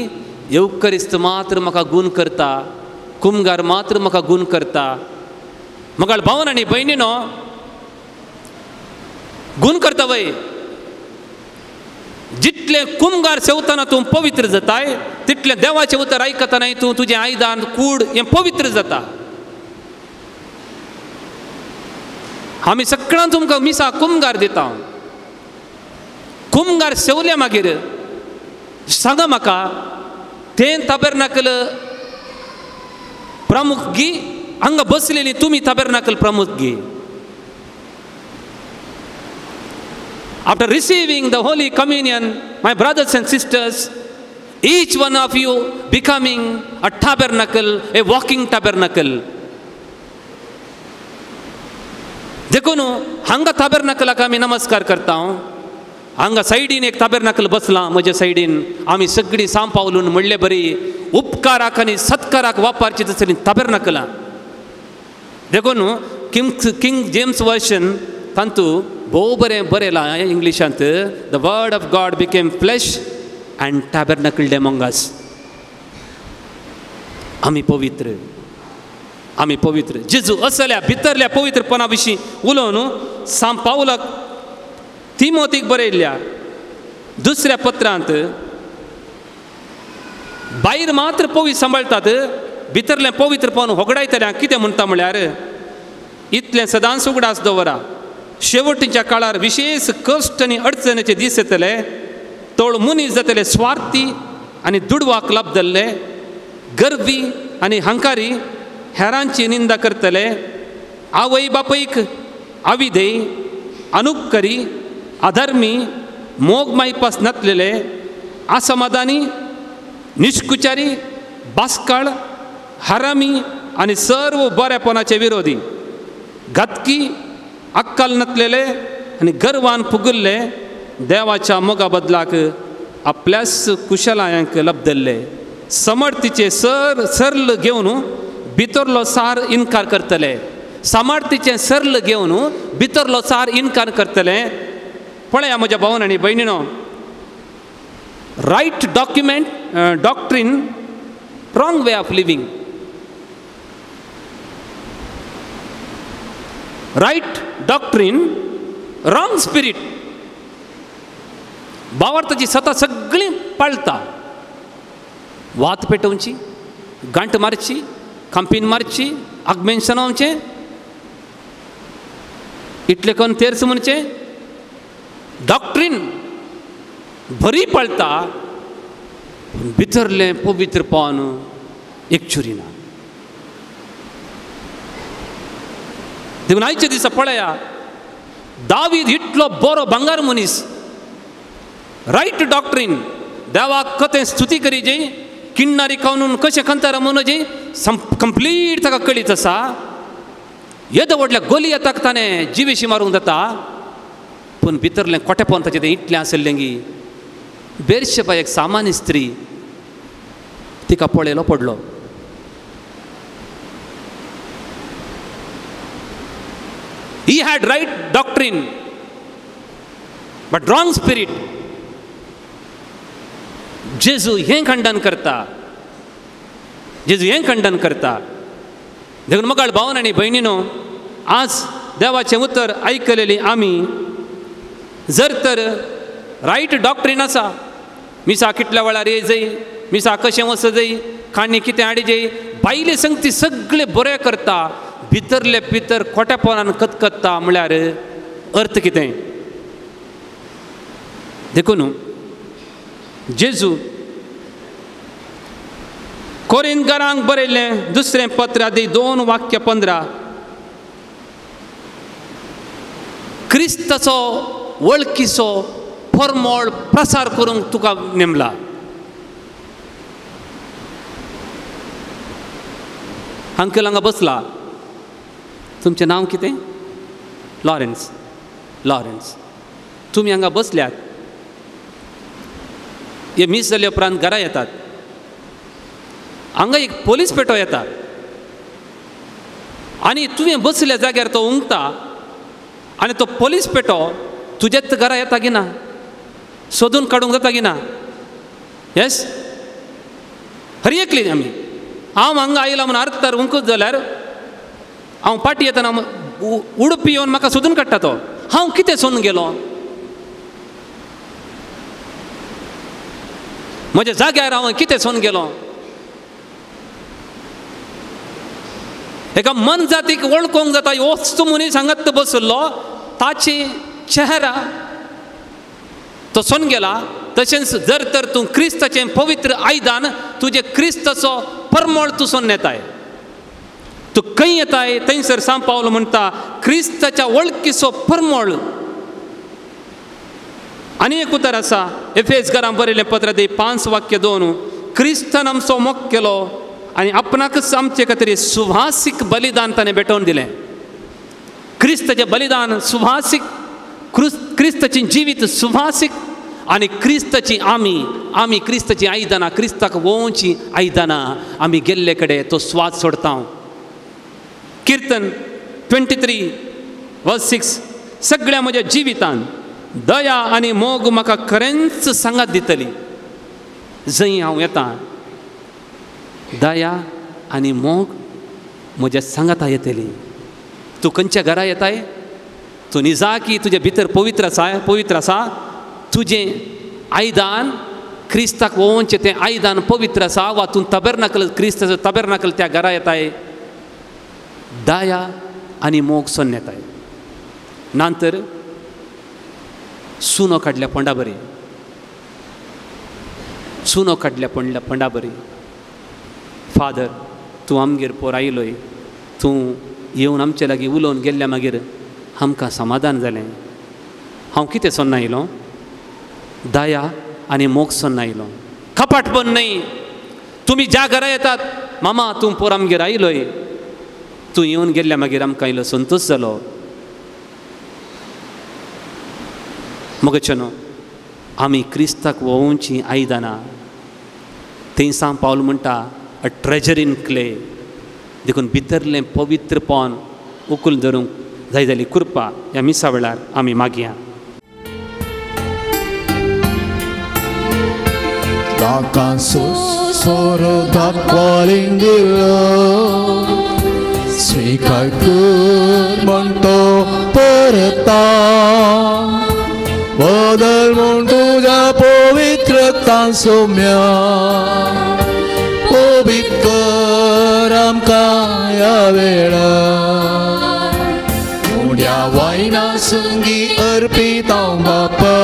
येवकरिस्त मात्र म्हाका गूण करता, कुमगार मात्र म्हाका गूण करता. मगाळ भावन आनी भयणीनो गूण करता वय. जितले कुमगार सेवतना तूं पवित्र जाताय तितलें देवाचें उतर आयकतनाय तूं तुजें आयदान कूड हें पवित्र जाता. आमी सगळ्यां तुमकां मिसा कुमगार दिता. कुमगार सेवले मागीर सांगा म्हाका तें ताबेरनाकल प्रमुख गी हांगा बसलेली तुमी ताबेरनाकल प्रमुख गी. After receiving the Holy Communion, my brothers and sisters, each one of you becoming a tabernacle, a walking tabernacle. देखून हांगा ताबेरनाकलाक आमी नमस्कार करता. हांगा सायडीन एक ताबेरनाकल बसलां म्हज्या सायडीन. आमी सगळीं सांपावलून म्हणले बरी उपकाराक आनी सत्काराक वापरची तसलीं ताबेरनाकलां. देखून किंग जेम्स वर्शन तांतू भोव बरें बरयलां इंग्लिशांत, the word of God became flesh and tabernacled among us. आमी पवित्र, आमी पवित्र. जेजू असल्या भितरल्या पवित्रपणा विशीं उलोवन सांत पावलाक तिमोतीक बरयल्ल्या दुसऱ्या पत्रांत भायर मात्र पवित्र सांबाळटात, भितरलें पवित्रपण होगडायतल्या कितें म्हणटा म्हळ्यार इतलें सदांच उगडास दवरा, शेवटीच्या काळार विशेष कश्ट आनी अडचणीचे दीस येतले. तोळ मनीस जातले स्वार्थी आनी दुडवाक लाबदल्ले, गर्वी आनी हंकारी, हेरांची निंदा करतले, आवय बापयक आविधेय, अनुपकरी, अधर्मी, मोग मायपास नातलेले, असमाधानी, निष्कुचारी, बास्काळ, हरामी आनी सर्व बरेपणाचे विरोधी, घातकी, अक्कल नातलेले आनी गर्वान फुगल्ले, देवाच्या मोगा बदलाक आपल्याच कुशलायांक लब्दल्ले, समर्थीचे सरल घेवन भितरलो सार इनकार करतले. सामर्थीचें सरल घेवन भितरलो सार इनकार करतले. पळया म्हज्या भावन आनी भयणीनो, right document doctrine, wrong way of living. Right doctrine, wrong spirit. भावार्थाची सता सगळीं पाळटा. वात पेटोवची, गांठ मारची, खांपीन मारची, आगमेन सणावचें, इतलें करून तेर्स म्हणचें. डॉक्ट्रीन बरी पाळटा, भितरलें पवित्रपण एकचुरी ना. देखून आयच्या दिसा पळया, दावीद इतलो बरो भांगर मनीस, रायट डॉक्ट्रीन, देवाक कथें स्तुती करी जी, किन्नारी कानून कशें खंतारा म्हणून जी कंप्लीट ताका कळीत आसा. येदो व्हडल्या गोलियताक ताणें जिवेशी मारूंक जाता, पूण भितरलें कोटेपण ताचें तें इतलें आसलें की बेरशेबा एक सामान्य स्त्री तिका पळयलो पडलो. He had right doctrine, but wrong spirit. जेजू हें खंडन करता, जेजू हें खंडन करता. देखून मगाळ भावन आनी भयणीनो, आज देवाचें उतर आयकलेली आमी जर तर रायट डॉक्ट्रीन आसा, मिसा कितल्या वेळार येय, मिसा कशें वचत जाय, काणी कितें हाडी जाय, भायले संगती सगळे बरें करता, भितरले भितर खोटेपणान कतकत्ता म्हळ्यार अर्थ कितें? देखून जेजू कोरिंथकारांक बरयल्लें दुसरें पत्र आदी 2:15, क्रिस्ताचो वळखीचो परमळ प्रसार करूंक तुका नेमला. अंकल हांगा बसला, तुमचें नांव कितें? लॉरेन्स. लॉरेन्स, तुमी हांगा बसल्यात, हे मीस जाले उपरांत घरा येतात, हांगा एक पोलीस पेटो येता आनी तुवें बसल्या जाग्यार तो उंगता आनी तो पोलीस पेटो तुजेच घरा येता की ना, सोदून काडूंक जाता की ना? येस, हर एकली आमी हांव हांगा आयला म्हूण अर्थ उंकूच जाल्यार हांव पाटी येतना उडपी येवन म्हाका सोदून काडटा तो. हांव कितें सोदून गेलो? म्हज्या जाग्यार हांव कितें सोदून गेलो? एका मनजातीक वळखूंक जाता वस्तू मनीस हांगात बसलो, ताची चेहरा तो सोन गेला. तशेंच जर तर तूं क्रिस्ताचें पवित्र आयदान तुजें क्रिस्ताचो परमळ तूं सोन येताय, तूं खंय येताय थंयसर सांव पावल म्हणटा क्रिस्ताच्या वळखीचो परमळ. आनी एक उतर आसा एफेस घरां बरयलें पत्र 5:2, क्रिस्तान आमचो मोग केलो आनी आपणाकच आमचे खातीर सुवासीक बलिदान ताणें भेटोवन दिलें. क्रिस्ताचें बलिदान सुवासीक, क्रिस्ताचें जिवीत सुवासीक, आनी क्रिस्ताची आमी आमी क्रिस्ताची आयदनां, क्रिस्ताक वोवची आयदनां आमी गेल्ले कडेन तो स्वाद सोडता. किर्तन 23:6, सगळ्या म्हज्या जिवितान दया आनी मोग म्हाका खरेंच सांगात दितली. जंय हांव येता दया आनी मोग म्हज्या सांगाता येतली. तूं खंयच्या घरा येताय, तूं निजाकी तुजे भितर पवित्र आसा, पवित्र आसा, तुजें आयदान क्रिस्ताक वोवचें तें आयदान पवित्र आसा, वा तूं तबेरनाकल क्रिस्ताचो तबेरनाकल त्या घरा येताय, दया आनी मोग सोन्न येताय. नंतर सुनो काडल्या फोंडा बरी, सुनो काडल्या फोंडा बरी. फादर तूं आमगेर पोर आयलोय, तूं येवन आमचे लागीं उलोवन गेल्ल्या मागीर आमकां समाधान जालें. हांव कितें सोन्ना आयलो? दया आनी मोग सोन्ना आयलो, कपाटपण न्हय. तुमी ज्या घरा येतात, मामा तूं पोर आमगेर आयलोय, तूं येवन गेल्ल्या मागीर आमकां आयलो संतोश जालो. मगचें आमी क्रिस्ताक वोवची आयदनां. थंय सांव पावल म्हणटा अ ट्रेजर इन क्ले. देखून भितरलें पवित्रपण उखलून धरूंक जाय जाली कृपा ह्या मिसा वेळार आमी मागया. स्वीकार कर म्हणतो परता, बदल म्हूण तुज्या पवित्रता सोम्या, पवित्र आमकां ह्या वेळार उड्या वायना संगी अर्पिता बापा,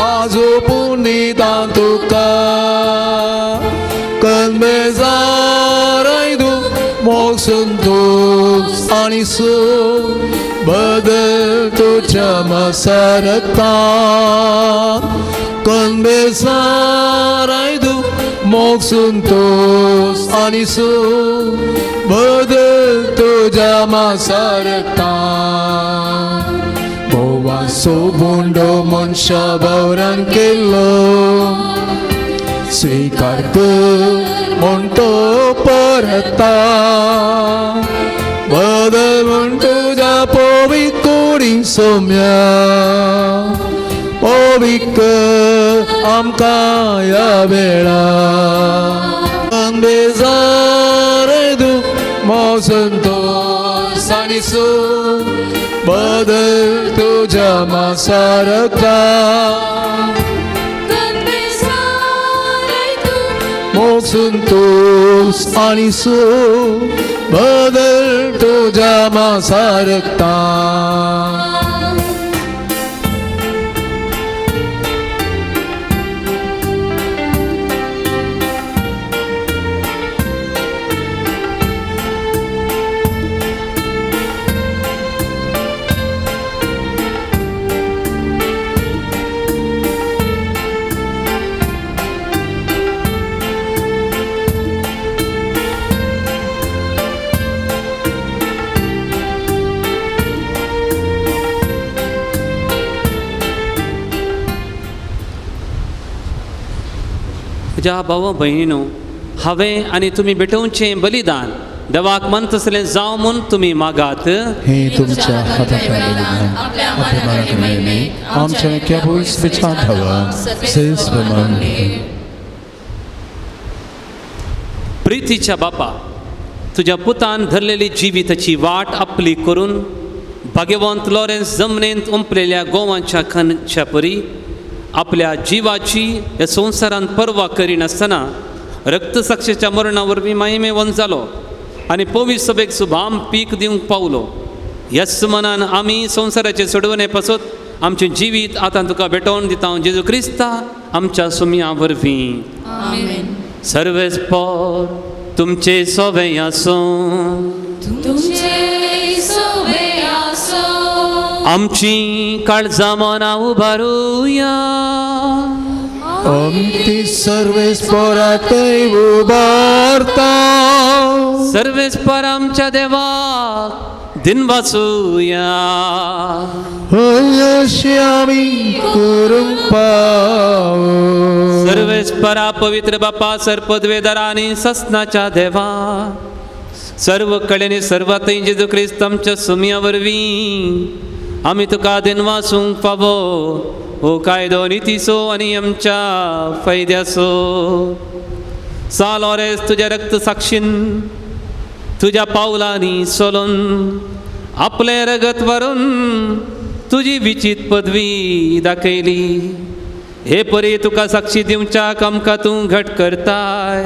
आजो पुनिता तुका कन्मेजाराय तूं मोग संतोष आनी सूख बदल तुज्या मसारता, कन्मेजाराय तूं मोग संतोष आनी सूख बदल तुज्या मसारता. गोवा सोबुंडो मनशा बावरान केल्लो स्वीकार कर म्हूण तो परता, बदल म्हूण तुज्या पवित्र कुडी सोम्या, पवित्र आमकां ह्या वेळार बेजार तूं मोग संतोष आनी सूख बदल तुज्या मासारता, मोग संतोष आनी सूख बदल तुज्या मासारता. म्हज्या भाव भयणीनो, हांवें आनी तुमी भेटोवचें बलिदान देवाक मनतसलें जावं म्हूण तुमी मागात. हे तुमच्या हाताखाली आपल्या मनाकडे आमच्या कबूल विचार हवा सेस प्रमाण. प्रितीच्या बापा, तुज्या पुतान धरलेली जिविताची वाट आपली करून भाग्यवंत लॉरेन्स जमनींत उंपलेल्या गोवांच्या खांच्या परी आपल्या जिवाची ह्या संवसारांत पर्वा करिनासतना रक्तसाक्षीच्या मरणा वरवीं माहिमेवंत जालो आनी पवित्र सभेक सुभाम पीक दिवंक पावलो. ह्याच मनान आमी संवसाराचे सोडवणे पासत आमचें जिवीत आतां तुका भेटोवन दिता जेजू क्रिस्ता आमच्या सुमया वरवीं. सर्वेस पोर तुमचे सोवे आसूं, तुमचे सोवे आसूं. आमची काळजां मनां उबारुया, आमची सर्वेस पोरातय उबारता. सर्वेस पोर आमच्या देवाक दिन वाचुया, अशी आमी करूंक पावो. सर्वेस परा पवित्र बापा सर्पद्वेदारा आनी ससनाच्या देवा, सर्व कडेन सर्वांतय जेजू क्रिस्त आमच्या सुमया वरवीं आमी तुका दिन वाचूंक फावो हो कायदो नितीचो आनी आमच्या फायद्याचो. सा लॉरेन्स तुज्या रक्त साक्षीन तुज्या पावलांनी चलून आपलें रगत व्हरून तुजी विचीत पदवी दाखयली. हे परी तुका साक्षी दिवच्याक आमकां तूं घट करताय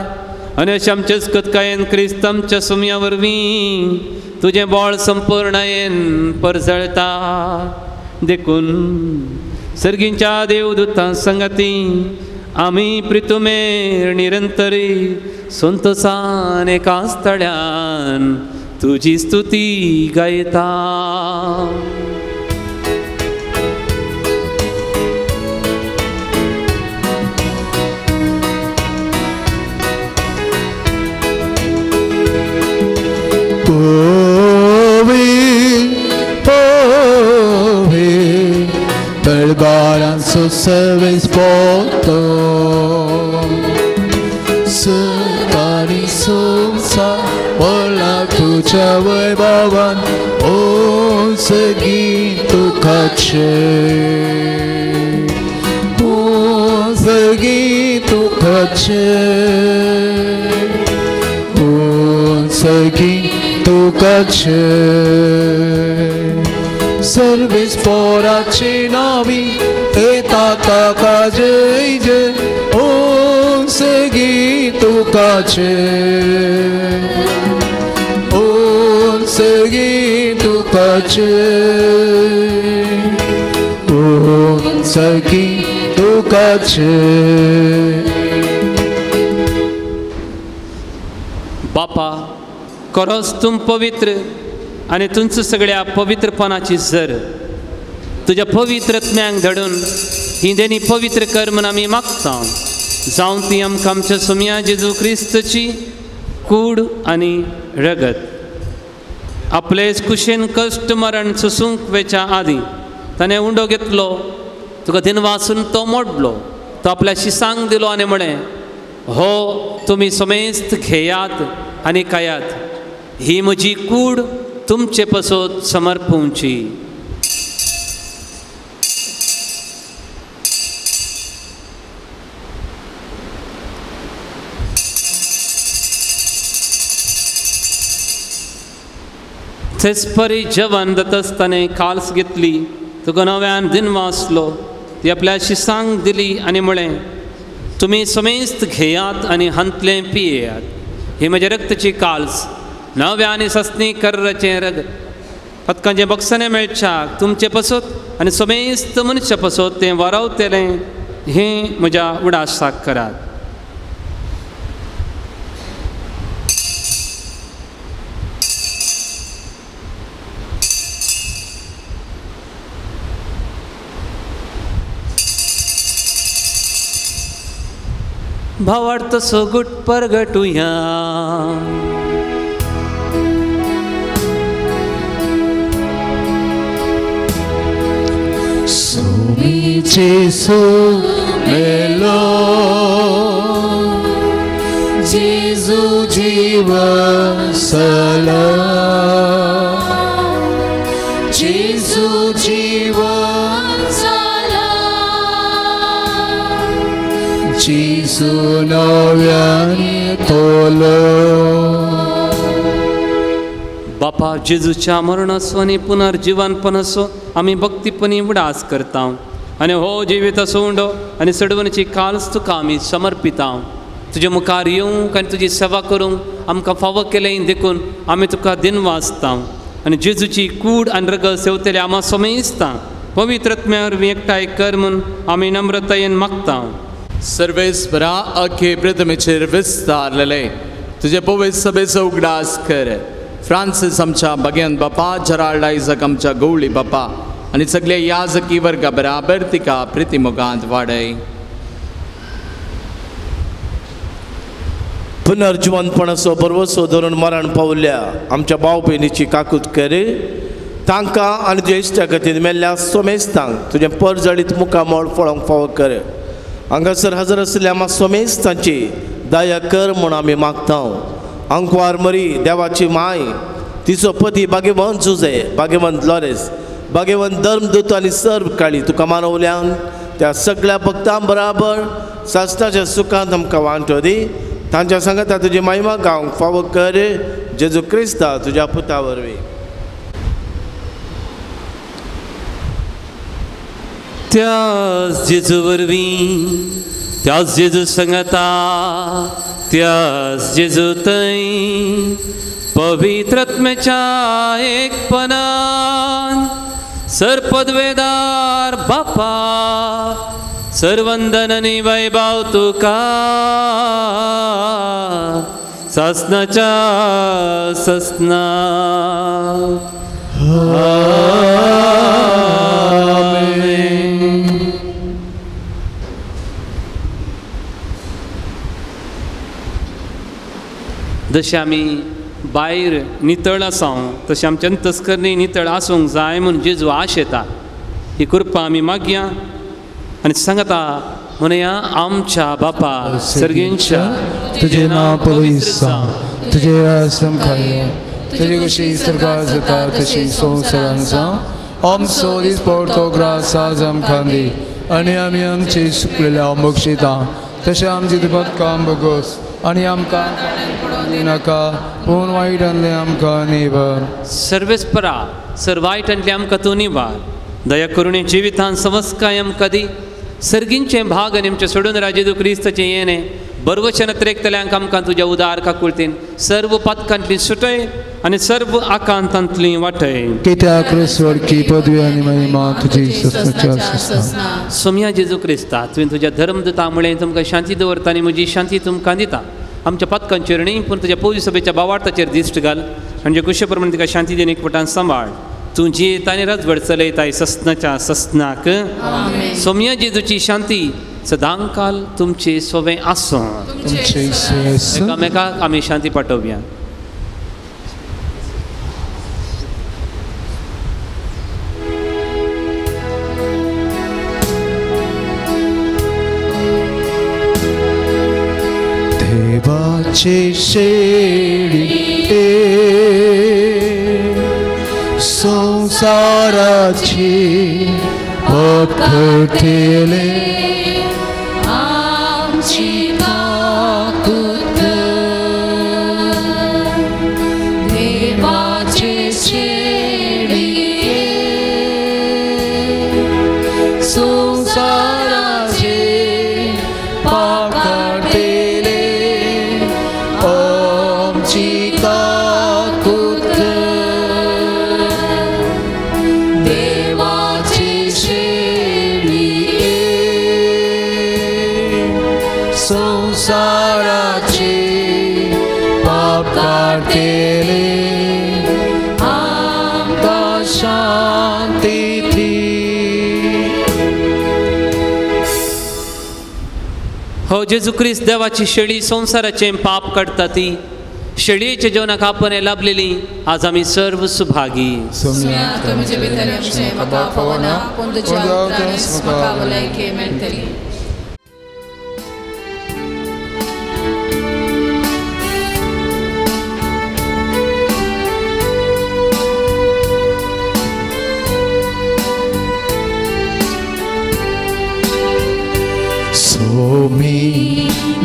आनी अशें आमचे कतकायेन क्रिस्त आमच्या सुमया वरवीं तुजें बळ संपूर्णायेन परजळता. देखून सर्गींच्या देवदूतां संगाती आमी प्रितुमेर निरंतरी संतोसान एका स्थळ्यान तुजी स्तुती गायता. Perbaranzo serves poto Sutani sumsa Bola tuja vaibavan O sagi tukache O sagi tukache O sagi tukache Service porache navi eta taka jai jai om sagi tukache om sagi tukache om sagi tukache. बापा करोस तुम पवित्र आनी तुमचं सगळ्या पवित्रपणाची जर तुज्या पवित्र आत्म्यांक धाडून ही देणी पवित्र कर म्हूण आमी मागता. जावं ती आमकां आमच्या सोम्या जेजू क्रिस्तची कूड आनी रगत. आपलेच कुशेन कश्ट मरण सोसूंक वेच्या आदीं ताणें उंडो घेतलो, तुका दिनवासून तो मोडलो, तो आपल्या शिसांक दिलो आनी म्हळें, हो तुमी समेस्त घेयात आनी खायात, ही म्हजी कूड तुमचे पसत समर्पूंची. तेच परी जेवण जाता काल्स घेतली, तुका नव्यान दिन वाचलो, ती आपल्या शिसांक दिली आनी म्हळें, तुमी समेस्त घेयात आनी हांतलें पियेयात, ही म्हज्या रक्तची काल्स नव्या आनी सस्नी कर्राचें रगत पदकांचें बक्षाणें मेळच्याक तुमचें पसत आनी समेस्त मनशा पसत तें वारावतलें, हें म्हज्या उडासाक करात. भावार्थ सोगूट परगटुया. Sumi Jesu melo जेजू जीवन सला, जेजू जीवन जाला, जेजू नव्यान तोलो. बापा जेजूच्या मरणाचो आनी पुनर्जिवनपणाचो आमी भक्तीपणी उडास करता आनी हो जिवीत उंडो आनी सडवणची काल्स तुका आमी समर्पिता. तुजे मुखार येवंक आनी तुजी सेवा करूंक आमकां फावो केलें देखून आमी तुका दिनवासता आनी जेजूची कूड आनी रगत सेवतले आमा समेस्ता पवित्र आत्म्या वरवीं एकठांय कर म्हूण आमी नम्रतायेन मागता. सर्वेस्परा अखे प्रथमेचेर विस्तारलेले तुजे पवित्र सभेचो उगडास कर. फ्रांसीस आमच्या भाग्यवंत बापा, जेराल्ड आयजक आमच्या गवळी बापा आनी सगळे याजकी वर्गा बराबर तिका प्रितीमोगांत वाडय. पुनर्जिवनपणाचो भरवसो धरून मरण पावल्या आमच्या भाव भयणीची काकूत कर. तांकां आनी तुज्या इश्टा खातीर मेल्ल्या सोमेस्तांक तुजें परजळीत मुखामळ फळोवंक फावो कर. हांगासर हजर आशिल्ल्या आमच्या सोमेस्तांची दया कर म्हूण आमी मागता. आंकवार मरी देवाची माय, तिचो पती भाग्यवंत जुजे, भाग्यवंत लॉरेस, भाग्यवंत धर्मदूत आनी सर्व काळी तुका मानवल्यान त्या सगळ्या भक्तां बराबर सासणाच्या सुखांत आमकां वांटो दी. तांच्या सांगाता तुजी महिमा गावंक फावो कर जेजू क्रिस्ता तुज्या पुता वरवीं. त्याच जेजू वरवीं, त्याच जेजू सांगाता, त्याच जेजू थंय पवित्र आत्म्याच्या एकपणान सरपदवेदार बापा सर्वंदन आनी वैभव तुका सासणाच्या सासणा. आमेन. जशें आमी भायर नितळ आसा तशें आमचे अंतस्करणी नितळ आसूंक जाय म्हूण जेजू आशेता. ही कृपा आमी मागया आनी सांगता म्हणया आमच्या बापा सर्गेंच्या, तुजें नांव पवित्र जावं, तुजें राज आमकां येवं, तुजी खुशी स्वर्गार जाता तशी संवसारांत जावं. आमचो दिसपडतो ग्रास आज आमकां दी आनी आमी आमचे सुकलेल्या बक्षिता तशें आमचें दुबाव बगोस आनी आमकां नाका पूण वायटांतलें आमकां निवार. सर्वेस्परा सर वायटांतलें आमकां तूं निवार. दया करुणे जिवितान समस्काय आमकां दी. सर्गींचें भाग आनी आमचें सोडून राजेदू क्रिस्ताचें येणें बरवचन त्रेकतल्यांक आमकां तुज्या उदार काकुळतीन सर्व पातकांतली सुटय आनी सर्व आकांतांतली वाटय. कित्याक स्वर्गी पदवी आनी महिमा तुजी ससनाच्या ससना. सोम्या जेजू क्रिस्ता, तुवें तुज्या धर्मदूता मुळे तुमकां शांती दवरता आनी म्हजी शांती तुमकां दिता. आमच्या पातकांचेर न्ही पूण तुज्या पवित्र सभेच्या बावार्थाचेर दिश्ट घाल आनी जे कुशे प्रमाणे तिका शांती दिवन एकवटान सांबाळ. तूं जियेता आनी राजवट चलयताय ससनाच्या ससनाक. सोम्या जेजूची शांती सदांकाल तुमचे सोवे आसूं. एकामेकाक आमी शांती पाठोवया. देवाचे शेळी संसाराची पखटेले आमची काकूत कर. देवाचे शेळये संसाराचे पाप काडटेले आमची काकूत कर. देवाचे शेळये संसाराचे पाप काडटेले आमकां शांती दी. हो जेजू क्रिस्त देवाची शेळी संवसाराचें पाप काडटा ती शेळयेच्या जेवणाक आपण लाभलेली आज आमी सर्व सुभागी. सोम्या तुमचे भितर आमचें म्हाका फावना पूण तुज्या उतरानच म्हाका भलायकी मेळटली.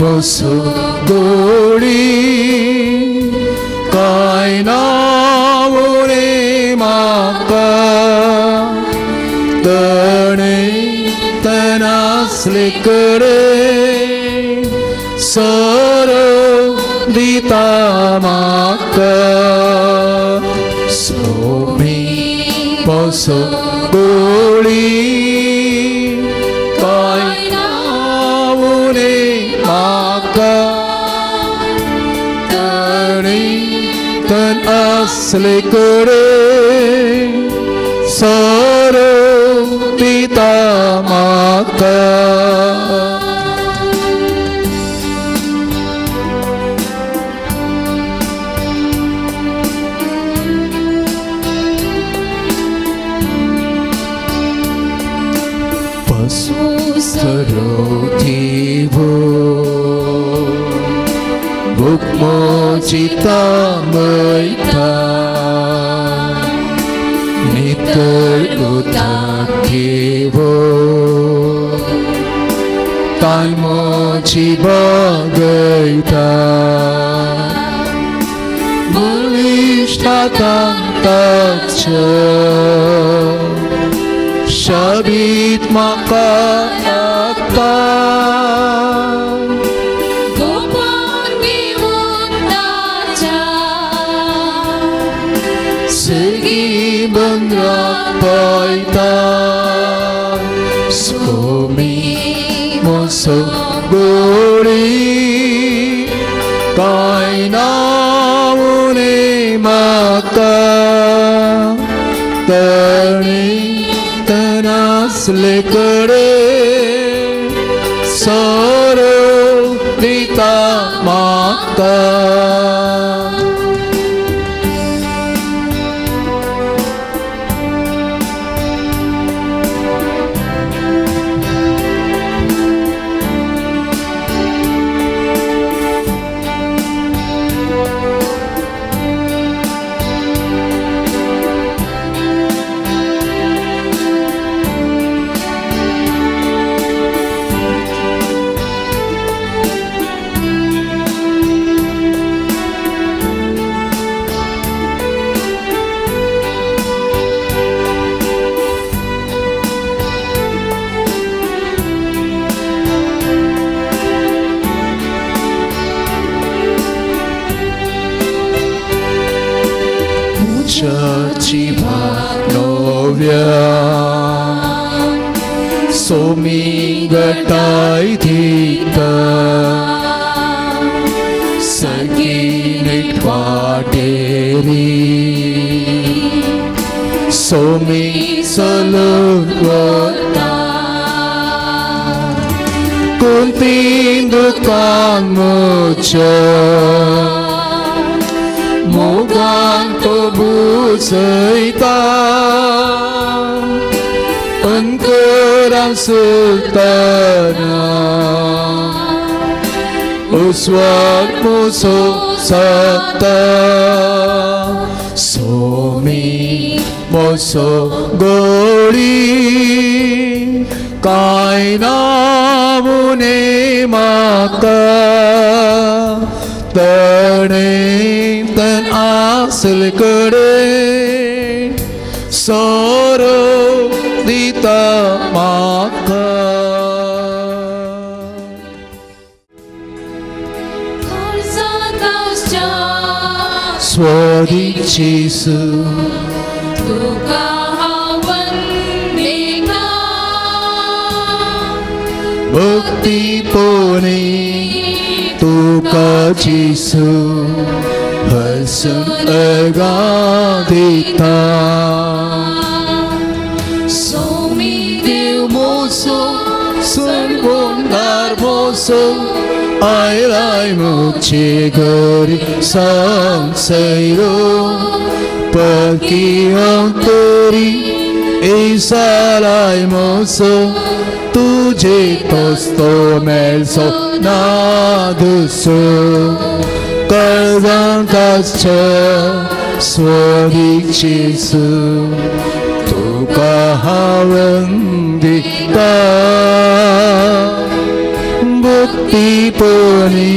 मोसो गोळी कांय ना उणें म्हाका तणे तनासले कडेन सरो दिता म्हाका सोमी मोसो गोळी कांय ना उणें म्हाका तणे तन असले कडेन सरो दिता म्हाका. Bukmocita maita nitar utakibo talmochi bagaita bulishta tantacha shabit maka paita somi moso gori कांय ना उणें म्हाका तणे तनासले कडेन सरो दिता म्हाका. Somi gatai thita saginit pateri somi salugwata kuntindu kamucha mogan to busaita Angkuran sultana uswag muso sata somi moso gori कांय ना उणें म्हाका तणे तन आसले कडेन सरो दिता म्हाका. स्वदीक जेसू तुका हांव वंदिता भक्ती पोने तुका जेसू हसून अर्गां दिता सोमी देव मोसो सरगोंदार मोसो आयलाय मुचे घरी सांसैरो पकी हांव तरी इसालाय मोसो तुजे तोस्तो मेळसो ना दुसरो काळजांत आसच्या स्वदीक जेसू तुका हांव वंदिता. परितीपणी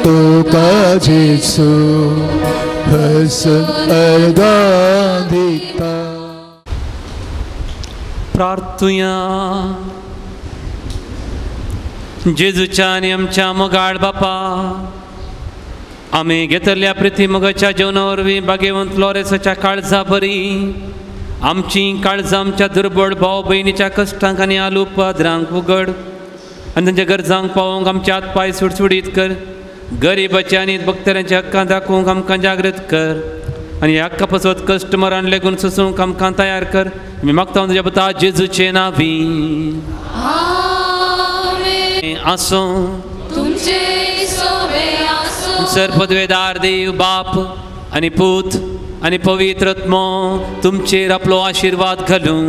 तुका जेजू हसन अर्दां दिता. प्रार्थुया. जेजूच्या आनी आमच्या मोगाळ बापा, आमी घेतल्या प्रिती मोगाच्या जेवणा वरवीं बागेवंत फ्लोरेसाच्या काळजा बरी आमची काळजां आमच्या दुर्बळ भाव भयणीच्या कश्टांक आनी आलुपाद्रांक उगड आनी तांच्या गरजांक पावोवंक आमचे हात पांय सुडसुडीत कर. गरिबाच्या आनी भक्तरांच्या हक्कां दाखोवंक आमकां जागृत कर आनी ह्या हक्का पासत कश्ट मरण लेगून सोसूंक आमकां तयार कर. आमी मागता तुज्या पुता जेजूचे नांवी. आसूं सर पदवेदार देव बाप आनी पूत आनी पवित्र आत्मो तुमचेर आपलो आशिर्वाद घालूं.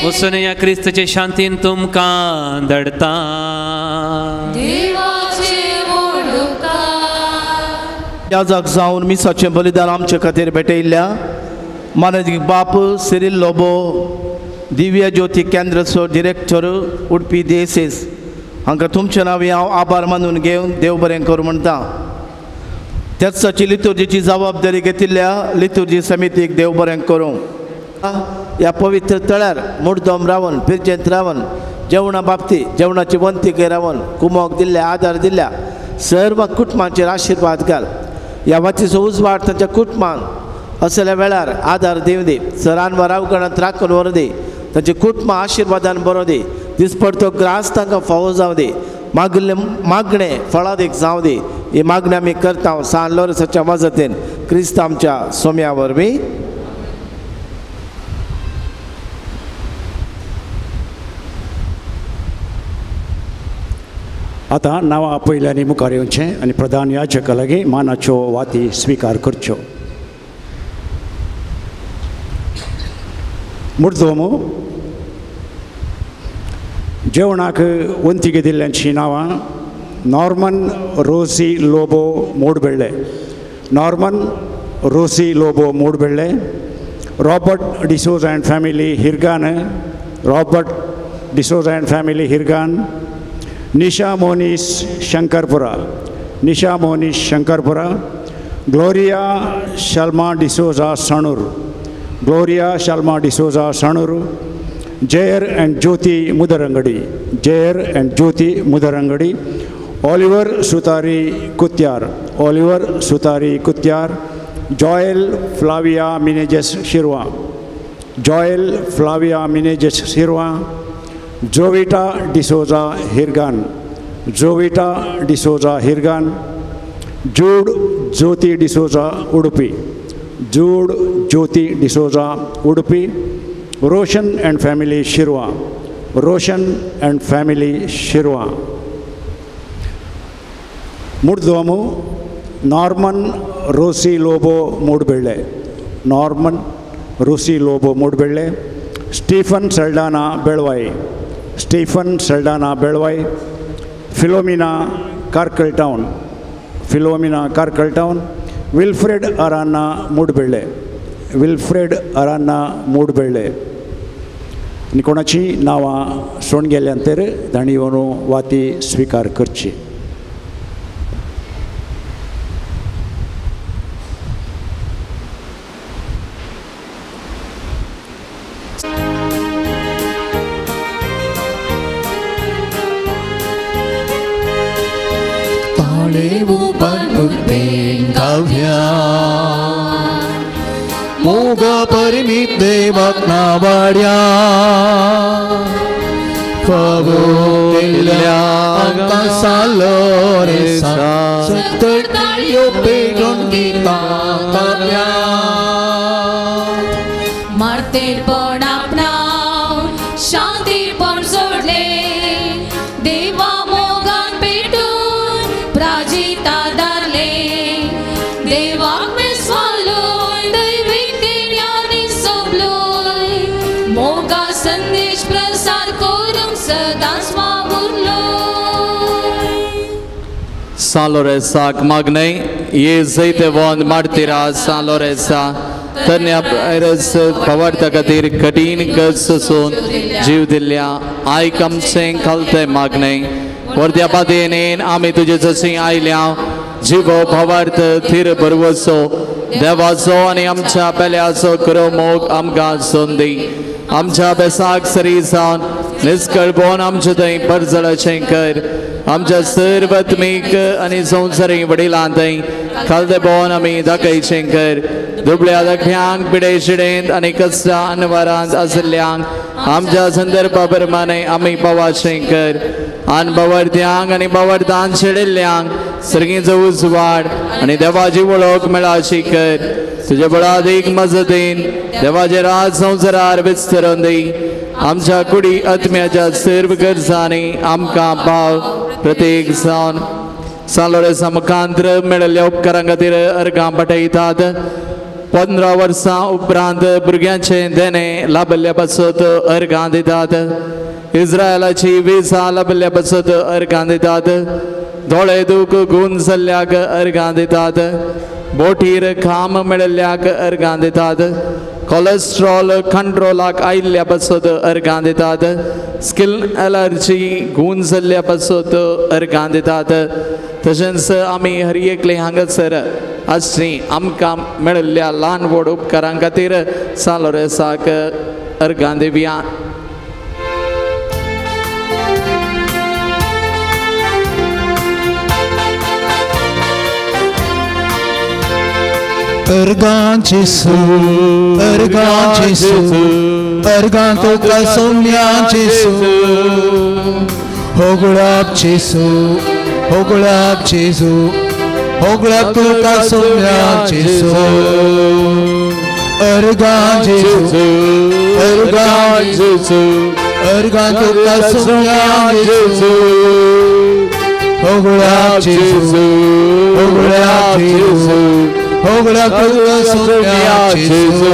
वचून ह्या क्रिस्ताचे शांतीन तुमकां धाडटा. याजक जावन मिसाचें बलिदान आमचे खातीर भेटयल्ल्या मानदीक बाप सिरील लोबो, दिव्य ज्योती केंद्राचो डिरेक्टर उडपी देसेस हांकां तुमचे नांव हांव आभार मानून घेवन देव बरें करूं म्हणटा. त्याची लितुर्जीची जबाबदारी घेतिल्ल्या लितुर्जी समितीक देव बरें करूं. ह्या पवित्र तळ्यार मुर्दम रावन पिरजेंत रावन जेवणा बाबती जेवणाची वंती रावन कुमोक दिल्ल्या आदार दिल्ल्या सर्व कुटुंबांचेर आशिर्वाद घाल. ह्या वातीचो उजवाड तांच्या कुटुंबान असल्या वेळार आदार दिवं दी. सरान रावगणांत राखून व्हरूं दी. तांचे कुटुंबां आशिर्वादान बरोवं दी. दिसपडतो ग्रास तांकां फावो जावं दी. मागले मागणें फळादीक जावं दी. ही मागणी आमी करता सान लोरेसाच्या मजतीन क्रिस्त आमच्या सोम्या वरवीं. आतां नांवां आपयल्यांनी मुखार येवचें आनी प्रधान याजका लागीं मानाच्यो वाती स्विकार करच्यो. मुर्दोमो जेवणाक वंती घेतिल्ल्यांचीं नांवां Norman Rosy Lobo Mudbelle, Norman Rosy Lobo Mudbelle, Robert D'Souza and family Hirgan, Robert D'Souza and family Hirgan, Nisha Monish Shankarpura, Nisha Monish Shankarpura, Gloria Shalma D'Souza Sanur, Gloria Shalma D'Souza Sanur, Jair and Jyothi Mudarangadi, Jair and Jyothi Mudarangadi, Oliver Sutari Kutyar, Oliver Sutari Kutyar, Joel Flavia Menezes Shirva, Joel Flavia Menezes Shirva, Jovita D'Souza Hirgan, Jovita D'Souza Hirgan, Jude Jyothi D'Souza Udupi, Jude Jyothi D'Souza Udupi, Roshan and family Shirva, Roshan and family Shirva. Murdomu Norman Rosy Lobo Mudbelle, Norman Rosy Lobo Mudbelle, Stephen Saldanha Belvai, Stephen Saldanha Belvai, Philomena Karkal town, Philomena Karkal town, Wilfred Aranha Mudbelle, Wilfred Aranha Mudbelle. आनी कोणाची नांवां सोडून गेल्यान तर तांणी येवन वाती स्विकार करची. मोग परिमित देवाक नावाड्या फावो केल्ल्या आमकां सालोरेसा 70 ताळयो पेटून गितां गावया. मारतेपण आपणावन शांतीपण सोडले देवा मोगान पेटून प्राजिता धारले देवाक मेस्वालोय दैवीक देण्यांनी सोबलोय मोगा संदेश प्रसार करूंक सदांच वावुरलोय. सालोरेसाक मागणें ये जैतेवंत मार्तिरा सालोरेसा तरण्या पवार्था खातीर कठीण कष्ट सोसून जीव दिल्ल्या आयक आमचें खालतें मागणें. वर्द्या पातयेन आमी तुजे जशीं आयल्या जिवो भावार्थ थीर भरवसो देवाचो आनी आमच्या पेल्याचो खरो मोग आमकां संदी. आमच्या बेसाक सरी जावन निस्कळपोन आमचे थंय परजळाचें कर. आमच्या सर्वत्मीक आनी संवसारी वडिलां थंय खालतेपण आमी दाखयचें कर. दुबळ्या दाखल्यांक पिडे शिडेंत आनी कश्टा अनवारांत आशिल्ल्यांक आमच्या संदर्भा प्रमाणे आमी पावाचें कर. आनी बावडत्यांक आनी बावडतान शेडिल्ल्यांक सर्गीचो उजवाड आनी देवाची वळख मेळाची कर. तुज्या बळादीक मजतीन देवाचे राज संवसारार विस्तरून दी. आमच्या कुडी आत्म्याच्या सर्व गरजांनी आमकां पाव प्रत्येक जावन सालोरेसा मुखांत्र मेळिल्ल्या उपकारां खातीर अर्गां पाठयतात. 15 वर्सां उपरांत भुरग्यांचें देणें लाभिल्ल्या पासत अर्गां दितात. इस्रायलाची विजा लाभिल्ल्या पासत अर्गां दितात. दोळे दूख गूण जाल्ल्याक अर्गां दितात. बोटीर खाम मेळिल्ल्याक अर्गां दितात. कोलेस्ट्रॉल कंट्रोलाक आयिल्ल्या पासत अर्गां दितात. स्किन एलर्जी गूण जाल्ल्या पासत अर्गां दितात. तशेंच आमी हर एकले हांगासर आसची आमकां मेळिल्ल्या ल्हान व्हड उपकारां खातीर सालोरेसाक अर्गां दिवया. अर्गां जेसू, अर्गां जेसू, अर्गां तुका सोम्या जेसू. हो गुलाब जेसू, हो गुलाब जेसू, हो गुलाब तुका सोम्या जेसू. अर्गां जेसू, अर्गां जेसू, अर्गां तुका सोम्या जेसू. हो गुलाब जेसू, हो गुलाब जेसू, हो गुलाब तुका Saumya जेसू.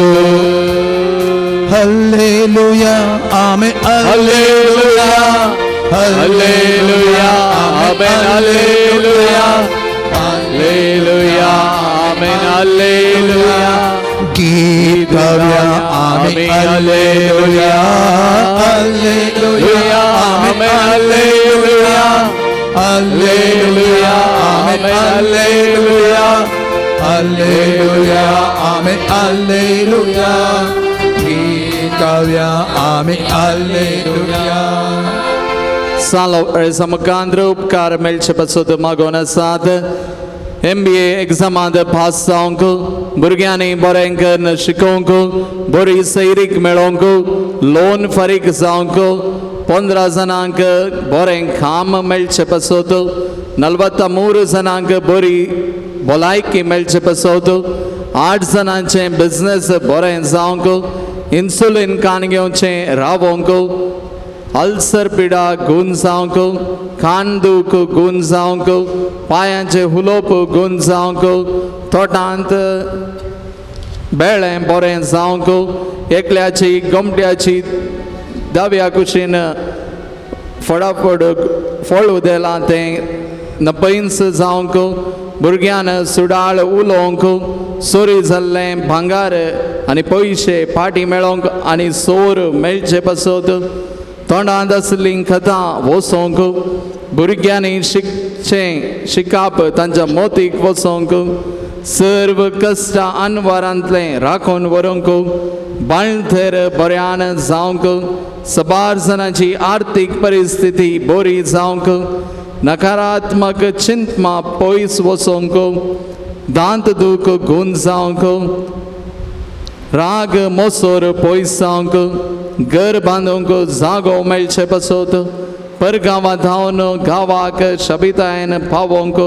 Hallelujah, amen, hallelujah, hallelujah, amen, hallelujah, hallelujah, amen, hallelujah. गीत गाऊया आमेन, hallelujah, hallelujah, amen, hallelujah, hallelujah, amen, hallelujah, hallelujah, amen, hallelujah. गीत गाऊया आमेन, हालेलुया. सालो मुखांत्र उपकार मेळचे पासत मागोवन आसात. MBA एग्जामांत पास जावंक, भुरग्यांनी बरें करून शिकोवंक, बरी सैरीक मेळोवंक, लोन फारीक जावंक, 15 जाणांक बरें काम मेळचे पासत, 43 जाणांक बरी भलायकी मेळचे पासत, 8 जाणांचें बिजनेस बरें जावंक, इन्सुलीन कान घेवचें रावोंक, अल्सर पिडा गूण जावंक, कान दूख गूण जावंक, पांयांचे हुलोप गूण जावंक, तोटांत बेळें बरें जावंक, एकल्याची गोमट्याची दाव्या कुशीन फटाफट फळ उदेलां तें नपयन्स जावंक, भुरग्यान सुडाळ उलोवंक, चोरी जाल्लें भांगार आनी पयशे फाटीं मेळोवंक आनी सोर मेळचे पासत, तोंडांत आसलीं खतां वसोवंक, भुरग्यांनी शिकचें शिकाप तांच्या मोतीक वसोवंक, सर्व कश्टां अनवारांतलें राखून व्हरूंक, बाळंतेर बऱ्यान जावंक, सबार जाणांची आर्थीक परिस्थिती बरी जावंक, नकारात्मक चिंतना पयस वचोंक, दांत दूख गूण जावंक, राग मोसोर पयस जावंक, घर बांदूंक जागो मेळचे पासत, परगांवां धांवन गांवाक शबितायन पावोवंक,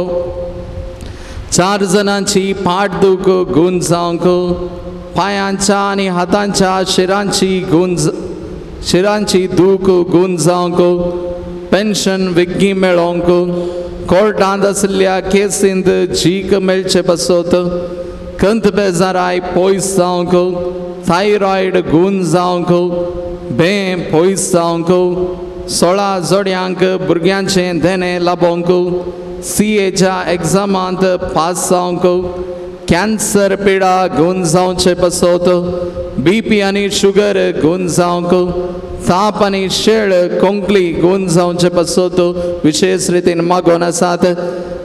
4 जाणांची पाट दूख गूण जावंक, पांयांच्या आनी हातांच्या शिरांची दूख गूण जावंक, पेन्शन वेगीं मेळोवंक, कोर्टांत आशिल्ल्या केसींत जीक मेळचे पासत, कंत बेजाराय पयस जावंक, थायरॉयड गूण जावंक, भें पयस जावंक, 16 जोड्यांक भुरग्यांचें देणें लाबोवंक, CAच्या एग्जामांत पास जावंक, कॅन्सर पिडा गुण जावचे पासत, बीपी आनी शुगर गुण जावंक, ताप आनी शेळ कोंकली गुण जावचे पासत विशेष रितीन मागोन आसात.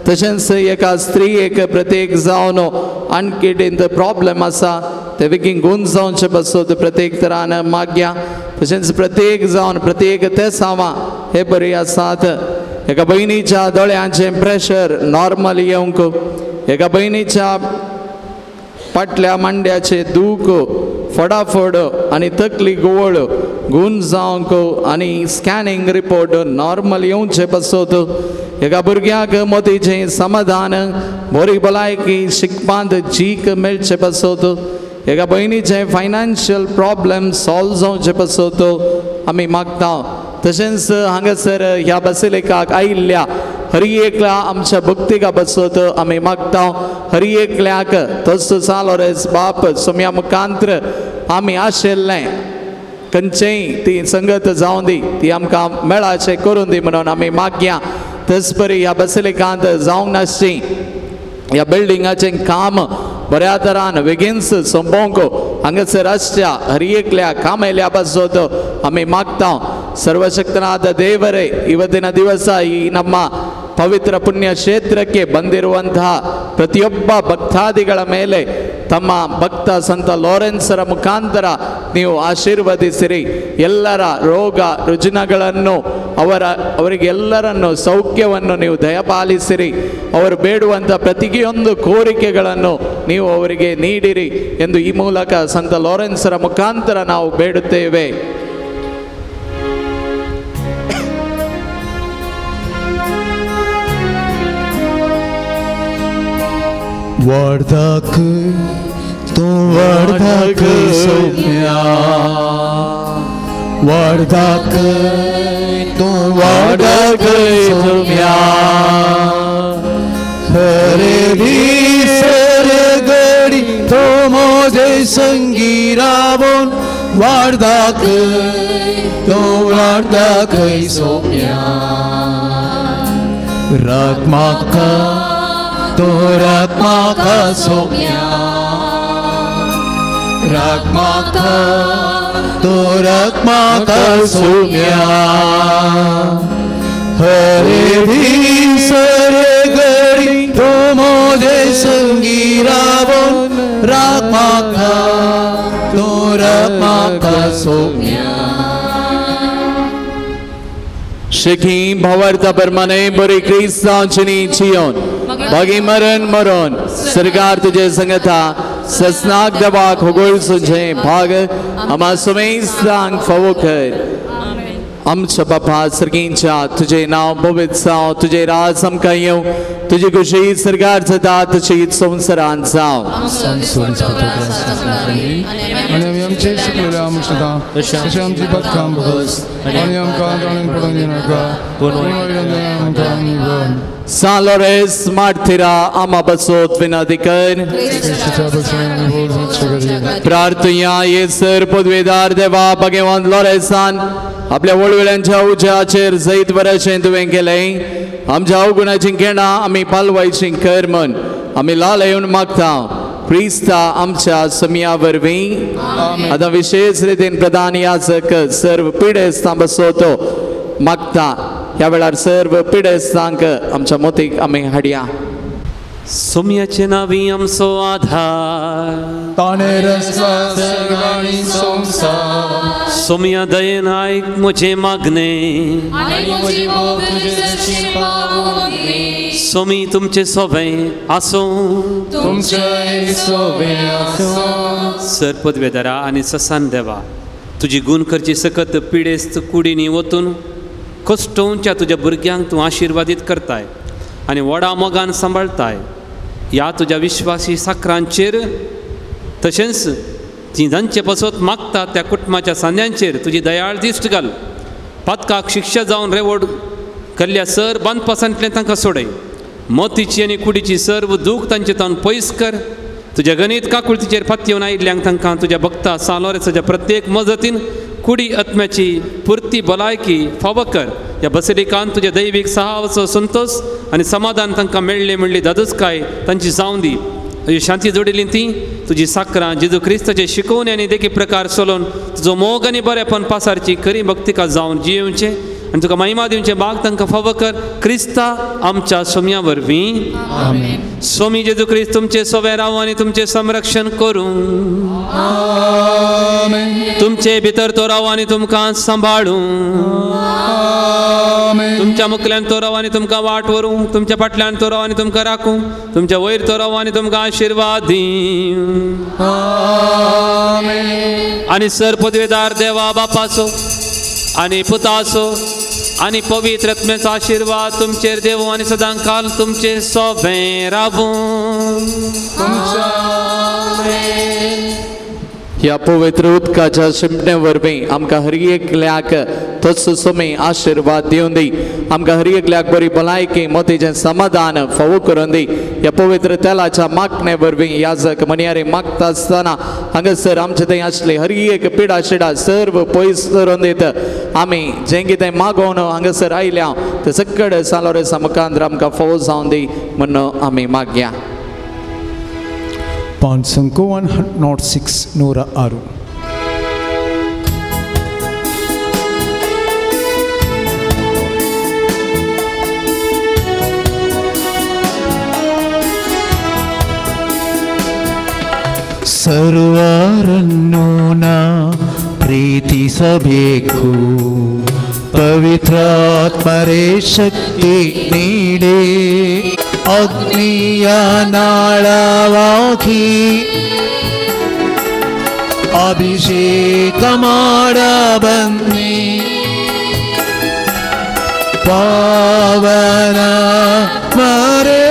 तशेंच एका स्त्रियेक प्रत्येक जावन आणखीन प्रॉब्लम आसा ते बेगीन गुण जावचे पासत प्रत्येक तरान मागया. तशेंच प्रत्येक जावन प्रत्येक तेसांवां हे बरी आसात. एका भयणीच्या दोळ्यांचें प्रेशर नॉर्मल येवंक, एका भयणीच्या फाटल्या मांड्याचे दूख फडाफड आनी तकली गोवळ गुण जावंक आनी स्कॅनिंग रिपोर्ट नॉर्मल येवचे पासत, एका भुरग्याक मोतीचें समाधान बरी भलायकी शिकपांत जीक मेळचे पासत, एका भयणीचें फायनान्शियल प्रॉब्लम सॉल्व जावचे पासत आमी मागता. तशेंच हांगासर ह्या बसिलिकाक आयिल्ल्या हर एकल्या आमच्या भक्तिका बसत आमी मागता. हर एकल्याक तसो सालोरेस बाप सोम्या मुखांत्र आमी आशिल्लें खंयचेय ती संगत जावं दी, ती आमकां मेळाचें करून दी म्हणून आमी मागया. तेच परी ह्या बसिलिकांत जावंक नासची ह्या बिल्डिंगाचें काम बऱ्या तरान बेगीनच सोंपोवंक हांगासर आसच्या हर एकल्या कामेल्या पासत आमी मागता. ಸರ್ವಶಕ್ತನಾದ ದೇವರೇ, ಇವತ್ತಿನ ದಿವಸ ಈ ನಮ್ಮ ಪವಿತ್ರ ಪುಣ್ಯ ಕ್ಷೇತ್ರಕ್ಕೆ ಬಂದಿರುವಂತಹ ಪ್ರತಿಯೊಬ್ಬ ಭಕ್ತಾದಿಗಳ ಮೇಲೆ ತಮ್ಮ ಭಕ್ತ ಸಂತ ಲಾರೆನ್ಸರ ಮುಖಾಂತರ ನೀವು ಆಶೀರ್ವದಿಸಿರಿ. ಎಲ್ಲರ ರೋಗ ರುಜಿನಗಳನ್ನು ಅವರಿಗೆಲ್ಲರನ್ನು ಸೌಖ್ಯವನ್ನು ನೀವು ದಯಪಾಲಿಸಿರಿ. ಅವರು ಬೇಡುವಂಥ ಪ್ರತಿಯೊಂದು ಕೋರಿಕೆಗಳನ್ನು ನೀವು ಅವರಿಗೆ ನೀಡಿರಿ ಎಂದು ಈ ಮೂಲಕ ಸಂತ ಲಾರೆನ್ಸರ ಮುಖಾಂತರ ನಾವು ಬೇಡುತ್ತೇವೆ. वार्धाक तूं वार्धाक सोम्या, वार्धाक तूं वार्धाक सोम्या, हरे दीस घडी तो मोजे संगी रावोन, वार्धाक तूं वार्धाक सोम्या, रात म्हाका तो रात म्हाका सोम्या, रात म्हाका तो रात म्हाका सोम्या, हरे दीस घडी तो मोजे संगी रावोन, रात म्हाका तो रात म्हाका सोम्या. शेखी भावार्था परमाने बरी क्रिस्तांची चियोन बागी मरण मरण सरकार तुझे संगता ससनाक दवाक होगोळ सुझे भाग आम्हा सुमेस्तांक फावो कर. आमच्या बापा सर्गींच्या तुझे नाव पवित्र जावं, तुझे राज आमकां येवं, तुजी खुशी सरकार जाता तशी संवसारांत जावं. आनी आमी आमचे शिकलेले आमकां तशें आमची बदकाम भोगस आनी आमकां ताणून पडून दिनाका, पूण आमकां निवळ. सान लॉरेन्स मार्थिरा आमा बसोत विनंती कर. प्रार्थना येसर पदवेदार देवा भगवान लॉरेन्सान आपल्या वळवळ्यांच्या उज्याचेर जैत बरेंशें तुवें केलें. आमच्या अवगुणाचीं केणां आमी पालवायचीं कर म्हण आमी लाल येवन मागता क्रिस्ता आमच्या समया वरवीं. आतां विशेष रितीन प्रधान याजक सर्व पिडेस्तां बसोतो मागता. ह्या वेळार सर्व पिडेस्तांक आमच्या मोतीक आमी हाडया. सोम्याचे नावी आमचो आधार, ताणें रचला सर्गांनी संवसार, सोम्या दयेन आयक म्हजें मागणें, सोमी तुमचें सोबें आसूं, तुमचें सोबें आसूं. सर पदवेदारा आनी ससान देवा, तुजी गूण करची सकत पिडेस्त कुडींनी वतून कश्टोवच्या तुज्या भुरग्यांक तूं आशिर्वादीत करताय आनी व्हडा मोगान सांबाळताय. ह्या तुज्या विश्वासी साकरांचेर तशेंच ती जांचे पासत मागता त्या कुटुंबाच्या सांद्यांचेर तुजी दयाळ दिश्ट घाल. पातकाक शिक्षा जावन रेवड केल्ल्या सर बांदपासांतल्यान तांकां सोडय. मोतीची आनी कुडीची सर्व दूख तांचे तावन पयस कर. तुज्या गणीत काकुळतीचेर फातयेवन आयिल्ल्यांक तांकां तुज्या भक्ता सालोरेसाच्या प्रत्येक मजतीन कुडी आत्म्याची पुरती भलायकी फावो कर. ह्या बसलिकान तुज्या दैवीक सहावाचो संतोश आनी समाधान तांकां मेळ्ळें म्हणली दादूचकाय तांची जावं दी. तुजी शांती जोडिल्ली ती तुजी साकरां जेजू क्रिस्ताचे शिकोवणी आनी देखी प्रकार चलोवन तुजो मोग आनी बरेपण पासारची खरी भक्तिका जावन जियेवचें आनी तुका महिमा दिवचें भाग तांकां फावो कर क्रिस्ता आमच्या सोम्या वरवीं. स्वामी जेजू क्रिस्त तुमचे सोवे रावूं आनी तुमचें संरक्षण करूं. तुमचे भितर तो रावूं आनी तुमकां सांबाळूं. तुमच्या मुखल्यान तो रावूं आनी तुमकां वाट व्हरूं. तुमच्या फाटल्यान तो रावूं आनी तुमकां राखूं. तुमच्या वयर तो रावूं आनी तुमकां आशिर्वाद दीवं. आनी सर पदवेदार देवा बापाचो आनी पुताचो आनी पवित्र आत्म्याचो आशिर्वाद तुमचेर देवूं आनी सदां काल तुमचे सोबें रावूं. ह्या पवित्र उदकाच्या शिंपणे वरवीं आमकां हर एकल्याक तोच सोमी आशिर्वाद दिवन दी. आमकां हर एकल्याक बरी भलायकी मोतीचें समाधान फावो करून दी. ह्या पवित्र तेलाच्या मागणे वरवीं याजक मनियारी मागता आसतना हांगासर आमचे थंय आसले हर एक पिडा शिडा सर्व पयस करून दित. आमी जें कितें मागोवन हांगासर आयल्या तें सगळें सालोरेसा मुखांतर आमकां फावो जावन दी म्हूण आमी मागया. 106 106. ಸರ್ವರನ್ನು ನಾ ಪ್ರೀತಿಸಬೇಕು, ಪವಿತ್ರಾತ್ಮರೇ ಶಕ್ತಿ ನೀಡಿ, ಅಗ್ನಿಯ ನಾಳವಾಗಿ ಅಭಿಷೇಕ ಮಾಡ ಬನ್ನಿ, ಪಾವನ ಮರೇ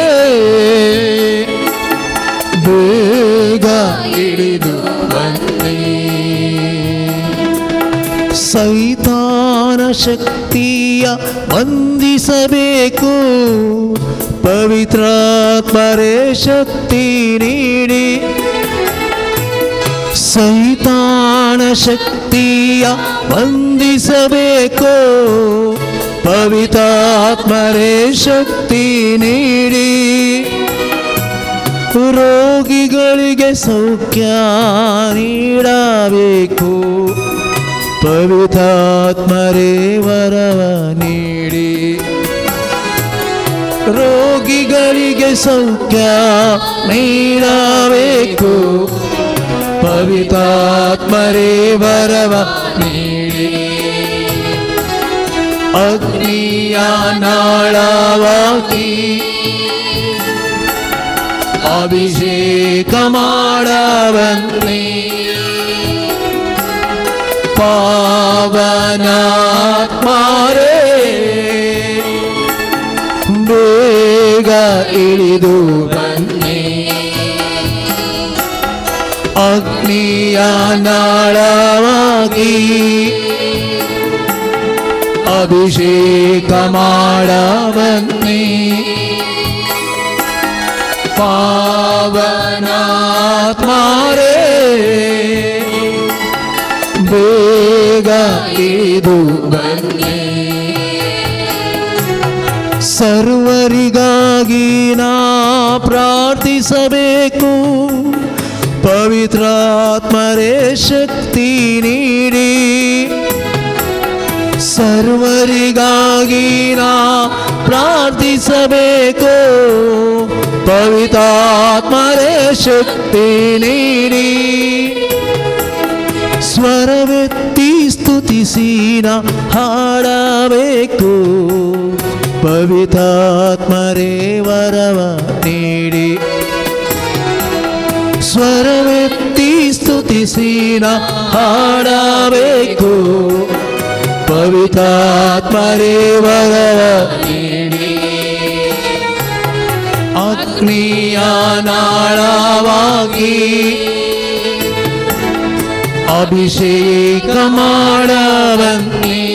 ಬೇಗ ಇಳಿದು ಬನ್ನಿ. ಸೈತಾನ ಶಕ್ತಿಯ ಬಂಧಿಸಬೇಕು, ಪವಿತ್ರಾತ್ಮರೇ ಶಕ್ತಿ ನೀಡಿ, ಸೈತಾನ ಶಕ್ತಿಯ ಬಂಧಿಸಬೇಕು, ಪವಿತ್ರಾತ್ಮರೇ ಶಕ್ತಿ ನೀಡಿ, ರೋಗಿಗಳಿಗೆ ಸೌಖ್ಯ ನೀಡಬೇಕು, ಪವಿತ್ರಾತ್ಮರೇ ವರವ ನೀಡಿ, ರೋಗಿಗಳಿಗೆ ಸೌಖ್ಯ ನೀಡಬೇಕು, ಪವಿತ್ರಾತ್ಮರೇ ವರವ ನೀಡಿ, ಅಗ್ನಿಯ ನಾಳವಾಗಿ ಅಭಿಷೇಕ ಮಾಡ ಬನ್ನಿ, ಪಾವನಾತ್ಮರೇ ಬೇಗ ಇಳಿದು ಬನ್ನಿ, ಅಗ್ನಿಯ ನಾಳವಾಗಿ ಅಭಿಷೇಕ ಮಾಡ ಬನ್ನಿ, ಪಾವನಾತ್ಮರೇ ಬೇಗ ಇಳಿದು ಬನ್ನಿ. ಸರ್ವರಿಗಾಗಿ ನಾ ಪ್ರಾರ್ಥಿಸಬೇಕು, ಪವಿತ್ರಾತ್ಮರೇ ಶಕ್ತಿ ನೀಡಿ, ಸರ್ವರಿಗಾಗಿ ನಾ ಪ್ರಾರ್ಥಿಸಬೇಕು, ಪವಿತ್ರಾತ್ಮರೇ ಶಕ್ತಿ ನೀಡಿ, ಸ್ವರವೆತ್ತಿ ಸ್ತುತಿಸಿ ನಾ ಹಾಡಬೇಕು, ಪವಿತ್ರಾತ್ಮರೇ ವರವ ನೀಡಿ, ಸ್ವರವೆತ್ತಿ ಸ್ತುತಿಸಿ ನಾ ಹಾಡಬೇಕು, ಪವಿತ್ರಾತ್ಮರೇ ವರವ ನೀಡಿ, ಅಗ್ನಿಯ ನಾಳವಾಗಿ ಅಭಿಷೇಕ ಮಾಡ ಬನ್ನಿ,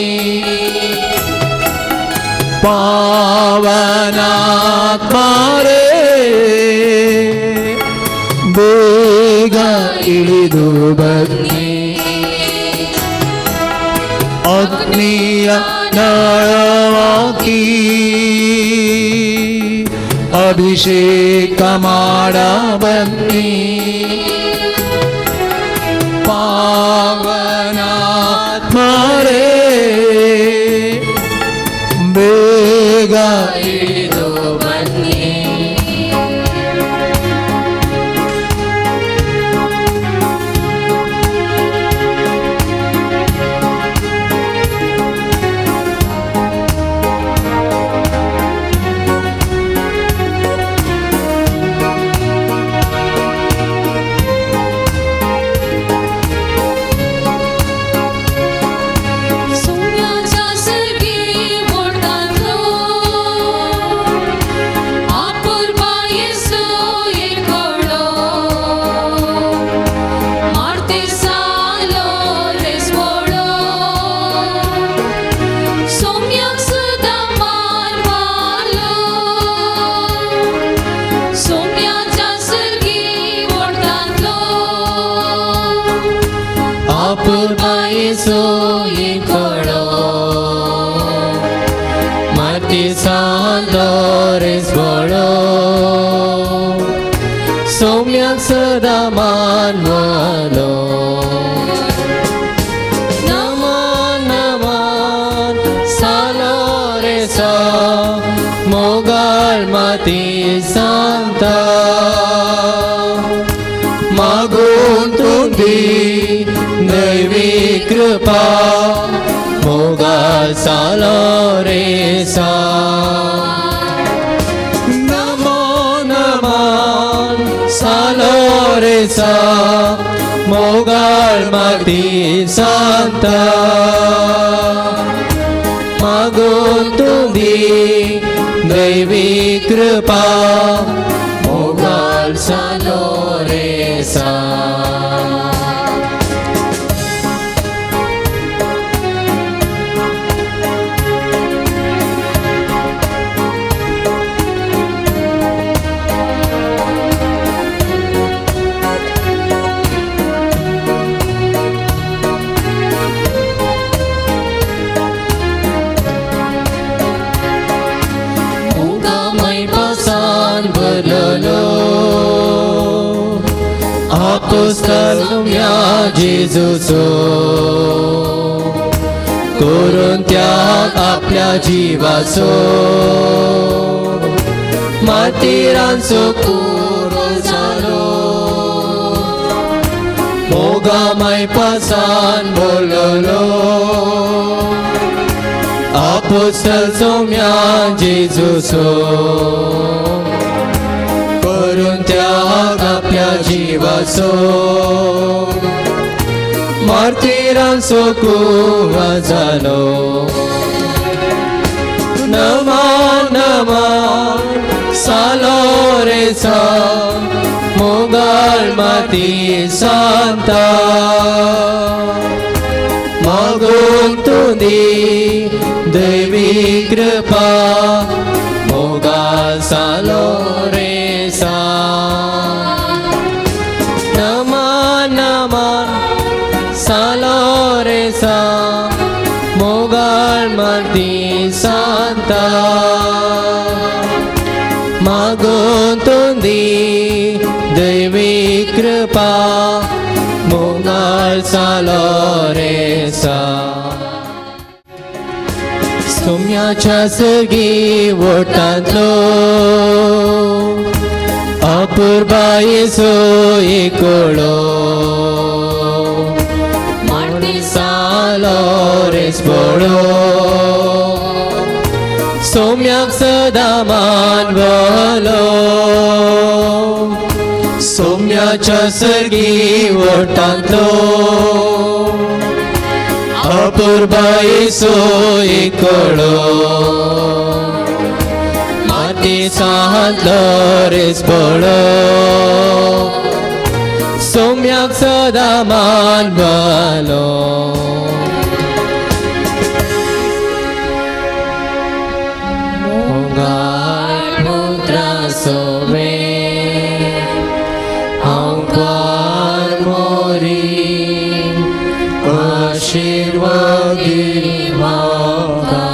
ಪಾವನಾತ್ಮರೇ ಬೇಗ ಇಳಿದು ಬನ್ನಿ, ಅಗ್ನಿಯ ನಾಳವಾಗಿ अभिषेक माडा बन्नी पावनात्मा रे बेगा येदो बन्नी सोम्याक सदा मानवलो नमन नमन सालो रे सा मोगाळ माती सांता मागून तुंदी दैवी कृपा मोगाळ सालो रे सा सालोरेसा मोगाळ माती सांता मागून तुंदी दैवी कृपा मोगाळ सालोरेसा. आपोस्तलुम्या जेजूचो करून त्याग आपल्या जिवाचो मातीरांचो पुरो जालो मोगा मायपासान बोललो आपोस्तल सोम्या जेजूचो करून त्याग आपल्या जिवाचो मार्तीरांचो कुवा जालो. नमन नमन सालो रे सा मोगाळ माती सांता मागून तुंदी दैवी कृपा मोगाळ सालो रे सा. नमन नमन सालो रे सा मोगाळ माती सांता मागून तुंदी दैवी कृपा मोगाळ सालो रे सा. सोम्याच्या सर्गी वोटांतलो अपुरबायेचो एकोडो माटी सालो रेस बोडो सोम्याक सदा मानवलो सोम्याच्या सर्गी वोटांतलो अपुरबायेचो एकोडो माती सांतलो रेस बोडो सोम्याक सदा मानवलो. मोगाळ पुत्रा सोवे हांव क्वार मोरी आशीर्वादी म्हाका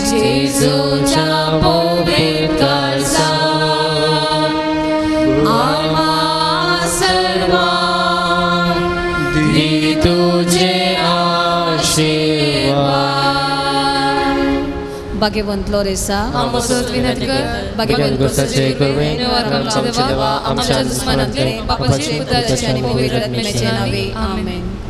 जेजूच्या पवित्र आशिर्वाद. भाग्यवंत लोरेसा आमसोत विनंती कर, भाग्यवंत गोसाचे कृपेन आमच्या देवा, आमच्या दुस्मनांतले बापाचे, पुताचे आनी पवित्र आत्म्याचे नावे, आमेन.